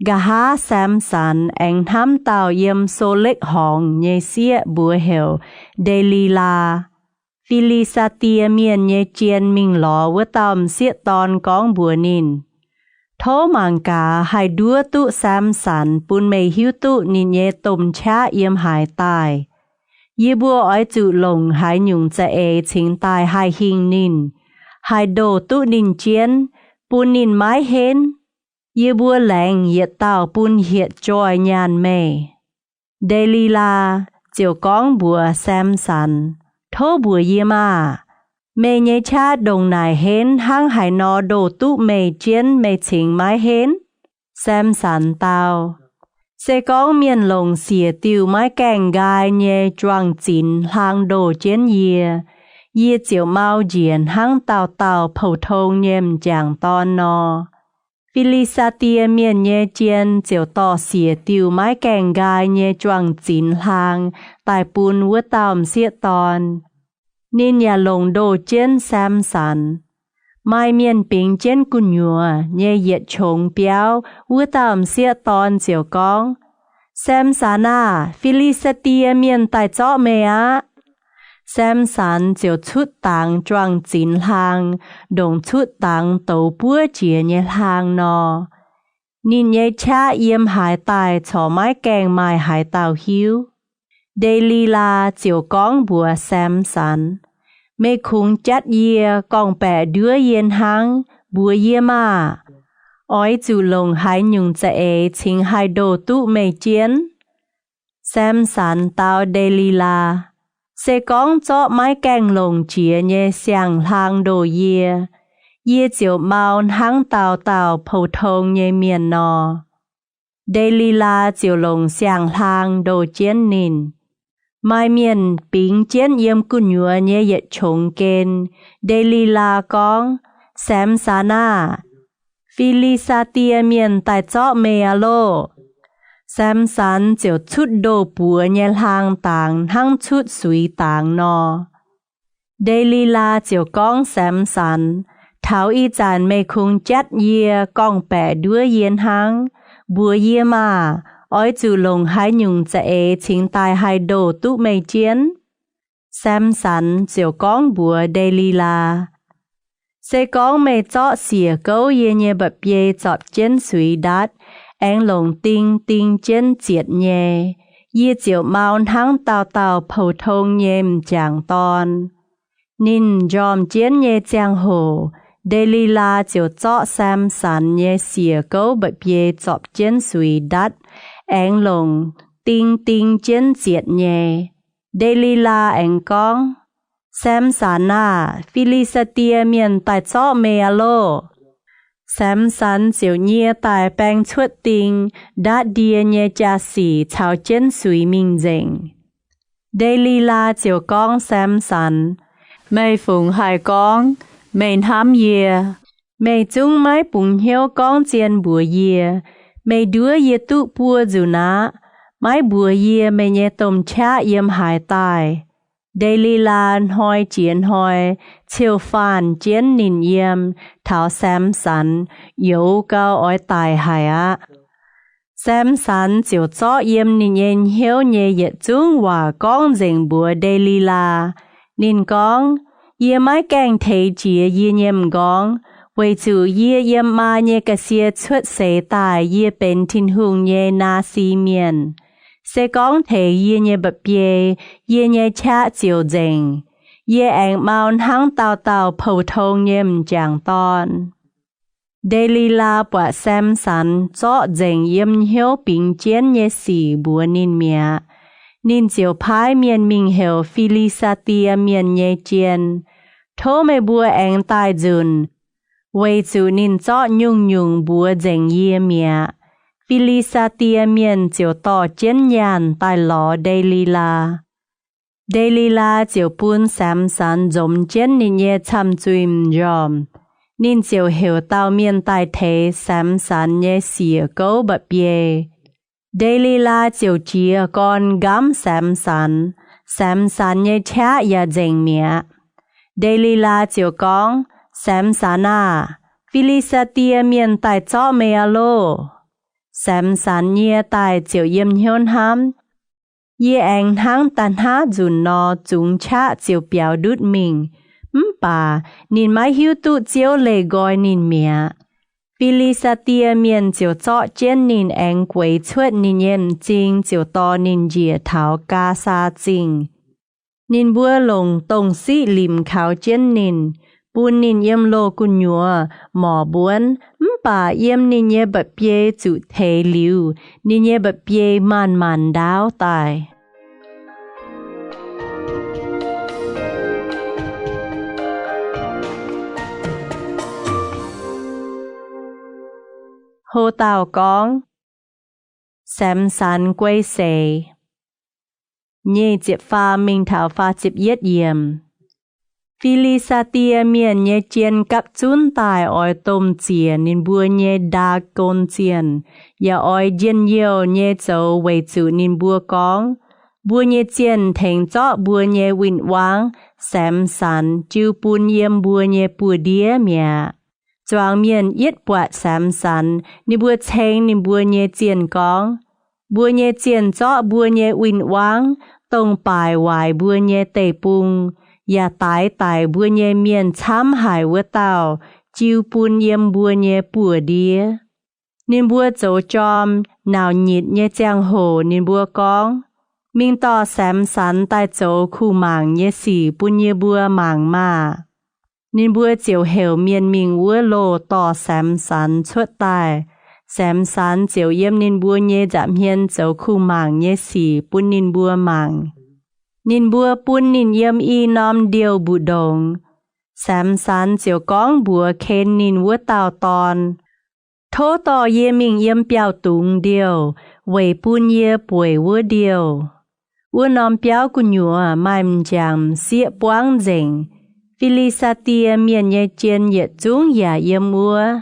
Nqa'haav Samson aengx hnamv dauh yiem Solekv Horngz nyei sieqv mbuox heuc Nde^li^laa. Fi^li^saa^die Mienh nyei jien mingh lorz wuov dauh m'sieqv dorn gorngv mbuox ninh, Tov mangc gaax haih nduov duqv Samson bun meih hiuv duqv ninh nyei domh qaqv yiem haaix daaih. Yie mbuo oix zuqc longc haaix nyungc za'eix cingx daaih haih hingh ninh, haih ndoh duqv ninh jienv, bun ninh maiv henv. Yie mbuo laengz yietc dauh bun hietc joih nyaanh meih. Nde^li^laa ziouc gorngv mbuox Samson, Tov mbuox yie maah! Meih nyei qaqv ndongc naaic henv hnangv haaix nor ndoh duqv meih jienv meih cingx maiv henv? Samson dau, Se gorngv mienh longc siec diuh maiv gaengh nqaai nyei juang-zinx hlaang ndoh jienv yie, yie ziouc mau njiec hnangv dauh dauh pou-tong nyei m'jangc dorn nor. Fi^li^saa^die Mienh nyei jien ziouc dorh siec diuh maiv gaengh nqaai nyei juang-zinx hlaang daaih bun wuov dauh m'sieqv dorn. Ninh yaac longc ndoh jienv Samson. Maaih mienh bingx jienv gu'nyuoz nyei yietc qongx biauv wuov dauh m'sieqv dorn ziouc gorngv, Samson aah! Fi^li^saa^die Mienh daaih zorqv meih aqv. Samson ziouc cutv dangx juang-zinx hlaang, ndongc cutv dangx douz buov jiex nyei hlaang nor. Ninh nyei qaqv yiem haaix daaih corc maiv gaengh maaih haaix dauh hiuv. Nde^li^laa ziouc gorngv mbuox Samson, Meih kungx jatv yie, gorngv-baeqc nduov yie hnangv. Mbuox yie maah! Oix zuqc longc haaix nyungc za'eix cingx haih ndoh duqv meih jienv? Samson dau Nde^li^laa, Se gorngv zorqv maiv gaengh longc jiex nyei siang-hlaang ndoh yie, yie ziouc mau hnangv dauh dauh pou-tong nyei mienh nor. Nde^li^laa ziouc longc siang-hlaang ndoh jienv ninh. Maaih mienh bingx jienv yiem gu'nyuoz nyei yietc qongx gen. Nde^li^laa gorngv, Samson aah! Fi^li^saa^die Mienh daaih zorqv meih aqv loh! Samson ziouc cutv ndoh buoz nyei hlaang dangx hnangv cutv suix dangx nor. Nde^li^laa ziouc gorngv Samson, Taux ih zanc meih kungx jatv yie, gorngv-baeqc nduov yie hnangv. Mbuox yie maah! Oix zuqc longc haaix nyungc za'eix cingx daaih haih ndoh duqv meih jienv? Samson ziouc gorngv mbuox Nde^li^laa, Se gorngv meih zorqv siec gouv yie nyei mba'biei zorpc jienv suix ndatv, aengx longc ding ding jienv zietc nyei, yie ziouc mau hnangv dauh dauh pou-tong nyei m'jangc dorn. Ninh m'njormh jienv nyei ziangh hoc, Nde^li^laa ziouc zorqv Samson nyei siec gouv mba'biei zorpc jienv suix ndatv, aengx longc ding ding jienv zietc nyei. Nde^li^laa aengx gorngv, Samson aah! Fi^li^saa^die Mienh daaih zorqv meih aqv loh! Samson ziouc nyie daaih baeng cuotv ding, ndatv ndie nyei jaa-sic caux jienv suix mingh nzengc. Nde^li^laa ziouc gorngv Samson, Meih fungc haih gorngv meih hnamv yie? Meih zungv maiv bungx hnyouv gorngv zien mbuox yie. Meih nduov yie duqv buo nzunc aqv. Maiv mbuox yie meih nyei domh qaqv yiem haaix daaih. Nde^li^laa hnoi jiex hnoi ciou faanh jienv ninh yiem, taux Samson youx gau oix daic haic aqv. Samson ziouc zorqv yiem ninh nyei hnyouv nyei yietc zungv waac gorngv nzengc mbuox Nde^li^laa. Ninh gorngv, Yie maiv gaengh teix jiex yie nyei m'nqorngv, weic zuqc yie yiem maa nyei ga'sie cuotv seix daaih yie benx Tin-Hungh nyei naa si mienh. Se gorngv teix yie nyei mba'biei, yie nyei qaqv ziouc nzengc. Yie aengx mau hnangv dauh dauh pou-tong nyei m'jangc dorn. Nde^li^laa buatc Saamson zorqv nzengc yiem hnyouv bingx jienv nyei sic mbuox ninh mi'aqv. Ninh ziouc paaiv mienh mingh heuc Fi^li^saa^die Mienh nyei jien, Tov meih mbuo aengx daaih nzunc, weic zuqc ninh zorqv nyungc-nyungc mbuox nzengc yie mi'aqv. Fi^li^saa^die Mienh ziouc dorh jienv nyaanh daaih lorz Nde^li^laa. Nde^li^laa ziouc bun Saamson nzomx jienv ninh nyei camh-zuih m'njormh. Ninh ziouc heuc dauh mienh daaih teix Saamson nyei siec gouv mba'biei. Nde^li^laa ziouc jiez gorn nqamv Saamson. Saamson nyei qaqv yaac nzengc mi'aqv. Nde^li^laa ziouc gorngv, Saamson aah! Fi^li^saa^die Mienh daaih zorqv meih aqv loh! Saamson nyie daaih ziouc yiem hnyouv hnamv, Yie aengx hnangv da'hnangv nzunc nor zungx qaqv ziouc biaux ndutv mingh. Mv baac ninh maiv hiuv duqv Ziouv leih nqoi ninh mi'aqv. Fi^li^saa^die Mienh ziouc zorqv jienv ninh aengx gueix cuotv ninh nyei m'zing ziouc dorh ninh njiec taux Gaasaa Zingh. Ninh mbuo longc dongh siqv limc kaux jienv ninh, bun ninh yiem loz gu'nyuoz morc mbuonv. Mv baac yiem ninh nyei mba'biei zuqc teix liuz, ninh nyei mba'biei maanc-maanc ndaauv daaih. Ho dauh gorngv, Saamson guei seix. Nyei ziepc faam mingh taux faah ziepc yietv yiemc. Fi^li^saa^die Mienh nyei jien gapv zunv daaih oix domh ziec ninh mbuo nyei Ndaa^gon Zienh, yaac oix njien-youh nyei zoux weic zuqc ninh mbuo gorngv, Mbuo nyei zienh tengx zorqv mbuo nyei win-wangv, Saamson, jiu bun yiem mbuo nyei buoz-ndiev mi'aqv. Zuangx mienh yietv buatc Saamson, ninh mbuo ceng ninh mbuo nyei zienh gorngv, Mbuo nyei zienh zorqv mbuo nyei win-wangv, dongh baaic waaic mbuo nyei deic-bung, yaac daix daic mbuo nyei mienh camv haic wuov dauh, jiu bun yiem mbuo nyei buoz-ndiev. Ninh mbuo zoux jorm nauc nyitc nyei ziangh hoc ninh mbuo gorngv, Mingh dorh Saamson daaih zoux kuh mangc nyei sic bun yie mbuo mangc maah! Ninh mbuo ziouc heuc mienh mingh wuov loh dorh Saamson cuotv daaih. Saamson ziouc yiem ninh mbuo nyei nza'hmien zoux kuh mangc nyei sic bun ninh mbuo mangc. Ninh mbuo bun ninh yiem i norm ndiouh mbu'ndongx. Saamson ziouc gorngv mbuox ken ninh wuov dauh dorn, Tov dorh yie mingh yiem biauv-dungz ndiouh, weic bun yie bueix wuov ndiouh. Wuov norm biauv gu'nyuoz maaih m'jangc m'sieqv buangv nzengc. Fi^li^saa^die Mienh nyei jien yietc zungv yaac yiem wuov.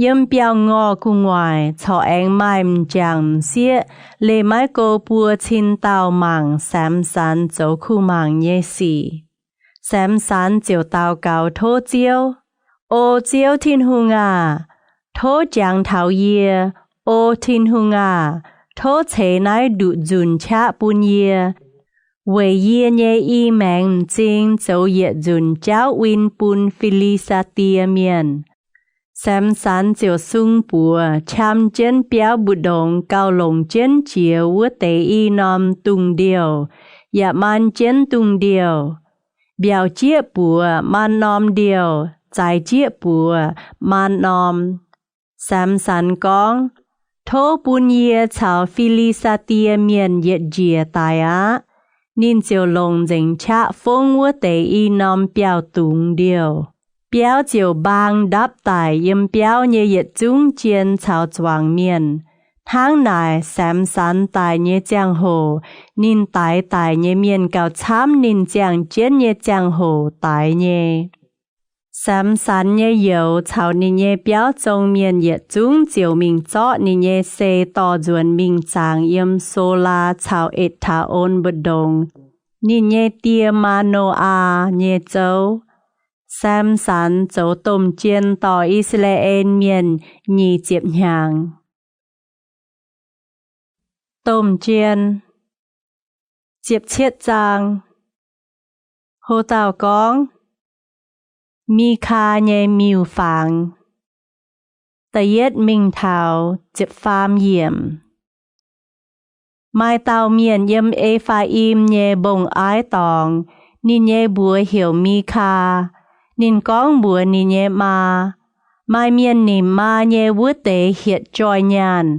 Yiem biauv-ngorh gu'nguaaic corc aengx maaih m'jangc m'sieqv leih maiv go buo cin dauh mangc Saamson zoux kuh mangc nyei sic. Saamson ziouc daux gaux tov Ziouv, O Ziouv Tin-Hungh aah! Tov jangx taux yie. O Tin-Hungh aah! Tov ceix naaiv nduqc nzunc qaqv bun yie, weic yie nyei i maengx m'zing zoux yietc nzunc jauv win bun Fi^li^saa^die Mienh. Saamson ziouc sung buoz qam jienv biauv mbu'ndongx gauh longc jienv jiex wuov deix i norm dungh ndiouh, yaac maan jienv dungh ndiouh. Mbiaauc jieqv buoz maan norm ndiouh, zaaix jieqv buoz maan norm. Saamson gorngv, Tov bun yie caux Fi^li^saa^die Mienh yietc njiec daic aqv. Ninh ziouc longc nzengc qaqv fongv wuov deix i norm biauv-dungz ndiouh. Biauv ziouc mbaang ndapv daic yiem biauv nyei yietc zungv jien caux zuangx mienh. Hnangv naaic, Saamson daic nyei ziangh hoc, ninh daix daic nyei mienh gauh camv ninh ziangh jienv nyei ziangh hoc daix nyei. Saamson nyei youz caux ninh nyei biauv zong mienh yietc zungv ziouc mingh zorqv ninh nyei sei dorh nzuonx mingh zaangc yiem Solaa caux Etc^taa^on mbu'ndongx, ninh nyei die Maa^no^aa nyei zouv. Saamson zoux domh jien dorh I^saa^laa^en Mienh nyic ziepc hnyangx. Domh jien. Ziepc cietv zaang. Ho dauh gorngv, Mikaa nyei Miuc-Fangx. Da'yietv mingh taux ziepc faam yiemc. Maaih dauh mienh yiem E^faa^im nyei mbong-aiv dorngx. Ninh nyei mbuox heuc Mikaa. Ninh gorngv mbuox ninh nyei maa, Maaih mienh nimc maa nyei wuov deix hietc joih nyaanh.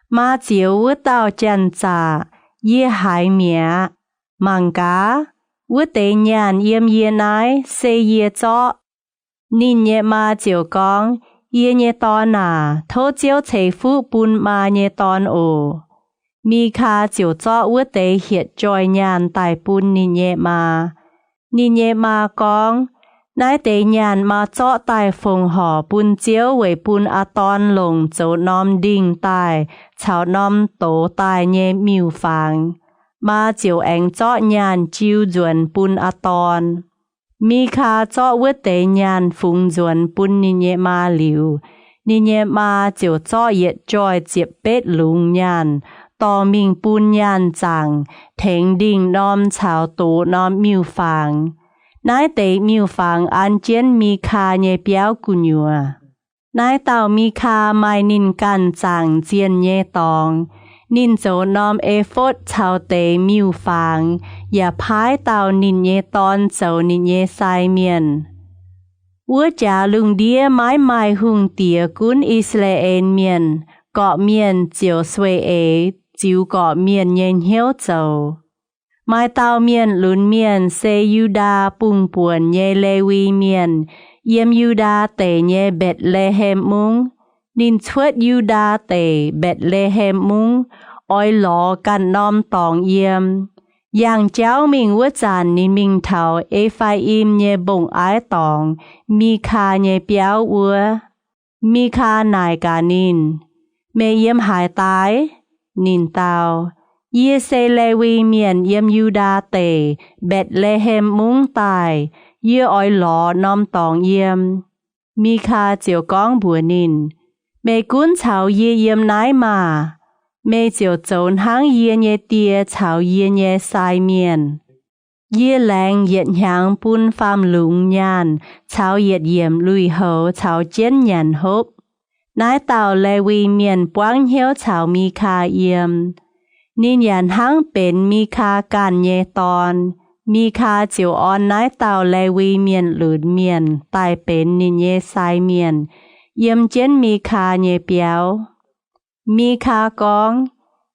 Maa zioux wuov dauh janx-zaqc, yie haiz mi'aqv. Mangc gaax, wuov deix nyaanh yiem yie naaiv se yie zorqv. Ninh nyei maa ziouc gorngv, Yie nyei dorn aac, tov Ziouv ceix fuqv bun maa nyei dorn oc. Mikaa ziouc zorqv wuov deix hietc joih nyaanh daaih bun ninh nyei maa. Ninh nyei maa gorngv, Naaiv deix nyaanh maa zorqv daaih fongc horc bun Ziouv weic bun aa dorn longc zoux norm ndingh daaih caux norm doz daaih nyei miuc-fangx. Maa ziouc aengx zorqv nyaanh jiu nzuonx bun aa dorn. Mikaa zorqv wuov deix nyaanh fungx nzuonx bun ninh nyei maa liuz, ninh nyei maa ziouc zorqv yietc joih ziepc betv lungz nyaanh dorh mingh bun nyaanh zaangc tengx ndingh norm caux doz norm miuc-fangx. Naaiv deix miuc-fangx an jienv Mikaa nyei biauv gu'nyuoz. Naaiv dauh Mikaa maaih ninh ganh zaangc zienh nyei dorngx. Ninh zoux norm efotv caux deix miuc-fangx yaac paaiv dauh ninh nyei dorn zoux ninh nyei sai mienh. Wuov jaax lungh ndiev maiv maaih hungh diex gunv I^saa^laa^en Mienh. Gorqv-mienh ziouc sueih eix ziux gorqv-mienh nyei hnyouv zoux. Maaih dauh mienh lunx mienh se Yu^ndaa Bung-Buonc nyei Lewi Mienh, yiem Yu^ndaa Deic nyei Mbetc^le^hem Mungv. Ninh cuotv Yu^ndaa Deic Mbetc^le^hem Mungv oix lorz ganh norm dorngx yiem. Yangh jauv mingh wuov zanc ninh mingh taux E^faa^im nyei mbong-aiv dorngx, Mikaa nyei biauv wuov. Mikaa naaic gaax ninh, Meih yiem haaix daaih? Ninh dau, Yie se Lewi Mienh, yiem Yu^ndaa Deic Mbetc^le^hem Mungv daaih. Yie oix lorz norm dorngx yiem. Mikaa ziouc gorngv mbuox ninh, Meih gunv caux yie yiem naaiv maah! Meih ziouc zoux hnangv yie nyei die caux yie nyei sai mienh. Yie laengz yietc hnyangx bun faam-lungz nyaanh caux yietc yiemc lui-houx caux jienv nyanc hopv. Naaiv dauh Lewi Mienh buangv hnyouv caux Mikaa yiem. Ninh yaac hnangv benx Mikaa ganh nyei dorn. Mikaa ziouc orn naaiv dauh Lewi Mienh lunx mienh daaih benx ninh nyei sai mienh, yiem jienv Mikaa nyei biauv. Mikaa gorngv,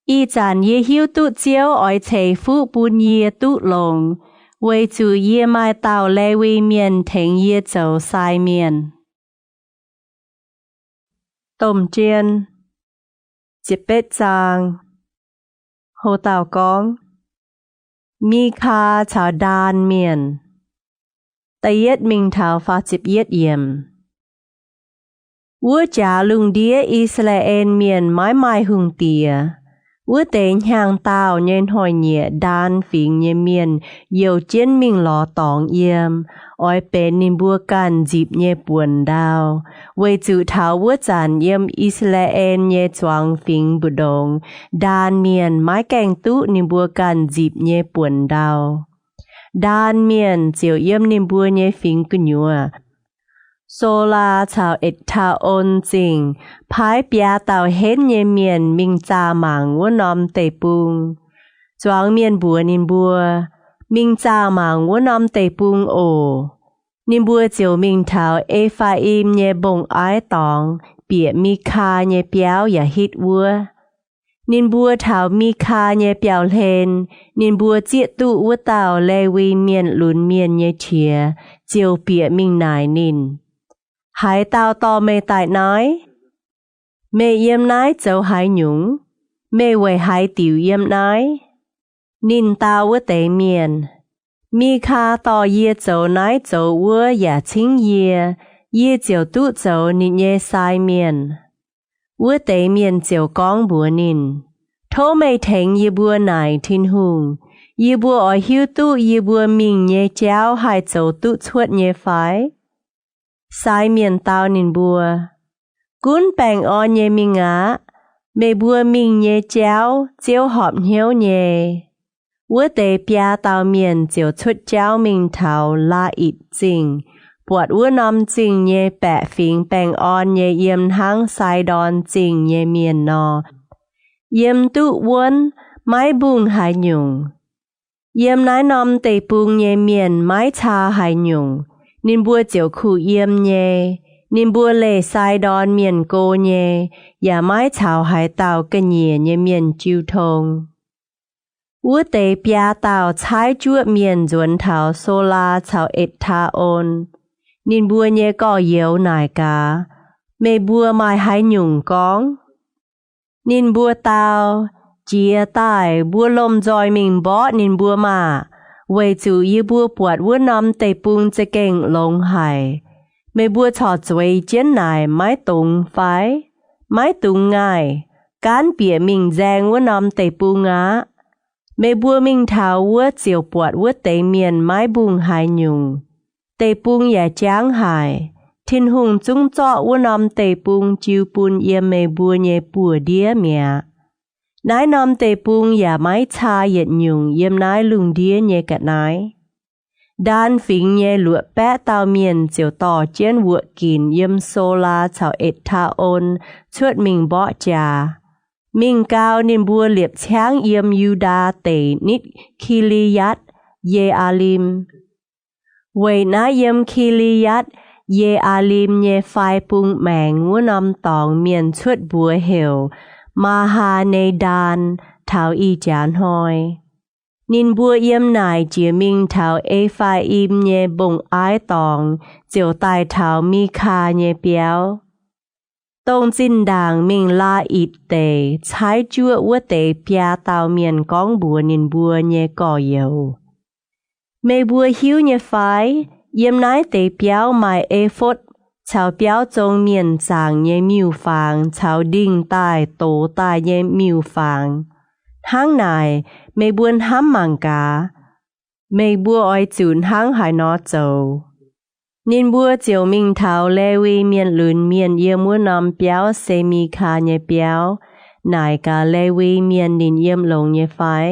Ih zanc yie hiuv duqv Ziouv oix ceix fuqv bun yie duqv longx, weic zuqc yie maaih dauh Lewi Mienh tengx yie zoux sai mienh. Domh Jien, ziepc betv zaang. Ho dauh gorngv, Mikaa caux Ndaan Mienh. Da'yietv mingh taux faah ziepc yietv yiemc. Wuov jaax lungh ndiev I^saa^laa^en Mienh maiv maaih hungh diex. Wuov deix hnyangx-daauh nyei hnoi-nyieqc Ndaan Fingx nyei mienh youh jienv mingh lorz dorngx yiem, oix benx ninh mbuo ganh nzipc nyei buonc ndau, weic zuqc taux wuov zanc yiem I^saa^laa^en nyei zuangx fingx mbu'ndongx Ndaan Mienh maiv gaengh duqv ninh mbuo ganh nzipc nyei buonc ndau. Ndaan Mienh ziouc yiem ninh mbuo nyei fingx gu'nyuoz, Solaa caux Etc^taa^on Zingh, paaiv biaa dauh henv nyei mienh mingh zaah mangc wuov norm deic-bung. Zuangx mienh mbuox ninh mbuo, Mingh zaah mangc wuov norm deic-bung oc. Ninh mbuo ziouc mingh taux E^faa^im nyei mbong-aiv dorngx, bieqc Mikaa nyei biauv yaac hitv wuov. Ninh mbuo taux Mikaa nyei biauv-hlen, ninh mbuo zieqv duqv wuov dauh Lewi Mienh lunx mienh nyei qiex, ziouc bieqc mingh naaic ninh, Haaix dauh dorh meih daaih naaiv? Meih yiem naaiv zoux haaix nyungc? Meih weic haaix diuc yiem naaiv? Ninh dau wuov deix mienh, Mikaa dorh yie zoux naaiv zoux wuov yaac cingv yie, yie ziouc duqv zoux ninh nyei sai mienh. Wuov deix mienh ziouc gorngv mbuox ninh, Tov meih tengx yie mbuo naaic Tin-Hungh. Yie mbuo oix hiuv duqv yie mbuo mingh nyei jauv haih zoux duqv cuotv nyei fai? Sai mienh dau ninh mbuo, Gunv baengh orn nyei mingh aqv. Meih mbuo mingh nyei jauv Ziouv horpc hnyouv nyei. Wuov deix biaa dauh mienh ziouc cuotv jauv mingh taux Laa^itc Zingh, buatc wuov norm zingh nyei baeqc fingx baengh orn nyei yiem hnangv Sai^ndorn Zingh nyei mienh nor, yiem duqv wuonv, maiv mbungh haaix nyungc. Yiem naaiv norm deic-bung nyei mienh maiv caa haaix nyungc, ninh mbuo ziouc kuh yiem nyei. Ninh mbuo leih Sai^ndorn Mienh go nyei, yaac maiv caux haaix dauh ga'nyiec nyei mienh jiu tong. Wuov deix biaa dauh caaiv juoqv mienh nzuonx taux Solaa caux Etc^taa^on. Ninh mbuo nyei gorx-youz naaic gaax, Meih mbuo maaih haaix nyungc gorngv? Ninh mbuo dau, Jiex daaih mbuo lomh nzoih mingh mborqv ninh mbuo maah! Weic zuqc yie mbuo buatc wuov norm deic-bung za'gengh longx haic. Meih mbuo corc zueiz jienv naaic maiv dungx fai? Maiv dungx ngaih. Gaanv bieqc mingh nzaeng wuov norm deic-bung aqv. Meih mbuo mingh taux wuov ziouc buatc wuov deix mienh maiv mbungh haaix nyungc. Deic-bung yaac jangv haic. Tin-Hungh zungv zorqv wuov norm deic-bung jiu bun yiem meih mbuo nyei buoz-ndiev mi'aqv. Naaiv norm deic-bung yaac maiv caa yietc nyungc yiem naaiv lungh ndiev nyei ga'naaiv. Ndaan Fingx nyei luoqc baeqv dauh mienh ziouc dorh jienv wuoqc ginc yiem Solaa caux Etc^taa^on cuotv mingh mborqv jaax. Mingh gau, ninh mbuo liepc ciangv yiem Yu^ndaa Deic nitv Ki^li^yaatv Ye^aa^lim. Weic naaiv yiem Ki^li^yaatv Ye^aa^lim nyei fai bung maengx wuov norm dorngx mienh cuotv mbuox heuc Maa^haa^ne^ndaan taux ih jaax hnoi. Ninh mbuo yiem naaic jiex mingh taux E^faa^im nyei mbong-aiv dorngx, ziouc daaih taux Mikaa nyei biauv. Dongh zinh ndaangc mingh Laa^itc Deic caaiv juoqv wuov deix biaa dauh mienh gorngv mbuox ninh mbuo nyei gorx-youz, Meih mbuo hiuv nyei fai? Yiem naaiv deix biauv maaih efotv caux biauv zong mienh zaangc nyei miuc-fangx caux ndingh daaih dox daaih nyei miuc-fangx. Hnangv naaic, meih mbuo hnamv mangc gaax. Meih mbuo oix zuqc hnangv haaix nor zoux. Ninh mbuo ziouc mingh taux Lewi Mienh lunx mienh yiem wuov norm biauv se Mikaa nyei biauv, naaic gaax Lewi Mienh ninh yiem longx nyei fai?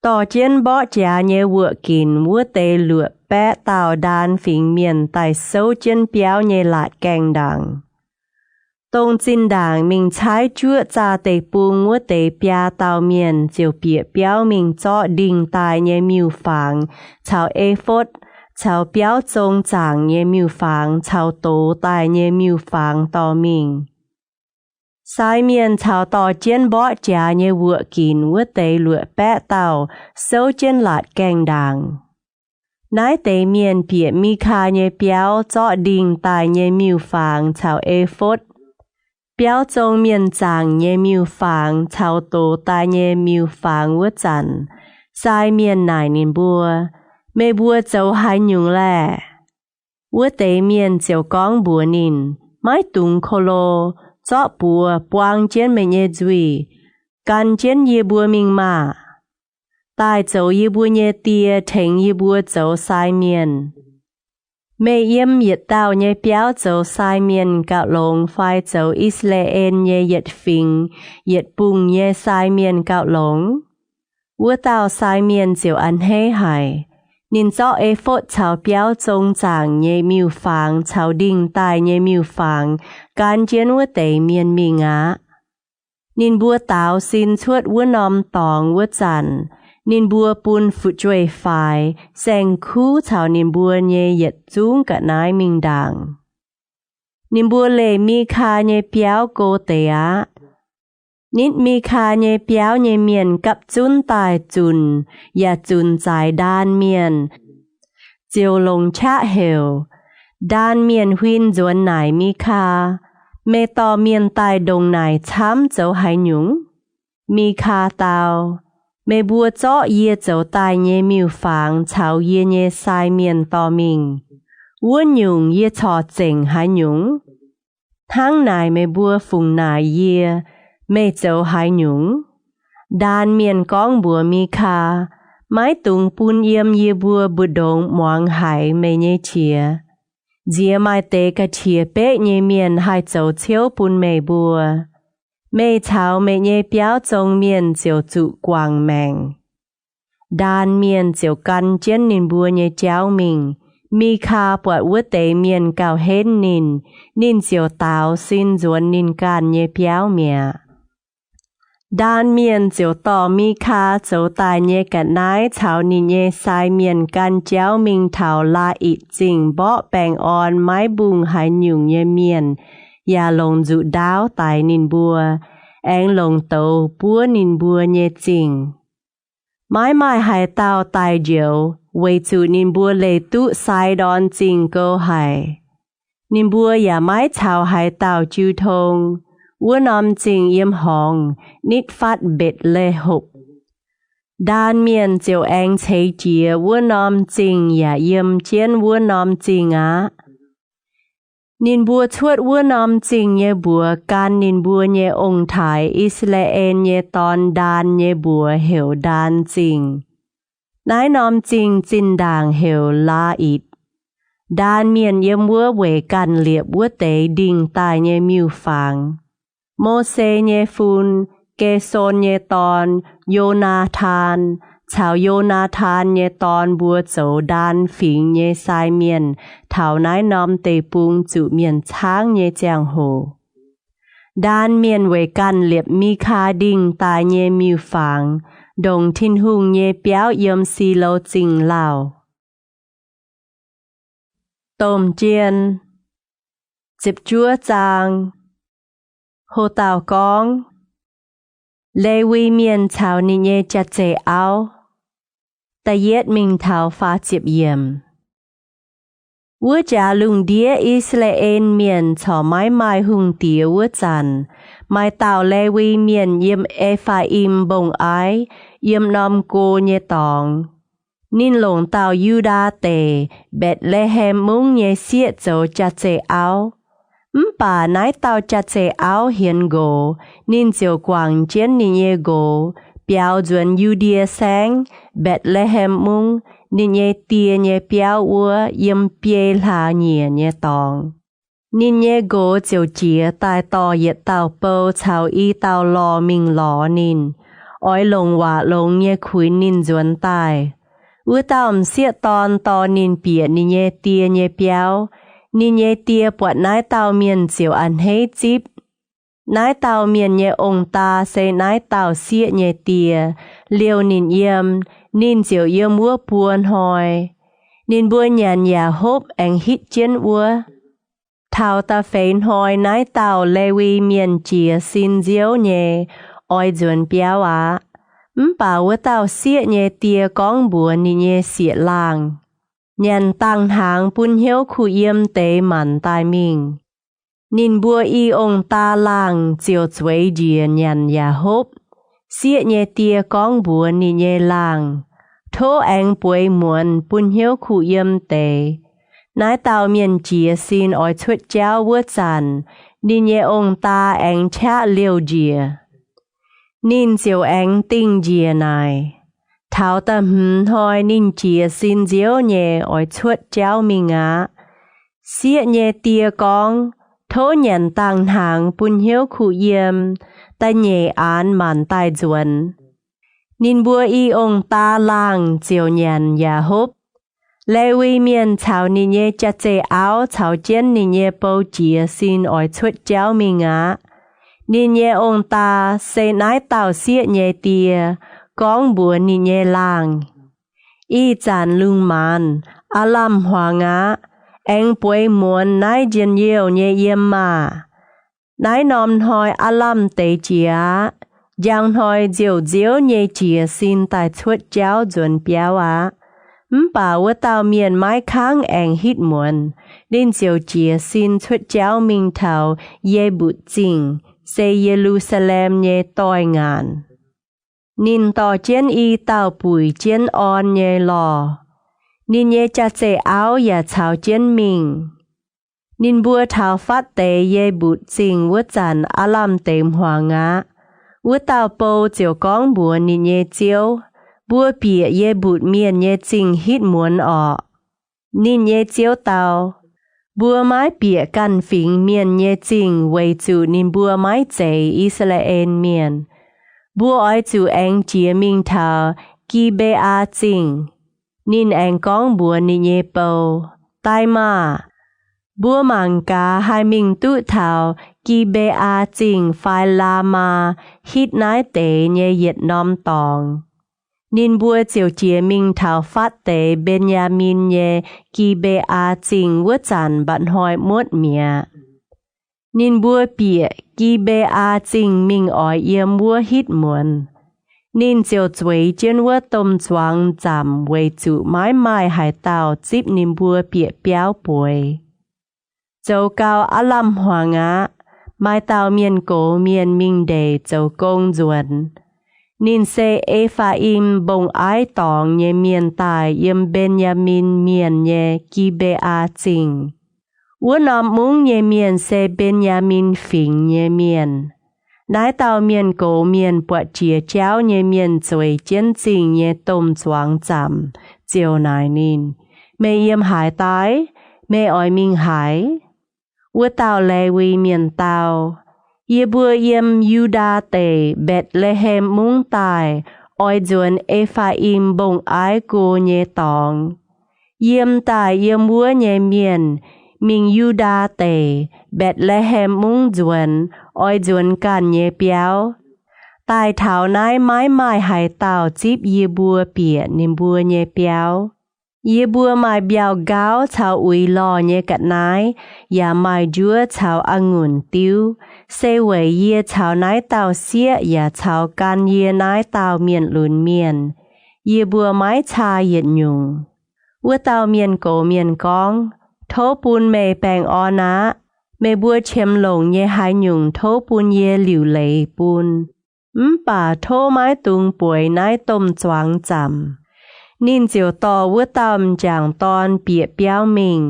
Dorh jienv mborqv jaax nyei wuoqc ginc wuov deix luoqc baeqv dauh Ndaan Fingx Mienh daaih souv jienv biauv nyei laatc gaengh ndaangc. Dongh zinh ndaangc mingh caaiv juoqv zaah deic-bung wuov deix biaa dauh mienh ziouc bieqc biauv mingh zorqv ndingh daaih nyei miuc-fangx caux efotv caux biauv zong zaangc nyei miuc-fangx caux dox daaih nyei miuc-fangx dorh mingh. Sai Mienh caux dorh jienv mborqv jaax nyei wuoqc ginc wuov deix luoqc baeqv dauh souv jienv laatc gaengh ndaangc. Naaiv deix mienh bieqc Mikaa nyei biauv zorqv ndingh daaih nyei miuc-fangx caux efotv, biauv zong mienh zaangc nyei miuc-fangx caux dox daaih nyei miuc-fangx wuov zanc, sai mienh naaic ninh mbuo, Meih mbuo zoux haaix nyungc laeh? Wuov deix mienh ziouc gorngv mbuox ninh, Maiv dungx ko lo. Zorqv buoz buang jienv meih nyei nzuih, gan jienv yie mbuo mingh maah! Daaih zoux yie mbuo nyei die tengx yie mbuo zoux sai mienh. Meih yiem yietc dauh nyei biauv zoux sai mienh gauh longx fai zoux I^saa^laa^en nyei yietc fingx yietc bungh nyei sai mienh gauh longx? Wuov dauh sai mienh ziouc a'hneiv haic. Ninh zorqv efotv caux biauv zong zaangc nyei miuc-fangx caux ndingh daaih nyei miuc-fangx gan jienv wuov deix mienh mingh aqv. Ninh mbuo daaux sin cuotv wuov norm dorngx wuov zanc, ninh mbuo bun fu'jueiv-faix, saeng-kuv caux ninh mbuo nyei yietc zungv ga'naaiv mingh ndaangc. Ninh mbuo leih Mikaa nyei biauv go deix aqv. Nitv Mikaa nyei biauv nyei mienh gapv zunv daaih zunc yaac zunc zaaix Ndaan Mienh, ziouc longc qaqv heuc. Ndaan Mienh huin nzuonx naaic Mikaa, Meih dorh mienh daaih ndongc naaic camv zoux haaix nyungc? Mikaa dau, Meih mbuo zorqv yie zoux daaih nyei miuc-fangx caux yie nyei sai mienh dorh mingh. Wuov nyungc yie corc zengc haaix nyungc? Hnangv naaic meih mbuo fungc naaic yie, Meih zoux haaix nyungc? Ndaan Mienh gorngv mbuox Mikaa, Maiv dungx bun yiem yie mbuo mbu'ndongx muangx haiz meih nyei qiex. Nziex maaih deix ga'qiex beqv nyei mienh haih zoux ciouv bun meih mbuo. Meih caux meih nyei biauv zong mienh ziouc zuqc guangc maengc. Ndaan Mienh ziouc gan jienv ninh mbuo nyei jauv mingh, Mikaa buatc wuov deix mienh gauh henv ninh, ninh ziouc daaux sin nzuonx ninh ganh nyei biauv mi'aqv. Ndaan Mienh ziouc dorh Mikaa zoux daaih nyei ga'naaiv caux ninh nyei sai mienh gan jauv mingh taux Laa^itc Zingh mborqv baengh orn maiv mbungh haaix nyungc nyei mienh, yaac longc nzuqc ndaauv daix ninh mbuo, aengx longc douz buov ninh mbuo nyei zingh. Maiv maaih haaix dauh daaih njoux, weic zuqc ninh mbuo leih duqv Sai^ndorn Zingh gou haic. Ninh mbuo yaac maiv caux haaix dauh jiu tong. Wuov norm zingh yiem horngz nitv fatv Mbetc^le^hopc. Ndaan Mienh ziouc aengx ceix jiez wuov norm zingh yaac yiem jienv wuov norm zingh aqv. Ninh mbuo cuotv wuov norm zingh nyei mbuox gan ninh mbuo nyei ong-taaix, I^saa^laa^en nyei dorn Ndaan, nyei mbuox heuc Ndaan Zingh. Naaiv norm zingh zinh ndaangc heuc Laa^itc. Ndaan Mienh yiem wuov weic ganh liepc wuov deix ndingh daaih nyei miuc-fangx. Mose nyei fun, Ge^son nyei dorn, Yo^naa^tan, caux Yo^naa^tan nyei dorn mbuo zoux Ndaan Fingx nyei sai mienh taux naaiv norm deic-bung zuqc mienh caangv nyei ziangh hoc. Ndaan Mienh weic ganh liepc Mikaa ndingh daaih nyei miuc-fangx, ndongc Tin-Hungh nyei biauv yiem Silo Zingh lauh. Domh jien. Ziepc juov zaang. Ho dauh gorngv, Lewi Mienh caux ninh nyei jaav-zeih auv. Da'yietv mingh taux faah ziepc yiemc. Wuov jaax lungh ndiev I^saa^laa^en Mienh corc maiv maaih hungh diex wuov zanc, maaih dauh Lewi Mienh yiem E^faa^im Mbong-Aiv, yiem norm go nyei dorngx. Ninh longc dauh Yu^ndaa Deic, Mbetc^le^hem Mungv nyei sieqv zoux jaav-zeih auv. Mv baac naaiv dauh jaav-zeih auv hienx nqox, ninh ziouc guangc jienv ninh nyei nqox, biaux nzuonx Yu^ndie Saengv, Mbetc^le^hem Mungv, ninh nyei die nyei biauv wuov, yiem biei hlaax-nyieqc nyei dorngx. Ninh nyei nqox ziouc jiez daaih dorh yietc dauh bou caux i dauh lorh mingh lorz ninh, oix longc waac longx nyei kuinx ninh nzuonx daaih. Wuov dauh m'sieqv dorn dorh ninh bieqc ninh nyei die nyei biauv. Ninh nyei die buatc naaiv dauh mienh ziouc a'hneiv zipv. Naaiv dauh mienh nyei ong-daa se naaiv dauh sieqv nyei die, liouh ninh yiem, ninh ziouc yiem wuov buo hnoi. Ninh mbuo nyanc yaac hopv aengx hitv jienv wuov. Taux da'feix hnoi naaiv dauh Lewi Mienh jiez sin nziouv nyei, oix nzuonx biauv aqv. Mv baac wuov dauh sieqv nyei die gorngv mbuox ninh nyei sieqv-laangh, Nyanc dangh hnaangx bun hnyouv kuh yiem deix maanc daaih mingh. Ninh mbuo i ong-daa laangh ziouc zueiz njiec nyanc yaac hopv. Sieqv nyei die gorngv mbuox ninh nyei laangh, Tov aengx bueix muonz bun hnyouv kuh yiem deix. Naaiv dauh mienh jiez sin oix cuotv jauv wuov zanc, ninh nyei ong-daa aengx qaqv liouh njiec. Ninh ziouc aengx dingh njiec naaic. Taux da'hmz hnoi ninh jiez sin nziouv nyei oix cuotv jauv mingh aqv. Sieqv nyei die gorngv, Tov nyanc dangh hnaangx bun hnyouv kuh yiem, da'nyeic aanx maanc daaih nzuonx. Ninh mbuo i ong-daa laangh ziouc nyanc yaac hopv. Lewi Mienh caux ninh nyei jaav-zeih auv caux jienv ninh nyei bou jiez sin oix cuotv jauv mingh aqv. Ninh nyei ong-daa, se naaiv dauh sieqv nyei die, gorngv mbuox ninh nyei laangh, Ih zanc lungh maanz, aav lamh hmuangx aqv. Aengx bueix muonz naaiv njien-youh nyei yiem maah! Naaiv norm hnoi aav lamh deix jiex aqv. Njang hnoi nziouv-nziouv nyei jiez sin daaih cuotv jauv nzuonx biauv aqv. Mv baac wuov dauh mienh maiv kangv aengx hitv muonz. Ninh ziouc jiez sin cuotv jauv mingh taux Ye^mbutc Zingh, se Ye^lu^saa^lem nyei doix-ngaanc. Ninh dorh jienv i dauh buic jienv orn nyei lorh. Ninh nyei jaav-zeih auv yaac caux jienv mingh. Ninh mbuo taux fatv deix Ye^mbutc Zingh wuov zanc aav lamh deix hmuangx aqv. Wuov dauh bou ziouc gorngv mbuox ninh nyei ziouv, Mbuo bieqc Ye^mbutc Mienh nyei zingh hitv muonz orqc? Ninh nyei ziouv dau, Mbuo maiv bieqc ganh fingx mienh nyei zingh weic zuqc ninh mbuo maiv zeiz I^saa^laa^en Mienh. Mbuo oix zuqc aengx jiex mingh taux Gi^mbe^aa Zingh. Ninh aengx gorngv mbuox ninh nyei bou, Daaih maah! Mbuo mangc gaax haih mingh duqv taux Gi^mbe^aa Zingh fai Laamaa hitv naaiv deix nyei yietc norm dorngx. Ninh mbuo ziouc jiex mingh taux fatv deix Mben^yaa^min nyei Gi^mbe^aa Zingh wuov zanc mba'hnoi muotv mi'aqv. Ninh mbuo bieqc Gi^mbe^aa Zingh mingh oix yiem wuov hitv muonz. Ninh ziouc zueiz jienv wuov domh zuangx zaamc weic zuqc maiv maaih haaix dauh zipv ninh mbuo bieqc biauv bueix. Zoux gau aav lamh hmuangx aqv, maaih dauh mienh gox mienh mingh ndeic zoux gong nzuonx. Ninh se E^faa^im Mbong-Aiv Dorngx nyei mienh daaih yiem Mben^yaa^min Mienh nyei Gi^mbe^aa Zingh. Wuov norm mungv nyei mienh se Mben^yaa^min Fingx nyei mienh. Naaiv dauh mienh gox mienh buatc jiex jauv nyei mienh zueiz jienv zingh nyei domh zuangx zaamc, ziouc naaic ninh, Meih yiem haaix daaih? Meih oix mingh haaix? Wuov dauh Lewi Mienh dau, Yie mbuo yiem Yu^ndaa Deic, Mbetc^le^hem Mungv daaih, oix nzuonx E^faa^im Mbong-Aiv Go nyei dorngx. Yiem daaih yiem wuov nyei mienh mingh Yu^ndaa Deic, Mbetc^le^hem Mungv nzuonx, oix nzuonx ganh nyei biauv. Daaih taux naaiv maiv maaih haaix dauh zipv yie mbuo bieqc ninh mbuo nyei biauv. Yie mbuo maaih mbiauh-nqauv caux uix lorh nyei ga'naaiv, yaac maaih njuov caux a'ngunc diuv, se weic yie caux naaiv dauh sieqv yaac caux gan yie naaiv dauh mienh lunx mienh, yie mbuo maiv caa yietc nyungc. Wuov dauh mienh gox mienh gorngv, Tov bun meih baengh orn aqv. Meih mbuo qiemx longc nyei haaix nyungc tov bun yie liuc leiz bun. Mv baac tov maiv dungx bueix naaiv domh zuangx zaamc. Ninh ziouc dorh wuov dauh m'jangc dorn bieqc biauv mingh,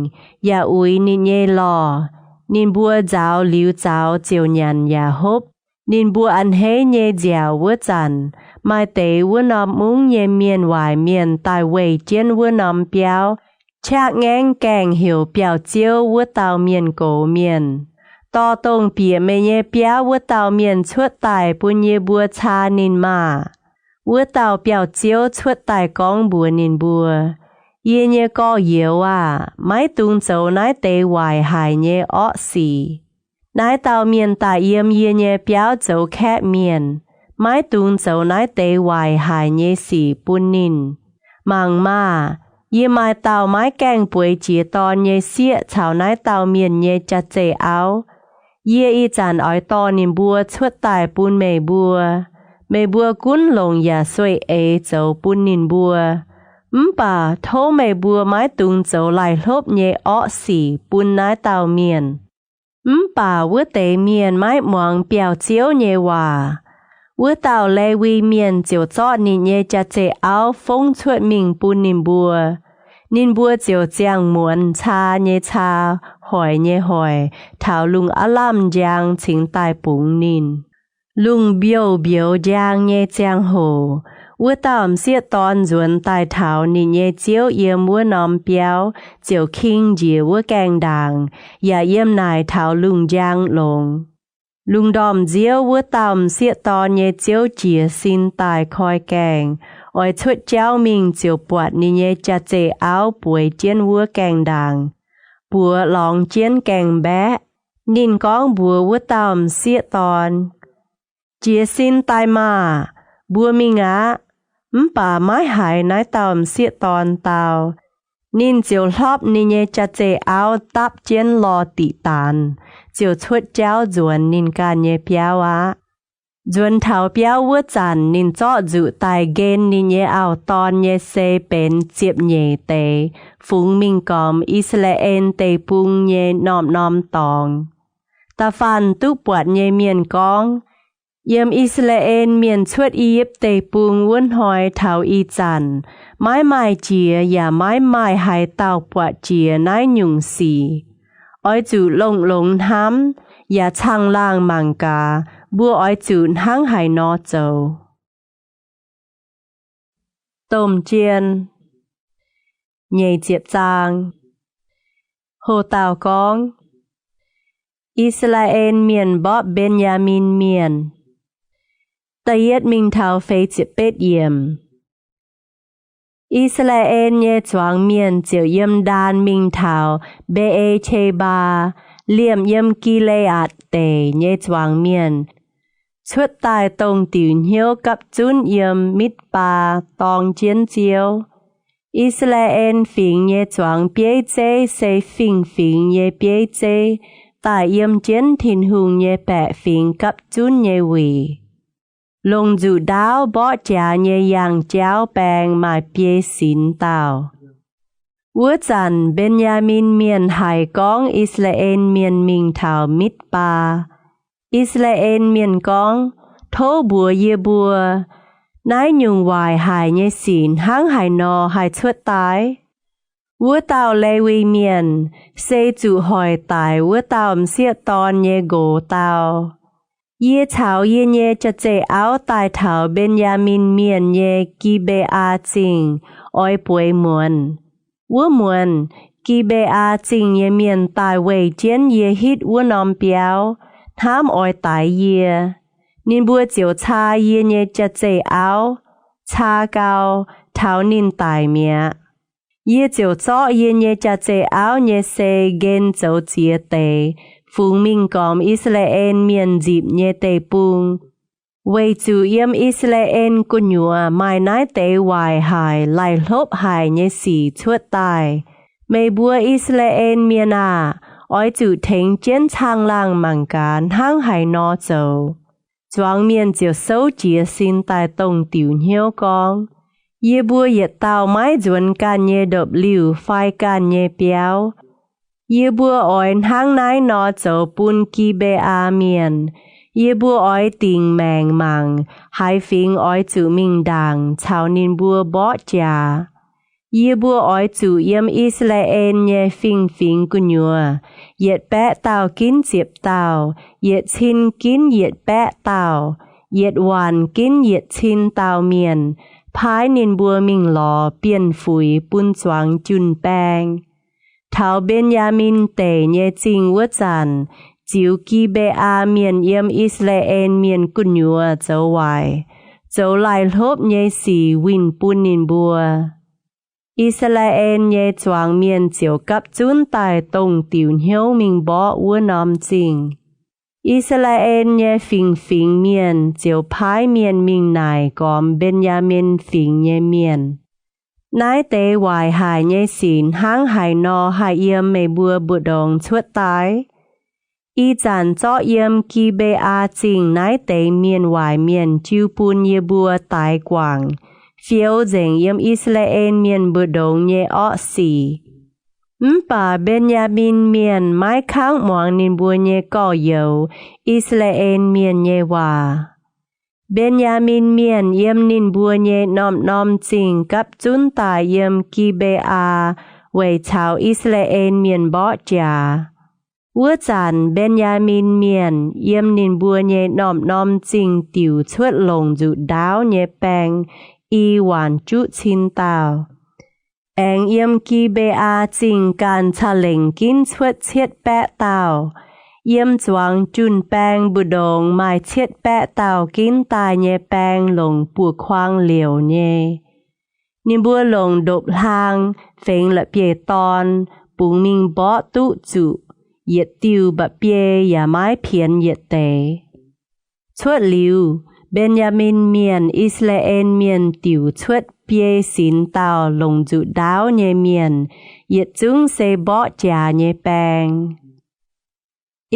yaac uix ninh nyei lorh. Ninh mbuo nzaaux liuz zaux ziouc nyanc yaac hopv. Ninh mbuo a'hneiv nyei nziaauc wuov zanc, maaih deix wuov norm mungv nyei mienh waaic mienh daaih weih jienv wuov norm biauv, qaqv ngaengv gaengh heuc biauv-ziouv wuov dauh mienh gox mienh, Dorh dongh bieqc meih nyei biauv wuov dauh mienh cuotv daaih bun yie mbuo caa ninh maah! Wuov dauh biauv-ziouv cuotv daaih gorngv mbuox ninh mbuo, Yie nyei gorx-youz aah! Maiv dungx zoux naaiv deix waaic haic nyei orqv sic. Naaiv dauh mienh daaih yiem yie nyei biauv zoux kaeqv mienh, maiv dungx zoux naaiv deix waaic haic nyei sic bun ninh. Mangc maah! Yie maaih dauh maiv gaengh bueix jiex dorn nyei sieqv caux naaiv dauh mienh nyei jaav-zeih auv. Yie ih zanc oix dorh ninh mbuo cuotv daaih bun meih mbuo. Meih mbuo gunv longc yaac sueih eix zoux bun ninh mbuo. Mv baac tov meih mbuo maiv dungx zoux laih hlopv nyei orqv sic bun naaiv dauh mienh. Mv baac wuov deix mienh maiv muangx biauv-ziouv nyei waac. Wuov dauh Lewi Mienh ziouc zorqv ninh nyei jaav-zeih auv fongv cuotv mingh bun ninh mbuo. Ninh mbuo ziouc ziangh muonz caa nyei caa, hoic nyei hoic, taux lungh aav lamh njang cingx daaih bungx ninh. Lungh mbiouh mbiouz njang nyei ziangh hoc, wuov dauh m'sieqv dorn nzuonx daaih taux ninh nyei ziouv yiem wuov norm biauv, ziouc king njiec wuov gaengh ndaangc, yaac yiem naaic taux lungh njang longx. Lungh ndorm nziouv, wuov dauh m'sieqv dorn nyei ziouv jiez sin daaih koi gaengh, oix cuotv jauv mingh ziouc buatc ninh nyei jaav-zeih auv bueix jienv wuov gaengh ndaangc, buoz lorngx jienv gaengh mbaeqv. Ninh gorngv mbuox wuov dauh m'sieqv dorn, Jiez sin daaih maah! Mbuo mingh aqv. Mv baac maiv haiz naaiv dauh m'sieqv dorn dau. Ninh ziouc hlopv ninh nyei jaav-zeih auv dapv jienv lorh diqc daanx, ziouc cuotv jauv nzuonx ninh ganh nyei biauv aqv. Nzuonx taux biauv wuov zanc, ninh zorqv nzuqc daaih nqen ninh nyei auv-dorn nyei sei benx ziepc nyeic deix, fungx mingh gormx I^saa^laa^en Deic-Bung nyei norm-norm dorngx. Da'faanh duqv buatc nyei mienh gorngv, Yiem I^saa^laa^en Mienh cuotv I^yipv Deic-Bung wuov hnoi taux ih zanc, maiv maaih jiex yaac maiv maaih haaix dauh buatc jiex naaiv nyungc sic. Oix zuqc longx-longx hnamv yaac caangh laangh mangc gaax mbuo oix zuqc hnangv haaix nor zoux. Domh Jien, nyeic ziepc zaang. Ho dauh gorngv, I^saa^laa^en Mienh mborqv Mben^yaa^min Mienh. Da'yietv mingh taux feix ziepc betv yiemc. I^saa^laa^en nyei zuangx mienh ziouc yiem Ndaan mingh taux Mbe^e^qe^mbaa, liemh yiem Gi^le^aatc Deic nyei zuangx mienh, cuotv daaih dongh diuc hnyouv gapv zunv yiem Mitv^baa dorng jienv Ziouv. I^saa^laa^en Fingx nyei zuangx bieiv zeiv se fingx-fingx nyei bieiv zeiv daaih yiem jienv Tin-Hungh nyei baeqc fingx gapv zunv nyei wuic. Longc nzuqc ndaauv mborqv jaax nyei yangh jauv baeng maaih biei sinx dauh. Wuov zanc Mben^yaa^min Mienh haiz gorngv I^saa^laa^en Mienh mingh taux Mitv^baa. I^saa^laa^en Mienh gorngv, Tov mbuox yie mbuo, naaiv nyungc waaic haic nyei sic hnangv haaix nor haih cuotv daaih? Wuov dauh Lewi Mienh, se zuqc hoic daic wuov dauh m'sieqv dorn nyei nqox dau. Yie caux yie nyei jaav-zeih auv daaih taux Mben^yaa^min Mienh nyei Gi^mbe^aa Zingh oix bueix muonz. Wuov muonz Gi^mbe^aa Zingh nyei mienh daaih weih jienv yie hitv wuov norm biauv, hnamv oix daix yie. Ninh mbuo ziouc caa yie nyei jaav-zeih auv, caa gau, taux ninh daic mi'aqv. Yie ziouc zorqv yie nyei jaav-zeih auv nyei sei nqen zoux ziex deix, fungx mingh gormx I^saa^laa^en Mienh nzipc nyei deic-bung, weic zuqc yiem I^saa^laa^en gu'nyuoz maaih naaiv deix waaic haic, laih hlopv haic nyei sic cuotv daaih. Meih mbuo I^saa^laa^en Mienh aah! Oix zuqc tengx jienv caangh laangh mangc gaax hnangv haaix nor zoux. Zuangx mienh ziouc souv jiez sin daaih dongh diuc hnyouv gorngv, Yie mbuo yietc dauh maiv nzuonx ganh nyei ndopv-liuh fai ganh nyei biauv. Yie mbuo oix hnangv naaiv nor zoux bun Gi^mbe^aa Mienh. Yie mbuo oix dingc maengc mangc haaix fingx oix zuqc mingh ndaangc caux ninh mbuo mborqv jaax. Yie mbuo oix zuqc yiem I^saa^laa^en nyei fingx-fingx gu'nyuoz, yietc baeqv dauh ginv ziepc dauh, yietc cin ginv yietc baeqv dauh, yietc waanc ginv yietc cin dauh mienh, paaiv ninh mbuo mingh lorz bienh fuix bun zuangx jun-baeng. Taux Mben^yaa^min Deic nyei zingh wuov zanc, ziux Gi^mbe^aa Mienh yiem I^saa^laa^en Mienh gu'nyuoz zoux waaic, zoux laih hlopv nyei sic winh bun ninh mbuo. I^saa^laa^en nyei zuangx mienh ziouc gapv zunv daaih dongh diuc hnyouv mingh mborqv wuov norm zingh. I^saa^laa^en nyei fingx-fingx mienh ziouc paaiv mienh mingh naaic gormx Mben^yaa^min Fingx nyei mienh, Naaiv deix waaic haic nyei sic hnangv haaix nor haih yiem meih mbuo mbu'ndongx cuotv daaih? Ih zanc zorqv yiem Gi^mbe^aa Zingh naaiv deix mienh waaic mienh jiu bun yie mbuo daix guangc, fioux nzengc yiem I^saa^laa^en Mienh mbu'ndongx nyei orqv sic. Mv baac Mben^yaa^min Mienh maiv kangv muangx ninh mbuo nyei gorx-youz, I^saa^laa^en Mienh nyei waac. Mben^yaa^min Mienh yiem ninh mbuo nyei norm-norm zingh gapv zunv daaih yiem Gi^mbe^aa weic caux I^saa^laa^en Mienh mborqv jaax. Wuov zanc Mben^yaa^min Mienh yiem ninh mbuo nyei norm-norm zingh diuc cuotv longc nzuqc ndaauv nyei baeng i waanc juqv cin dauh. Aengx yiem Gi^mbe^aa Zingh ganh ca'lengc ginv cuotv cietv baeqv dauh. Yiem zuangx jun-baeng mbu'ndongx maaih cietv baeqv dauh ginv daaih nyei baeng longc buoz-kuang liouc nyei. Ninh mbuo longc ndopv-hlaang fengx la'bieiv-dorn bungx mingh mborqv duqv zuqc, yietc diuh mba'biei yaac maiv pienx yietc deix. Cuotv liuz, Mben^yaa^min Mienh, I^saa^laa^en Mienh diuc cuotv biei sinx dauh longc nzuqc ndaauv nyei mienh, yietc zungv se mborqv jaax nyei baeng.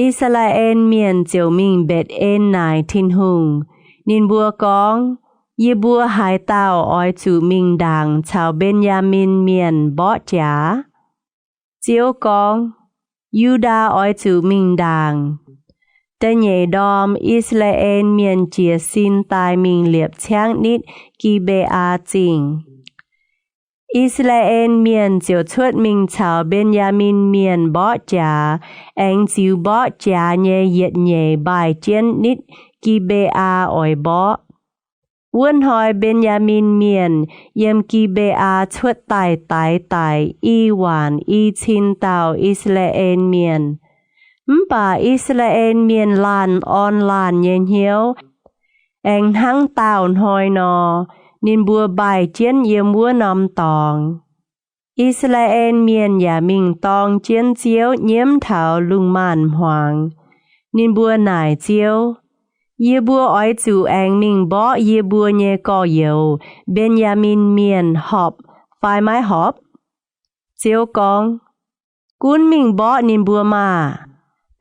I^saa^laa^en Mienh ziouc mingh Mbetc^en naaic Tin-Hungh. Ninh mbuo gorngv, Yie mbuo haaix dauh oix zuqc mingh ndaangc caux Mben^yaa^min Mienh mborqv jaax? Ziouv gorngv, Yu^ndaa oix zuqc mingh ndaangc. Da'nyeic ndorm I^saa^laa^en Mienh jiez sin daaih mingh liepc ciangv nitv Gi^mbe^aa Zingh. I^saa^laa^en Mienh ziouc cuotv mingh caux Mben^yaa^min Mienh mborqv jaax, aengx ziux mborqv jaax nyei yietc nyeic mbaih jienv nitv Gi^mbe^aa oix mborqv. Wuov hnoi Mben^yaa^min Mienh yiem Gi^mbe^aa cuotv daaih daix daic i waanc i cin dauh I^saa^laa^en Mienh. Mv baac I^saa^laa^en Mienh laanh orn laanh nyei hnyouv, aengx hnangv daauh hnoi nor. Ninh mbuo mbaih jienv yiem wuov norm dorngx. I^saa^laa^en Mienh yaac mingh dorng jienv Ziouv nyiemv taux lungh maanz-hmuangx. Ninh mbuo naaic Ziouv, Yie mbuo oix zuqc aengx mingh mborqv yie mbuo nyei gorx-youz, Mben^yaa^min Mienh, horpc fai maiv horpc? Ziouv gorngv, Gunv mingh mborqv ninh mbuo maah!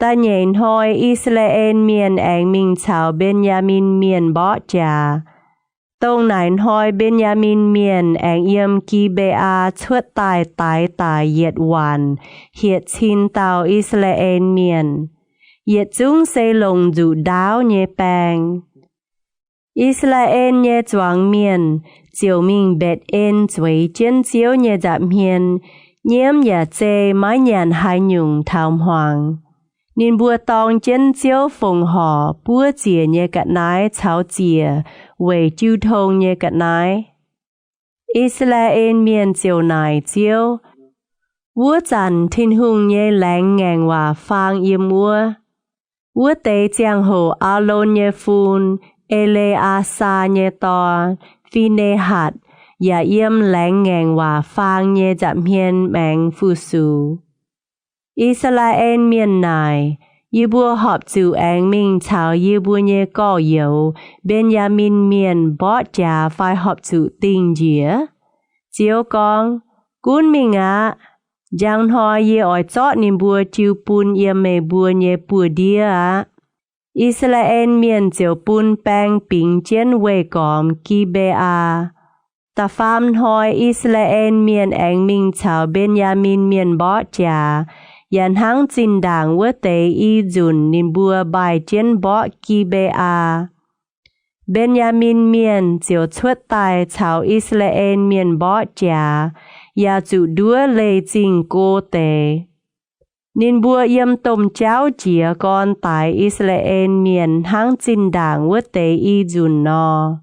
Da'nyeic hnoi I^saa^laa^en Mienh aengx mingh caux Mben^yaa^min Mienh mborqv jaax. Dongh naaic hnoi Mben^yaa^min Mienh aengx yiem Gi^mbe^aa cuotv daaih daix daic yietc waanc hietc cin dauh I^saa^laa^en Mienh. Yietc zungv se longc nzuqc ndaauv nyei baeng. I^saa^laa^en nyei zuangx mienh ziouc mingh Mbetc^en zueiz jienv Ziouv nyei nza'hmien, nyiemv yaac zei maiv nyanc haaix nyungc taux hmuangx. Ninh mbuo dorng jienv Ziouv fongc horc buov ziec nyei ga'naaiv caux ziec weic jiu tong nyei ga'naaiv. I^saa^laa^en Mienh ziouc naaic Ziouv, Wuov zanc Tin-Hungh nyei laengz ngaengc waac faang yiem wuov. Wuov deix ziangh hoc Aalon nyei fun, E^le^aa^saa nyei dorn, Fi^ne^hatc, yaac yiem laengz ngaengc waac faang nyei nza'hmien maengx fu-sux. I^saa^laa^en Mienh naaic, Yie mbuo horpc zuqc aengx mingh caux yie mbuo nyei gorx-youz, Mben^yaa^min Mienh, mborqv jaax fai horpc zuqc dingh njiec? Ziouv gorngv, Gunv mingh aqv. Njang hnoi yie oix zorqv ninh mbuo jiu bun yiem meih mbuo nyei buoz-ndiev aqv. I^saa^laa^en Mienh ziouc bun baeng bingx jienv weih gormx Gi^mbe^aa. Da'faam hnoi I^saa^laa^en Mienh aengx mingh caux Mben^yaa^min Mienh mborqv jaax, yaac hnangv zinh ndaangc wuov deix i nzunc ninh mbuo mbaih jienv mborqv Gi^mbe^aa. Mben^yaa^min Mienh ziouc cuotv daaih caux I^saa^laa^en Mienh mborqv jaax, yaac zuqc nduov leih zingh go deix. Ninh mbuo yiem domh jauv jiez gorn daix I^saa^laa^en Mienh hnangv zinh ndaangc wuov deix i nzunc nor.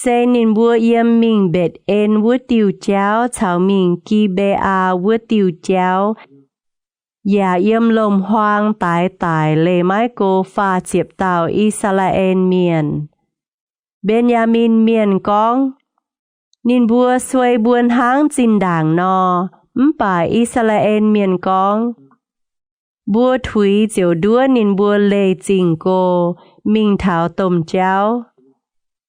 Se ninh mbuo yiem mingh Mbetc^en wuov diuh jauv caux mingh Gi^mbe^aa wuov diuh jauv, yaac yiem lomc-huaang daix daic leih maiv go faah ziepc dauh I^saa^laa^en Mienh. Mben^yaa^min Mienh gorngv, Ninh mbuo suei mbuo hnangv zinh ndaangc nor. Mv baac I^saa^laa^en Mienh gorngv, Mbuo tuix ziouc nduov ninh mbuo leih zingh go, mingh taux domh jauv.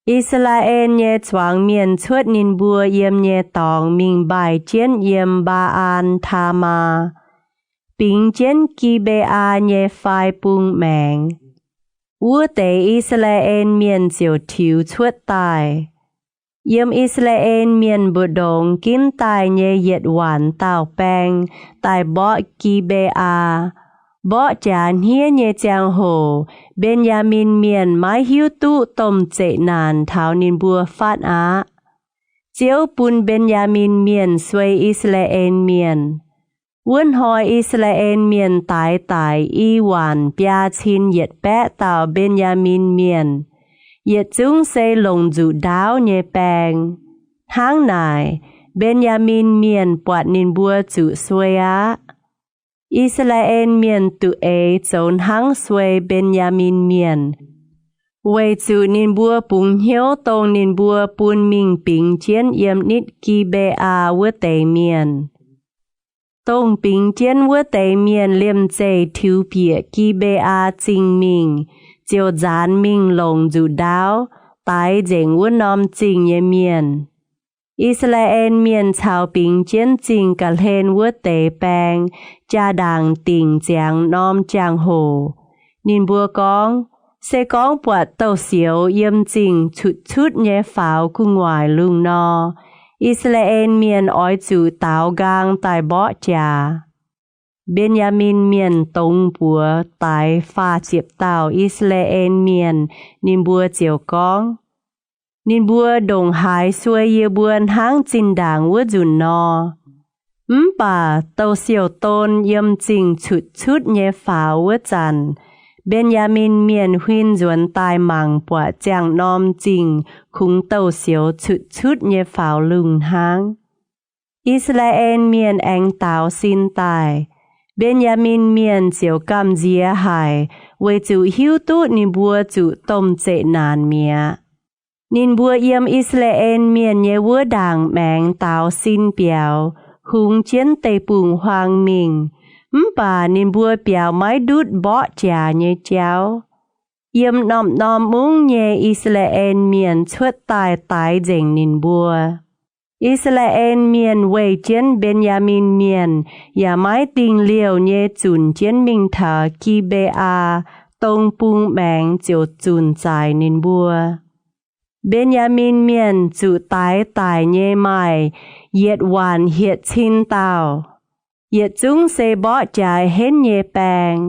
I^saa^laa^en nyei zuangx mienh cuotv ninh mbuo yiem nyei dorngx mingh mbaih jienv yiem Mbaa^an Taamaa, bingx jienv Gi^mbe^aa nyei fai bung maengx. Wuov deix I^saa^laa^en Mienh ziouc tiux cuotv daaih. Yiem I^saa^laa^en Mienh mbu'ndongx ginv daaih nyei yietc waanc dauh baeng daaih mborqv Gi^mbe^aa. Mborqv jaax hniev nyei ziangh hoc, Mben^yaa^min Mienh maiv hiuv duqv domh zeqc naanc taux ninh mbuo fatv aqv. Ziouv bun Mben^yaa^min Mienh suei I^saa^laa^en Mienh. Wuov hnoi I^saa^laa^en Mienh daix daic i waanc biaa cin yietc baeqv dauh Mben^yaa^min Mienh, yietc zungv se longc nzuqc ndaauv nyei baeng. Hnangv naaic, Mben^yaa^min Mienh buatc ninh mbuo zuqc suei aqv. I^saa^laa^en Mienh duqv eix zoux hnangv suei Mben^yaa^min Mienh, weic zuqc ninh mbuo bungx hnyouv dongh ninh mbuo bun mingh bingx jienv yiem nitv Gi^mbe^aa wuov deix mienh. Dongh bingx jienv wuov deix mienh liemh zeih tiux bieqc Gi^mbe^aa Zingh mingh, ziouc nzaanx mingh longc nzuqc ndaauv daix nzengc wuov norm zingh nyei mienh. I^saa^laa^en Mienh caux bingx jienv zingh ga'hlen wuov deix baeng jaa-ndaangc dingc ziangx norm jangx-hoc. Ninh mbuo gorngv, Se gorngv buatc douz-sioux yiem zingh cutv-cutv nyei faaux gu'nguaaic lungh nor, I^saa^laa^en Mienh oix zuqc daaux nqaang daaih mborqv jaax. Mben^yaa^min Mienh dongz buoz daix faah ziepc dauh I^saa^laa^en Mienh. Ninh mbuo ziouc gorngv, Ninh mbuo ndongc haaix suei yie mbuo hnangv zinh ndaangc wuov nzunc nor? Mv baac douz-sioux don yiem zingh cutv-cutv nyei faaux wuov zanc, Mben^yaa^min Mienh huin nzuonx daaih mangc buatc ziangh norm zingh kungx douz-sioux cutv-cutv nyei faaux lungh hnangv. I^saa^laa^en Mienh aengx daaux sin daaih. Mben^yaa^min Mienh ziouc gamh nziex haic weic zuqc hiuv duqv ninh mbuo zuqc domh zeqc naanc mi'aqv. Ninh mbuo yiem I^saa^laa^en Mienh nyei wuov ndaangc maengx daaux sin biaux, hungx jienv deic-bung-huaang mingh, mv baac ninh mbuo biaux maiv ndutv mborqv jaax nyei jauv. Yiem norm-norm mungv nyei I^saa^laa^en Mienh cuotv daaih daix nzengc ninh mbuo. I^saa^laa^en Mienh weih jienv Mben^yaa^min Mienh yaac maiv dingh liouh nyei zunc jienv mingh taux Gi^mbe^aa, dong bung maengx ziouc zunc zaic ninh mbuo. Mben^yaa^min Mienh zuqc daix daic nyei maaih yietc waanc hietc cin dauh. Yietc zungv se mborqv jaax henv nyei baeng.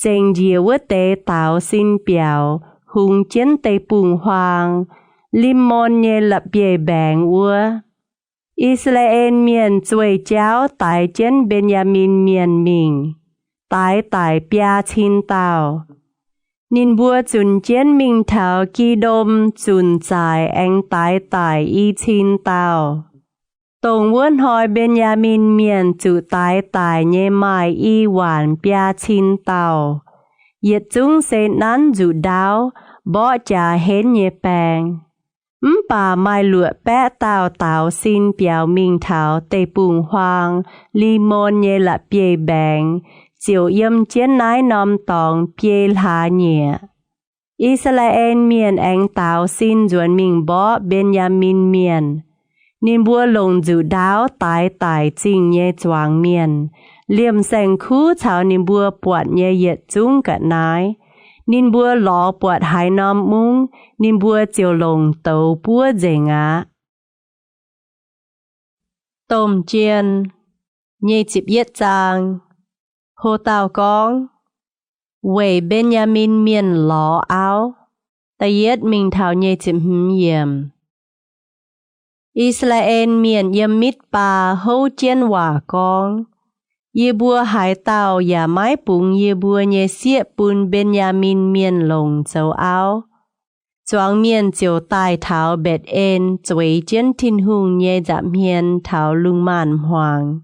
Zengc njiec wuov deix daaux sin biaux, hungx jienv deic-bung-huaang, Lim^mon nyei la'bieiv-mbaengx wuov. I^saa^laa^en Mienh zueih jauv daix jienv Mben^yaa^min Mienh mingh, daix daic biaa cin dauh. Ninh mbuo zunc jienv mingh taux Gidim zunc zaic aengx daix daic i cin dauh. Dongh wuov hnoi Mben^yaa^min Mienh zuqc daix daic nyei maaih i waanc biaa cin dauh. Yietc zungv se nanv nzuqc ndaauv, mborqv jaax henv nyei baeng. Mv baac maaih luoqc baeqv dauh daaux sin biaux mingh taux deic-bung-huaang, Lim^mon nyei la'bieiv-mbaengx, ziouc yiem jienv naaiv norm dorngx biei hlaax nyieqc. I^saa^laa^en Mienh aengx daaux sin nzuonx mingh mborqv Mben^yaa^min Mienh. Ninh mbuo longc nzuqc ndaauv daix daic zingh nyei zuangx mienh, liemh saeng-kuv caux ninh mbuo buatc nyei yietc zungv ga'naaiv. Ninh mbuo lorz buatc haaix norm mungv, ninh mbuo ziouc longc douz buov nzengc aqv. Domh Jien, nyic ziepc yietv zaang. Ho dauh gorngv, Weic Mben^yaa^min Mienh lorz auv. Da'yietv mingh taux nyic ziepc hmz yiemc. I^saa^laa^en Mienh yiem Mitv^baa houv jienv waac gorngv, Yie mbuo haaix dauh yaac maiv bungx yie mbuo nyei sieqv bun Mben^yaa^min Mienh longc zoux auv. Zuangx mienh ziouc daaih taux Mbetc^en zueiz jienv Tin-Hungh nyei nza'hmien taux lungh maanz-hmuangx.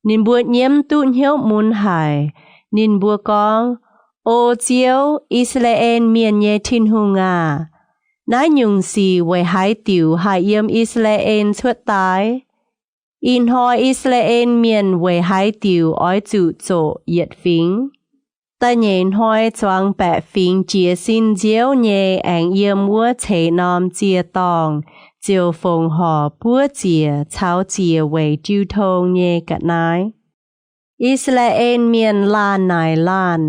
Ninh mbuo nyiemv duqv hnyouv mun haic. Ninh mbuo gorngv, O Ziouv, I^saa^laa^en Mienh nyei Tin-Hungh aah! Naaiv nyungc sic weic haaix diuc haih yiem I^saa^laa^en cuotv daaih? Ih hnoi I^saa^laa^en Mienh weic haaix diuc oix zuqc zoqc yietc fingx? Da'nyeic hnoi zuangx baeqc fingx jiez sin nziouv nyei aengx yiem wuov ceix norm ziec-dorngh ziouc fongc horc buov ziec caux ziec weic jiu tong nyei ga'naaiv. I^saa^laa^en Mienh laanh naaic laanh,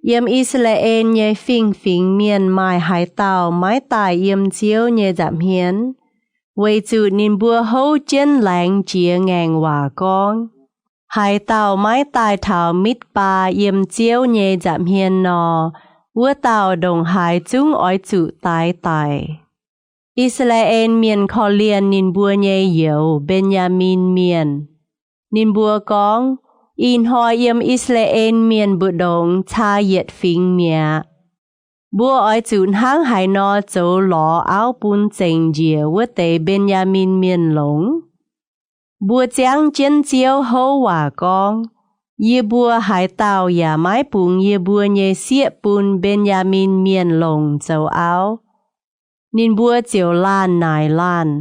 Yiem I^saa^laa^en nyei fingx-fingx mienh maaih haaix dauh maiv daaih yiem Ziouv nyei nza'hmien? Weic zuqc ninh mbuo houv jienv laengz jiex ngaengc waac gorngv, Haaix dauh maiv daaih taux Mitv^baa yiem Ziouv nyei nza'hmien nor, wuov dauh ndongc haaix zungv oix zuqc daix daic. I^saa^laa^en Mienh korv-lienh ninh mbuo nyei youz, Mben^yaa^min Mienh. Ninh mbuo gorngv, Ih hnoi yiem I^saa^laa^en Mienh mbu'ndongx caa yietc fingx mi'aqv. Mbuo oix zuqc hnangv haaix nor zoux lorz auv bun zengc njiec wuov deix Mben^yaa^min Mienh longc? Mbuo ziangv jienv Ziouv houv waac gorngv, Yie mbuo haaix dauh yaac maiv bungx yie mbuo nyei sieqv bun Mben^yaa^min Mienh longc zoux auv. Ninh mbuo ziouc laanh naaic laanh,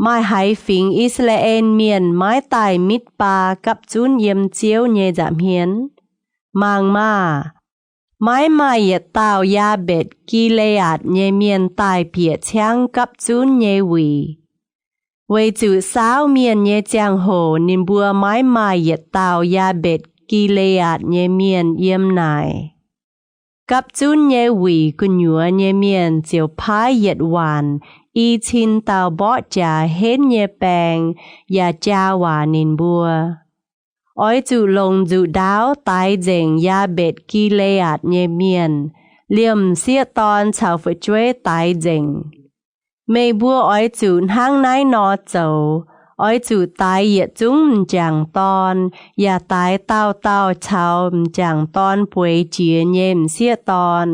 Maaih haaix fingx I^saa^laa^en Mienh maiv daaih Mitv^baa gapv zunv yiem Ziouv nyei nza'hmien? Mangc maah! Maiv maaih yietc dauh Yaa^mbetc Gi^le^aatc nyei mienh daaih bieqc ciangv gapv zunv nyei wuic. Weic zuqc saauv mienh nyei ziangh hoc ninh mbuo maiv maaih yietc dauh Yaa^mbetc Gi^le^aatc nyei mienh yiem naaic. Gapv zunv nyei wuic gu'nyuoz nyei mienh ziouc paaiv yietc waanc i cin dauh mborqv jaax henv nyei baeng yaac jaa waac ninh mbuo, Oix zuqc longc nzuqc ndaauv daix nzengc Yaa^mbetc Gi^le^aatc nyei mienh, liemh m'sieqv dorn caux fu'jueiv daix nzengc. Meih mbuo oix zuqc hnangv naaiv nor zoux. Oix zuqc daix yietc zungv m'jangc dorn, yaac daix dauh dauh caux m'jangc dorn bueix jiex nyei m'sieqv dorn.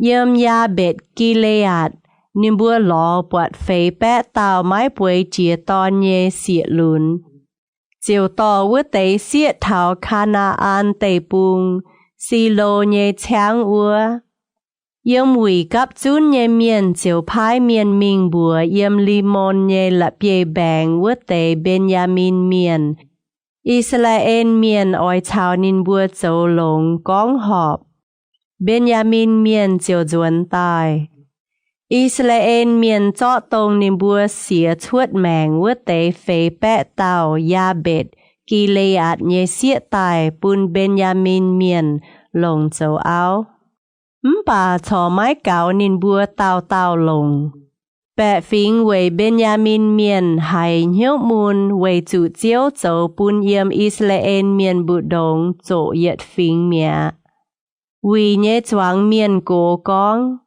Yiem Yaa^mbetc Gi^le^aatc, ninh mbuo lorz buatc feix baeqv dauh maiv bueix jiex dorn nyei sieqv lunx, ziouc dorh wuov deix sieqv taux Kaa^naa^an Deic-Bung, Silo nyei ciangv wuov. Yiem wuic gapv zunv nyei mienh ziouc paaiv mienh mingh mbuox yiem Limon nyei la'bieiv-mbaengx wuov deix Mben^yaa^min Mienh, I^saa^laa^en Mienh oix caux ninh mbuo zoux longx gorngv horpc. Mben^yaa^min Mienh ziouc nzuonx daaih. I^saa^laa^en Mienh zorqv dongh ninh mbuo siez cuotv maengc wuov deix feix baeqv dauh Yaa^mbetc Gi^le^aatc nyei sieqv daaih bun Mben^yaa^min Mienh longc zoux auv. Mv baac corc maiv gaux ninh mbuo dauh dauh longc. Baeqc fingx weic Mben^yaa^min Mienh haiz hnyouv mun weic zuqc Ziouv zoux bun yiem I^saa^laa^en Mienh mbu'ndongx zoqc yietc fingx mi'aqv. Wuic nyei zuangx mienh gox gorngv,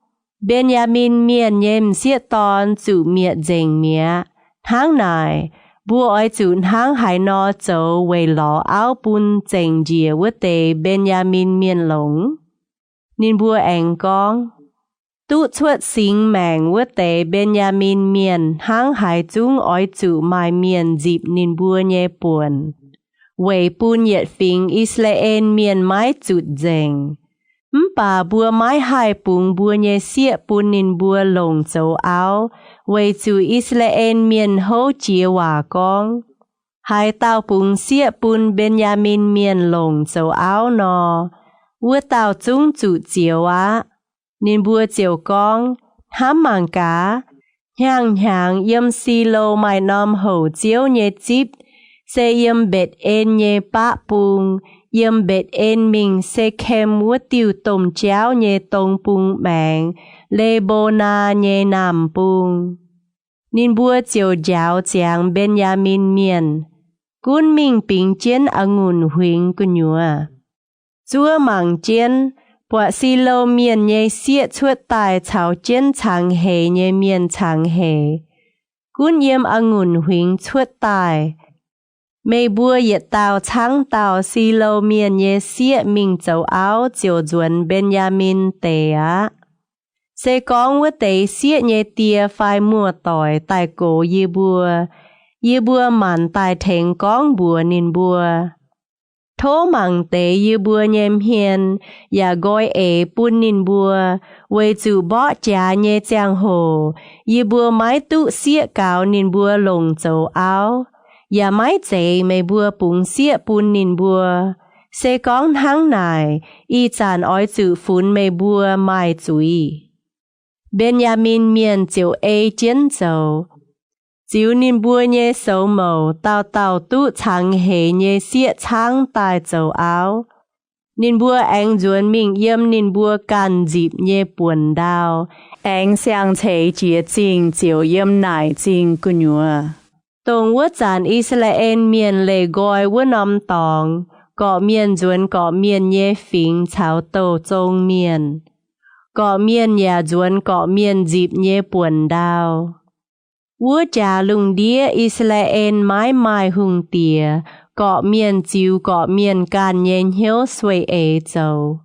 Mben^yaa^min Mienh nyei m'sieqv dorn zuqc mietc nzengc mi'aqv. Hnangv naaic, mbuo oix zuqc hnangv haaix nor zoux weic lorz auv bun zengc njiec wuov deix Mben^yaa^min Mienh longx? Ninh mbuo aengx gorngv, Duqv cuotv singx maengc wuov deix Mben^yaa^min Mienh hnangv haaix zungv oix zuqc maaih mienh nzipc ninh mbuo nyei buonc, weic bun yietc fingx I^saa^laa^en Mienh maiv zutc nzengc. Mv baac mbuo maiv haih bungx mbuo nyei sieqv bun ninh mbuo longc zoux auv, weic zuqc I^saa^laa^en Mienh houv jiex waac gorngv, Haaix dauh bungx sieqv bun Mben^yaa^min Mienh longc zoux auv nor, wuov dauh zungv zuqc zioux aqv. Ninh mbuo ziouc gorngv, Hnamv mangc gaax! Hnyangx-hnyangx yiem Silo maaih norm houc Ziouv nyei zipv, se yiem Mbetc^en nyei baqv bung, yiem Mbetc^en mingh Sekem wuov diuh domh jauv nyei dong bung maengx Le^mbo^naa nyei naamh bung. Ninh mbuo ziouc njaaux ziangx Mben^yaa^min Mienh, gunv mingh bingx jienv a'ngunc huingx gu'nyuoz. Zuov mangc jienv, buatc Silo Mienh nyei sieqv cuotv daaih caux jienv cangx heix nyei mienh cangx heix, gunv yiem a'ngunc huingx cuotv daaih. Meih mbuo yietc dauh caangv dauh Silo Mienh nyei sieqv mingh zoux auv ziouc nzuonx Mben^yaa^min deic aqv. Se gorngv wuov deix sieqv nyei die fai muoz-doic daaih gox yie mbuo, yie mbuo maanc daaih tengx gorngv mbuox ninh mbuo. Tov mangc deix yie mbuo nyei hmien, yaac nqoi eix bun ninh mbuo, weic zuqc mborqv jaax nyei ziangh hoc yie mbuo maiv duqv sieqv gaux ninh mbuo longc zoux auv, yaac maiv zeiz meih mbuo bungx sieqv bun ninh mbuo. Se gorngv hnangv naaic, ih zanc oix zuqc funx meih mbuo maaih zuiz. Mben^yaa^min Mienh ziouc ei jienv zoux, ziux ninh mbuo nyei soux mouc dauh dauh duqv cangx heix nyei sieqv caangv daaih zoux auv. Ninh mbuo aengx nzuonx mingh yiem ninh mbuo ganh nzipc nyei buonc ndau, aengx siang-ceix jiex zingh ziouc yiem naaic zingh gu'nyuoz. Dongh wuov zanc I^saa^laa^en Mienh leih nqoi wuov norm dorngx, gorqv-mienh nzuonx gorqv-mienh nyei fingx caux douh zong mienh. Gorqv-mienh yaac nzuonx gorqv-mienh nzipc nyei buonc ndau. Wuov jaax lungh ndiev I^saa^laa^en maiv maaih hungh diex, gorqv-mienh ziux gorqv-mienh ganh nyei hnyouv sueih eix zoux.